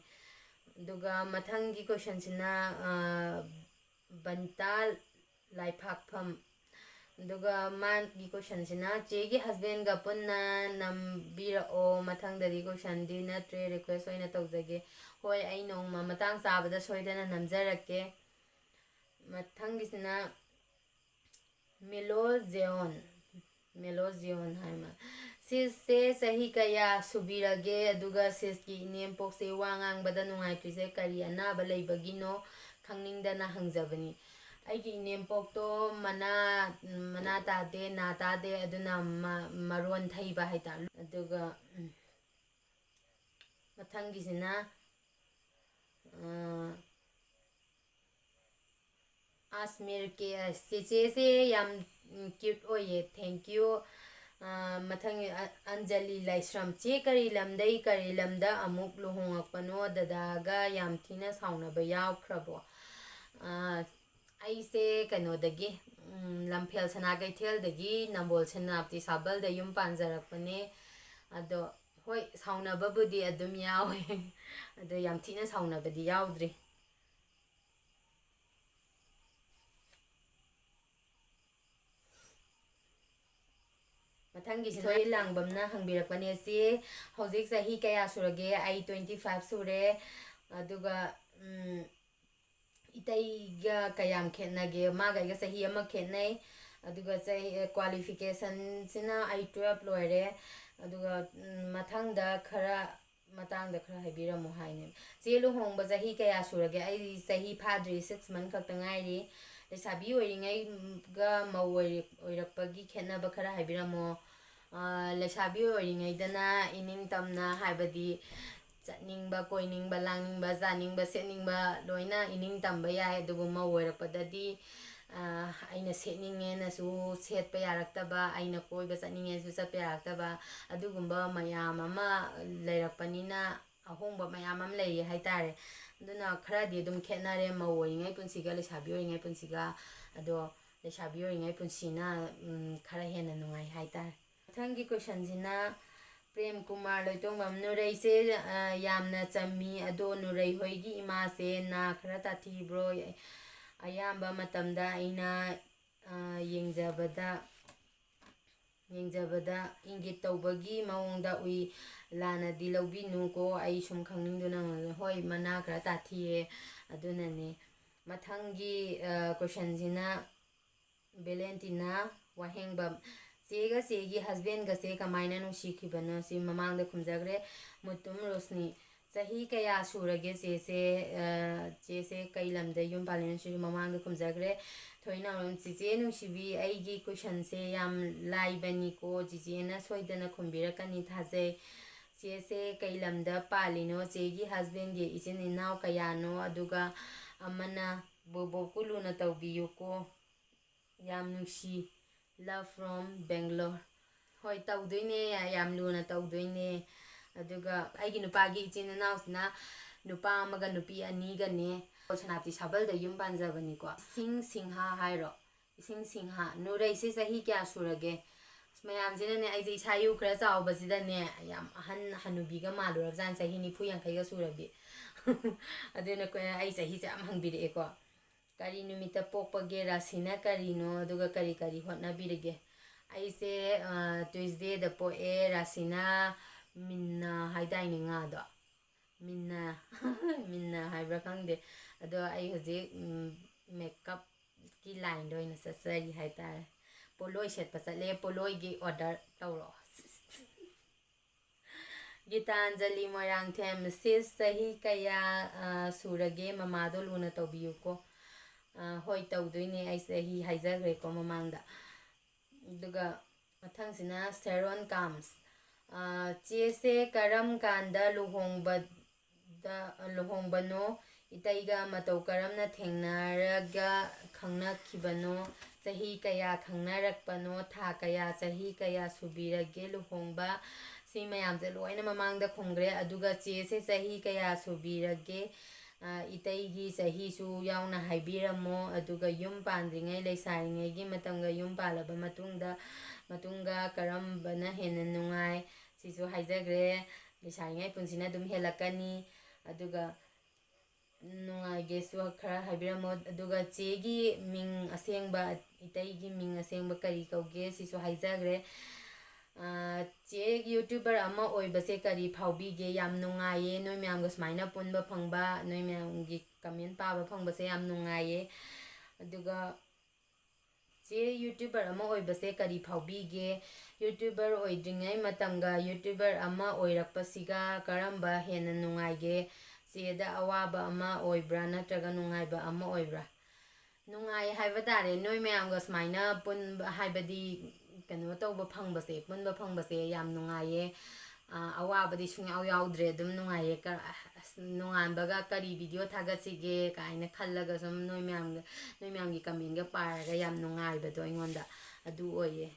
ꯑꯗꯨꯒ ꯃꯊꯪꯒꯤ questionꯁꯤꯅ, ꯑ, ꯕꯟꯇꯥ ꯂꯥꯏꯐꯥꯛꯐꯝ꯫ ꯑꯗꯨꯒ ꯃꯥꯒꯤ questionꯁꯤꯅ, "ꯆꯦꯒꯤ husbandꯒ ꯄꯨꯟꯅ ꯅꯝꯕꯤꯔꯛꯑꯣ, ꯃꯊꯪꯗꯗꯤ questionꯗꯤ ꯅꯠꯇ꯭ꯔꯦ, request ꯑꯣꯏꯅ ꯇꯧꯖꯒꯦ꯫" ꯍꯣꯏ, ꯑꯩ ꯅꯣꯡꯃ ꯃꯇꯥꯡ ꯆꯥꯕꯗ ꯁꯣꯏꯗꯅ ꯅꯝꯖꯔꯛꯀꯦ꯫ ꯃꯊꯪꯒꯤꯁꯤꯅ ꯃꯦꯂꯣ ꯖꯦꯑꯣꯟ, ꯃꯦꯂꯣ ꯖꯤꯌꯣꯟ ꯍꯥꯏꯃ꯫ "ꯁꯤꯁꯁꯦ ꯆꯍꯤ ꯀꯌꯥ ꯁꯨꯕꯤꯔꯒꯦ? ꯑꯗꯨꯒ ꯁꯤꯁꯀꯤ ꯏꯅꯦꯝꯄꯣꯛꯁꯦ ꯋꯥ ꯉꯥꯡꯕꯗ ꯅꯨꯡꯉꯥꯏꯇ꯭ꯔꯤꯁꯦ ꯀꯔꯤ ꯑꯅꯥꯕ ꯂꯩꯕꯒꯤꯅꯣ ꯈꯪꯅꯤꯡꯗꯅ ꯍꯪꯖꯕꯅꯤ꯫" ꯑꯩꯒꯤ ꯏꯅꯦꯝꯄꯣꯛꯇꯣ ꯃꯅꯥ, ꯃꯅꯥ ꯇꯥꯗꯦ, ꯅꯥ ꯇꯥꯗꯦ, ꯑꯗꯨꯅ ꯃ-, ꯃꯔꯣꯟ ꯊꯩꯕ ꯍꯥꯏꯇꯥꯔꯦ꯫ ꯑꯗꯨꯒ, ꯎꯝ, ꯃꯊꯪꯒꯤꯁꯤꯅ, ꯑ, ꯑꯁꯃꯤꯔ ꯀꯦ ꯑꯦꯁ, ꯆꯦꯆꯦꯁꯦ ꯌꯥꯝ, ꯎꯝ, cute ꯑꯣꯏꯌꯦ, thank you꯫ ꯑ, ꯃꯊꯪ, ꯑ, ꯑꯟꯖꯂꯤ ꯂꯥꯏꯁ꯭ꯔꯝ, "ꯆꯦ ꯀꯔꯤ ꯂꯝꯗꯩ, ꯀꯔꯤ ꯂꯝꯗ ꯑꯃꯨꯛ ꯂꯨꯍꯣꯡꯉꯛꯄꯅꯣ? ꯗꯗꯥꯒ ꯌꯥꯝ ꯊꯤꯅ ꯁꯥꯎꯅꯕ ꯌꯥꯎꯈ꯭ꯔꯕꯣ?" ꯑ, ꯑꯩꯁꯦ ꯀꯩꯅꯣꯗꯒꯤ, ꯎꯝ, ꯂꯝꯐꯦꯜ ꯁꯅꯥ ꯀꯩꯊꯦꯜꯗꯒꯤ ꯅꯝꯕꯣꯜ ꯁꯦꯅꯥꯄꯇꯤ ꯁꯥꯕꯜꯗ ꯌꯨꯝ ꯄꯥꯟꯖꯔꯛꯄꯅꯦ꯫ ꯑꯗꯣ ꯍꯣꯏ, ꯁꯥꯎꯅꯕꯕꯨꯗꯤ ꯑꯗꯨꯝ ꯌꯥꯎꯋꯦ꯫ ꯑꯗꯣ ꯌꯥꯝ ꯊꯤꯅ ꯁꯥꯎꯅꯕꯗꯤ ꯌꯥꯎꯗ꯭ꯔꯤ꯫ ꯃꯊꯪꯒꯤꯁꯤ ꯊꯣꯏ ꯂꯥꯡꯕꯝꯅ ꯍꯪꯕꯤꯔꯛꯄꯅꯦ, "ꯆꯦ, ꯍꯧꯖꯤꯛ ꯆꯍꯤ ꯀꯌꯥ ꯁꯨꯔꯒꯦ?" "ꯑꯩ twenty five ꯁꯨꯔꯦ꯫ ꯑꯗꯨꯒ, ꯎꯝ, ꯏꯇꯩꯒ ꯀꯌꯥꯝ ꯈꯦꯠꯅꯒꯦ?" ꯃꯥꯒ ꯑꯩꯒ ꯆꯍꯤ ꯑꯃ ꯈꯦꯠꯅꯩ꯫ ꯑꯗꯨꯒ ꯆꯍꯤ, qualificationꯁꯤꯅ ꯑꯩ twelve ꯂꯣꯏꯔꯦ꯫ ꯑꯗꯨꯒ, ꯎꯝ, ꯃꯊꯪꯗ ꯈꯔ ꯃꯇꯥꯡꯗ ꯈꯔ ꯍꯥꯏꯕꯤꯔꯝꯃꯣ ꯍꯥꯏꯅꯦ꯫ "ꯆꯦ, ꯂꯨꯍꯣꯡꯕ ꯆꯍꯤ ꯀꯌꯥ ꯁꯨꯔꯒꯦ?" "ꯑꯩ ꯆꯍꯤ ꯐꯥꯗ꯭ꯔꯤ, six month ꯈꯛꯇ ꯉꯥꯏꯔꯤ꯫ ꯂꯩꯁꯥꯕꯤ ꯑꯣꯏꯔꯤꯉꯩꯒ ꯃꯧ ꯑꯣꯏꯔꯤ-, ꯑꯣꯏꯔꯛꯄꯒꯤ ꯈꯦꯠꯅꯕ ꯈꯔ ꯍꯥꯏꯕꯤꯔꯝꯃꯣ꯫" ꯑꯥ, ꯂꯩꯁꯥꯕꯤ ꯑꯣꯏꯔꯤꯉꯩꯗꯅ ꯏꯅꯤꯡ ꯇꯝꯅ, ꯍꯥꯏꯕꯗꯤ ꯆꯠꯅꯤꯡꯕ, ꯀꯣꯏꯅꯤꯡꯕ, ꯂꯥꯡꯅꯤꯡꯕ, ꯆꯥꯅꯤꯡꯕ, ꯁꯦꯠꯅꯤꯡꯕ ꯂꯣꯏꯅ ꯏꯅꯤꯡ ꯇꯝꯕ ꯌꯥꯏ꯫ ꯑꯗꯨꯕꯨ ꯃꯧ ꯑꯣꯏꯔꯛꯄꯗꯗꯤ, ꯑꯥ, ꯑꯩꯅ ꯁꯦꯠꯅꯤꯡꯉꯦꯅꯁꯨ ꯁꯦꯠꯄ ꯌꯥꯔꯛꯇꯕ, ꯑꯩꯅ ꯀꯣꯏꯕ ꯆꯠꯅꯤꯡꯉꯦꯁꯨ ꯆꯠꯄ ꯌꯥꯔꯛꯇꯕ, ꯑꯗꯨꯒꯨꯝꯕ ꯃꯌꯥꯝ ꯑꯃ ꯂꯩꯔꯛꯄꯅꯤꯅ, ꯑꯍꯣꯡꯕ ꯃꯌꯥꯝ ꯑꯃ ꯂꯩꯌꯦ ꯍꯥꯏꯇꯥꯔꯦ꯫ ꯑꯗꯨꯅ ꯈꯔꯗꯤ ꯑꯗꯨꯝ ꯈꯦꯠꯅꯔꯦ ꯃꯧ ꯑꯣꯏꯔꯤꯉꯩ ꯄꯨꯟꯁꯤꯒ ꯂꯩꯁꯥꯕꯤ ꯑꯣꯏꯔꯤꯉꯩ ꯄꯨꯟꯁꯤꯒ꯫ ꯑꯗꯣ ꯂꯩꯁꯥꯕꯤ ꯑꯣꯏꯔꯤꯉꯩ ꯄꯨꯟꯁꯤꯅ, ꯎꯝ, ꯈꯔ ꯍꯦꯟꯅ ꯅꯨꯡꯉꯥꯏ ꯍꯥꯏꯇꯥꯔꯦ꯫ ꯃꯊꯪꯒꯤ questionꯁꯤꯅ ꯄ꯭ꯔꯦꯝ ꯀꯨꯃꯥꯔ ꯂꯣꯏꯇꯣꯡꯕꯝ, "ꯅꯨꯔꯩꯁꯦ, ꯑ, ꯌꯥꯝꯅ ꯆꯝꯃꯤ, ꯑꯗꯣ ꯅꯨꯔꯩ ꯍꯣꯏꯒꯤ ꯏꯃꯥꯁꯦ ꯅꯥ ꯈꯔ ꯇꯥꯊꯤꯕ꯭ꯔꯣ? ꯑꯌꯥꯝꯕ ꯃꯇꯝꯗ ꯑꯩꯅ, ꯑ, ꯌꯦꯡꯖꯕꯗ, ꯌꯦꯡꯖꯕꯗ ꯏꯪꯒꯤꯠ ꯇꯧꯕꯒꯤ ꯃꯑꯣꯡꯗ ꯎꯏ꯫ ꯂꯥꯟꯅꯗꯤ ꯂꯧꯕꯤꯅꯨꯀꯣ, ꯑꯩ ꯁꯨꯝ ꯈꯪꯅꯤꯡꯗꯨꯅ ꯍꯪꯕꯅꯤ꯫" ꯍꯣꯏ, ꯃꯅꯥ ꯈꯔ ꯇꯥꯊꯤꯌꯦ, ꯑꯗꯨꯅꯅꯦ꯫ ꯃꯊꯪꯒꯤ, ꯑ, questionꯁꯤꯅ ꯚꯦꯂꯦꯟꯇꯤꯅꯥ ꯋꯥꯍꯦꯡꯕꯝ, "ꯆꯦꯒ ꯆꯦꯒꯤ husbandꯒꯁꯦ ꯀꯃꯥꯏꯅ ꯅꯨꯡꯁꯤꯈꯤꯕꯅꯣ?" ꯁꯤ ꯃꯃꯥꯡꯗ ꯈꯨꯝꯖꯈ꯭ꯔꯦ꯫ ꯃꯨꯇꯨꯝ ꯔꯣꯁꯅꯤ, "ꯆꯍꯤ ꯀꯌꯥ ꯁꯨꯔꯒꯦ ꯆꯦꯁꯦ? ꯑ, ꯆꯦꯁꯦ ꯀꯩ ꯂꯝꯗ ꯌꯨꯝ ꯄꯥꯜꯂꯤꯅꯣ?" ꯁꯤꯁꯨ ꯃꯃꯥꯡꯗ ꯈꯨꯝꯖꯈ꯭ꯔꯦ꯫ ꯊꯣꯏꯅꯥꯎꯔꯝ, "ꯆꯤꯆꯦ ꯅꯨꯡꯁꯤꯕꯤ, ꯑꯩꯒꯤ questionꯁꯦ ꯌꯥꯝ ꯂꯥꯏꯕꯅꯤꯀꯣ, ꯆꯤꯆꯦꯅ ꯁꯣꯏꯗꯅ ꯈꯨꯝꯕꯤꯔꯛꯀꯅꯤ ꯊꯥꯖꯩ꯫ ꯆꯦꯁꯦ ꯀꯩ ꯂꯝꯗ ꯄꯥꯜꯂꯤꯅꯣ? ꯆꯦꯒꯤ husbandꯒꯤ ꯏꯆꯤꯟ ꯏꯅꯥꯎ ꯀꯌꯥꯅꯣ? ꯑꯗꯨꯒ ꯑꯃꯅ ꯕꯣꯕꯣꯛꯄꯨ ꯂꯨꯅ ꯇꯧꯕꯤꯌꯨꯀꯣ꯫ ꯌꯥꯝ ꯅꯨꯡꯁꯤ꯫ Love from Bangalore꯫" ꯍꯣꯏ, ꯇꯧꯗꯣꯏꯅꯦ, ꯌꯥꯝ ꯂꯨꯅ ꯇꯧꯗꯣꯏꯅꯦ꯫ ꯑꯗꯨꯒ ꯑꯩꯒꯤ ꯅꯨꯄꯥꯒꯤ ꯏꯆꯤꯟ ꯏꯅꯥꯎꯁꯤꯅ ꯅꯨꯄꯥ ꯑꯃꯒ ꯅꯨꯄꯤ ꯑꯅꯤꯒꯅꯦ꯫ ꯁꯦꯅꯥꯄꯇꯤ ꯁꯥꯕꯜꯗ ꯌꯨꯝ ꯄꯥꯟꯖꯕꯅꯤꯀꯣ꯫ ꯏꯁꯤꯡ ꯁꯤꯡꯍꯥ ꯍꯥꯏꯔꯣ? ꯏꯁꯤꯡ ꯁꯤꯡꯍꯥ, "ꯅꯨꯔꯩꯁꯦ ꯆꯍꯤ ꯀꯌꯥ ꯁꯨꯔꯒꯦ?" ꯑꯁ, ꯃꯌꯥꯝꯁꯤꯅꯅꯦ, ꯑꯩꯁꯦ ꯏꯁꯥ ꯏꯎ ꯈꯔ ꯆꯥꯎꯕꯁꯤꯗꯅꯦ, ꯌꯥꯝ ꯑꯍꯟ ꯍꯅꯨꯕꯤꯒ ꯃꯥꯜꯂꯨꯔꯕꯖꯥꯠꯅꯤ, ꯆꯍꯤ ꯅꯤꯐꯨ ꯌꯥꯡꯈꯩꯒ ꯁꯨꯔꯕꯤ꯫ ꯑꯗꯨꯅ ꯀꯣ-, ꯑꯩ ꯆꯍꯤꯁꯦ ꯌꯥꯝ ꯍꯪꯕꯤꯔꯛꯑꯦꯀꯣ꯫ "ꯀꯔꯤ ꯅꯨꯃꯤꯠꯇ ꯄꯣꯛꯄꯒꯦ? ꯔꯥꯁꯤꯅ ꯀꯔꯤꯅꯣ? ꯑꯗꯨꯒ ꯀꯔꯤ ꯀꯔꯤ ꯍꯣꯠꯅꯕꯤꯔꯤꯒꯦ?" ꯑꯩꯁꯦ ꯇ꯭ꯌꯨꯁꯗꯦꯗ ꯄꯣꯛꯑꯦ꯫ ꯔꯥꯁꯤꯅ ꯃꯤꯟꯅ ꯍꯥꯏꯗꯥꯏꯅꯦ, ꯉꯥꯗꯣ? ꯃꯤꯟꯅ꯫ ꯃꯤꯟꯅ ꯍꯥꯏꯕ꯭ꯔꯥ ꯈꯪꯗꯦ꯫ ꯑꯗꯣ ꯑꯩ ꯍꯧꯖꯤꯛ ꯃꯦꯀꯞꯀꯤ ꯂꯥꯏꯟꯗ ꯑꯣꯏꯅ ꯆꯠꯆꯔꯤ ꯍꯥꯏꯇꯥꯔꯦ꯫ ꯄꯣꯠꯂꯣꯏ ꯁꯦꯠꯄ ꯆꯠꯂꯦ꯫ ꯄꯣꯠꯂꯣꯏꯒꯤ ꯑꯣꯔꯗꯔ ꯇꯧꯔꯛꯑꯣ꯫ ꯒꯤꯇꯥꯟꯖꯂꯤ ꯃꯣꯏꯔꯥꯡꯊꯦꯝ, "ꯁꯤꯁ, ꯆꯍꯤ ꯀꯌꯥ, ꯑ, ꯁꯨꯔꯒꯦ? ꯃꯃꯥꯗꯣ ꯂꯨꯅ ꯇꯧꯕꯤꯌꯨꯀꯣ"꯫ ꯑ, ꯍꯣꯏ, ꯇꯧꯗꯣꯏꯅꯦ꯫ ꯑꯩ ꯆꯍꯤ ꯍꯥꯏꯖꯈ꯭ꯔꯦꯀꯣ ꯃꯃꯥꯡꯗ꯫ ꯑꯗꯨꯒ ꯃꯊꯪꯁꯤꯅ ꯁꯦꯔꯣꯟ ꯀꯥꯝꯁ꯫ ꯑ, "ꯆꯦꯁꯦ ꯀꯔꯝ ꯀꯥꯟꯗ ꯂꯨꯍꯣꯡꯕꯗ, ꯂꯨꯍꯣꯡꯕꯅꯣ? ꯏꯇꯩꯒ ꯃꯇꯧ ꯀꯔꯝꯅ ꯊꯦꯡꯅꯔꯒ ꯈꯪꯅꯈꯤꯕꯅꯣ? ꯆꯍꯤ ꯀꯌꯥ ꯈꯪꯅꯔꯛꯄꯅꯣ? ꯊꯥ ꯀꯌꯥ, ꯆꯍꯤ ꯀꯌꯥ ꯁꯨꯕꯤꯔꯒꯦ ꯂꯨꯍꯣꯡꯕ?" ꯁꯤ ꯃꯌꯥꯝꯁꯦ ꯂꯣꯏꯅ ꯃꯃꯥꯡꯗ ꯈꯨꯝꯈ꯭ꯔꯦ꯫ ꯑꯗꯨꯒ ꯆꯦꯁꯦ ꯆꯍꯤ ꯀꯌꯥ ꯁꯨꯕꯤꯔꯒꯦ? ꯑ, ꯏꯇꯩꯒꯤ ꯆꯍꯤꯁꯨ ꯌꯥꯎꯅ ꯍꯥꯏꯕꯤꯔꯝꯃꯣ꯫ ꯑꯗꯨꯒ ꯌꯨꯝ ꯄꯥꯟꯗ꯭ꯔꯤꯉꯩ, ꯂꯩꯁꯥꯔꯤꯉꯩꯒꯤ ꯃꯇꯝꯒ ꯌꯨꯝ ꯄꯥꯜꯂꯕ ꯃꯇꯨꯡꯗ, ꯃꯇꯨꯡꯒ ꯀꯔꯝꯕꯅ ꯍꯦꯟꯅ ꯅꯨꯡꯉꯥꯏ? ꯁꯤꯁꯨ ꯍꯥꯏꯖꯈ꯭ꯔꯦ꯫ ꯂꯩꯁꯥꯔꯤꯉꯩ ꯄꯨꯟꯁꯤꯅ ꯑꯗꯨꯝ ꯍꯦꯜꯂꯛꯀꯅꯤ꯫ ꯑꯗꯨꯒ ꯅꯨꯡꯉꯥꯏꯒꯦꯁꯨ ꯈꯔ ꯍꯥꯏꯕꯤꯔꯝꯃꯣ꯫ ꯑꯗꯨꯒ ꯆꯦꯒꯤ ꯃꯤꯡ ꯑꯁꯦꯡꯕ, ꯏꯇꯩꯒꯤ ꯃꯤꯡ ꯑꯁꯦꯡꯕ ꯀꯔꯤ ꯀꯧꯒꯦ? ꯁꯤꯁꯨ ꯍꯥꯏꯖꯈ꯭ꯔꯦ꯫ ꯑ, "ꯆꯦ, YouTuber ꯑꯃ ꯑꯣꯏꯕꯁꯦ ꯀꯔꯤ ꯐꯥꯎꯕꯤꯒꯦ?" ꯌꯥꯝ ꯅꯨꯡꯉꯥꯏꯌꯦ ꯅꯣꯏ ꯃꯌꯥꯝꯒ ꯁꯨꯃꯥꯏꯅ ꯄꯨꯟꯕ ꯐꯪꯕ, ꯅꯣꯏ ꯃꯌꯥꯝꯒꯤ ꯀꯃꯦꯟ ꯄꯥꯕ ꯐꯪꯕꯁꯦ ꯌꯥꯝ ꯅꯨꯡꯉꯥꯏꯌꯦ꯫ ꯑꯗꯨꯒ "ꯆꯦ, YouTuber ꯑꯃ ꯑꯣꯏꯕꯁꯦ ꯀꯔꯤ ꯐꯥꯎꯕꯤꯒꯦ? YouTuber ꯑꯣꯏꯗ꯭ꯔꯤꯉꯩ ꯃꯇꯝꯒ YouTuber ꯑꯃ ꯑꯣꯏꯔꯛꯄꯁꯤꯒ ꯀꯔꯝꯕ ꯍꯦꯟꯅ ꯅꯨꯡꯉꯥꯏꯒꯦ? ꯆꯦꯗ ꯑꯋꯥꯕ ꯑꯃ ꯑꯣꯏꯕ꯭ꯔꯥ ꯅꯠꯇ꯭ꯔꯒ ꯅꯨꯡꯉꯥꯏꯕ ꯑꯃ ꯑꯣꯏꯕ꯭ꯔꯥ?" ꯅꯨꯡꯉꯥꯏ ꯍꯥꯏꯕ ꯇꯥꯔꯦ꯫ ꯅꯣꯏ ꯃꯌꯥꯝꯒ ꯁꯨꯃꯥꯏꯅ ꯄꯨꯟꯕ, ꯍꯥꯏꯕꯗꯤ ꯀꯩꯅꯣ ꯇꯧꯕ ꯐꯪꯕꯁꯦ, ꯄꯨꯟꯕ ꯐꯪꯕꯁꯦ ꯌꯥꯝ ꯅꯨꯡꯉꯥꯏꯌꯦ꯫ ꯑ, ꯑꯋꯥꯕꯗꯤ ꯁꯨꯡꯌꯥꯎ ꯌꯥꯎꯗ꯭ꯔꯦ, ꯑꯗꯨꯝ ꯅꯨꯡꯉꯥꯏꯌꯦ꯫ ꯀ-, ꯑꯁ, ꯅꯣꯡꯉꯥꯟꯕꯒ ꯀꯔꯤ ꯚꯤꯗꯤꯑꯣ ꯊꯥꯒꯠꯁꯤꯒꯦ ꯀꯥꯏꯅ ꯈꯜꯂꯒ ꯁꯨꯝ ꯅꯣꯏ ꯃꯌꯥꯝꯒ, ꯅꯣꯏ ꯃꯌꯥꯝꯒꯤ ꯀꯃꯦꯟꯒ ꯄꯥꯔꯒ ꯌꯥꯝ ꯅꯨꯡꯉꯥꯏꯕꯗꯣ ꯑꯩꯉꯣꯟꯗ ꯑꯗꯨ ꯑꯣꯏꯌꯦ꯫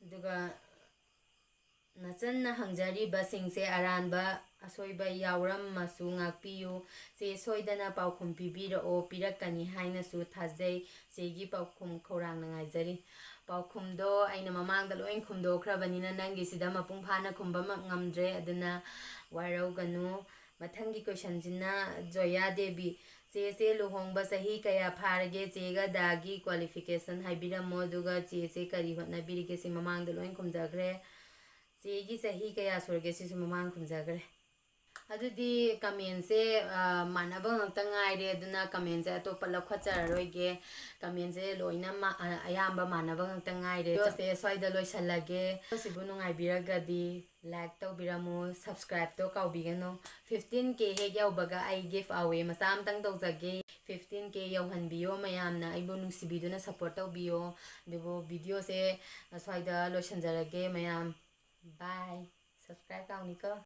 ꯑꯗꯨꯒ ꯅꯆꯟꯅ ꯍꯪꯖꯔꯤꯕꯁꯤꯡꯁꯦ ꯑꯔꯥꯟꯕ ꯑꯁꯣꯏꯕ ꯌꯥꯎꯔꯝꯃꯁꯨ ꯉꯥꯛꯄꯤꯌꯨ꯫ ꯆꯦ ꯁꯣꯏꯗꯅ ꯄꯥꯎꯈꯨꯝ ꯄꯤꯕꯤꯔꯛꯑꯣ, ꯄꯤꯔꯛꯀꯅꯤ ꯍꯥꯏꯅꯁꯨ ꯊꯥꯖꯩ꯫ ꯆꯦꯒꯤ ꯄꯥꯎꯈꯨꯝ ꯈꯧꯔꯥꯡꯅ ꯉꯥꯏꯖꯔꯤ꯫ ꯄꯥꯎꯈꯨꯝꯗꯣ ꯑꯩꯅ ꯃꯃꯥꯡꯗ ꯂꯣꯏ ꯈꯨꯝꯗꯣꯛꯈ꯭ꯔꯕꯅꯤꯅ ꯅꯪꯒꯤꯁꯤꯗ ꯃꯄꯨꯡ ꯐꯥꯅ ꯈꯨꯝꯕ ꯃ-, ꯉꯝꯗ꯭ꯔꯦ, ꯑꯗꯨꯅ ꯋꯥꯔꯧꯒꯅꯨ꯫ ꯃꯊꯪꯒꯤ ꯀꯣꯏꯁꯟꯁꯤꯅ ꯖꯣꯌꯥ ꯗꯦꯕꯤ, ꯆꯦꯁꯦ ꯂꯨꯍꯣꯡꯕ ꯆꯍꯤ ꯀꯌꯥ ꯐꯥꯔꯒꯦ? ꯆꯦꯒ ꯗꯥꯒꯤ qualification ꯍꯥꯏꯕꯤꯔꯝꯃꯣ, ꯑꯗꯨꯒ ꯆꯦꯁꯦ ꯀꯔꯤ ꯍꯣꯠꯅꯕꯤꯔꯤꯒꯦ? ꯁꯤ ꯃꯃꯥꯡꯗ ꯂꯣꯏ ꯈꯨꯝꯖꯈ꯭ꯔꯦ꯫ ꯆꯦꯒꯤ ꯆꯍꯤ ꯀꯌꯥ ꯁꯨꯔꯒꯦ? ꯁꯤꯁꯨ ꯃꯃꯥꯡ ꯈꯨꯝꯖꯈ꯭ꯔꯦ꯫ ꯑꯗꯨꯗꯤ commentꯁꯦ, ꯑ, ꯃꯥꯟꯅꯕ ꯉꯥꯛꯇ ꯉꯥꯏꯔꯦ, ꯑꯗꯨꯅ commentꯁꯦ ꯑꯇꯣꯞꯄ ꯂꯧꯈꯠꯆꯔꯔꯣꯏꯒꯦ꯫ Commentꯁꯦ ꯂꯣꯏꯅ ꯃꯥ-, ꯑ, ꯑꯌꯥꯝꯕ ꯃꯥꯟꯅꯕ ꯉꯥꯛꯇ ꯉꯥꯏꯔꯦ꯫ Videoꯁꯦ ꯁ꯭ꯋꯥꯏꯗ ꯂꯣꯏꯁꯤꯜꯂꯒꯦ꯫ Videoꯁꯤꯕꯨ ꯅꯨꯡꯉꯥꯏꯕꯤꯔꯒꯗꯤ like ꯇꯧꯕꯤꯔꯝꯃꯨ, subscribeꯇꯣ ꯀꯥꯎꯕꯤꯒꯅꯨ꯫ Fifteen K ꯍꯦꯛ ꯌꯧꯕꯒ ꯑꯩ giveaway ꯃꯆꯥ ꯑꯝꯇꯪ ꯇꯧꯖꯒꯦ꯫ Fifteen K ꯌꯧꯍꯟꯕꯤꯌꯣ ꯃꯌꯥꯝꯅ, ꯑꯩꯕꯨ ꯅꯨꯡꯁꯤꯕꯤꯗꯨꯅ support ꯇꯧꯕꯤꯌꯣ꯫ ꯑꯗꯨꯕꯨ videoꯁꯦ ꯁ꯭ꯋꯥꯏꯗ ꯂꯣꯏꯁꯤꯟꯖꯔꯒꯦ ꯃꯌꯥꯝ꯫ Bye꯫ Subscribe ꯀꯥꯎꯅꯤꯀꯣ꯫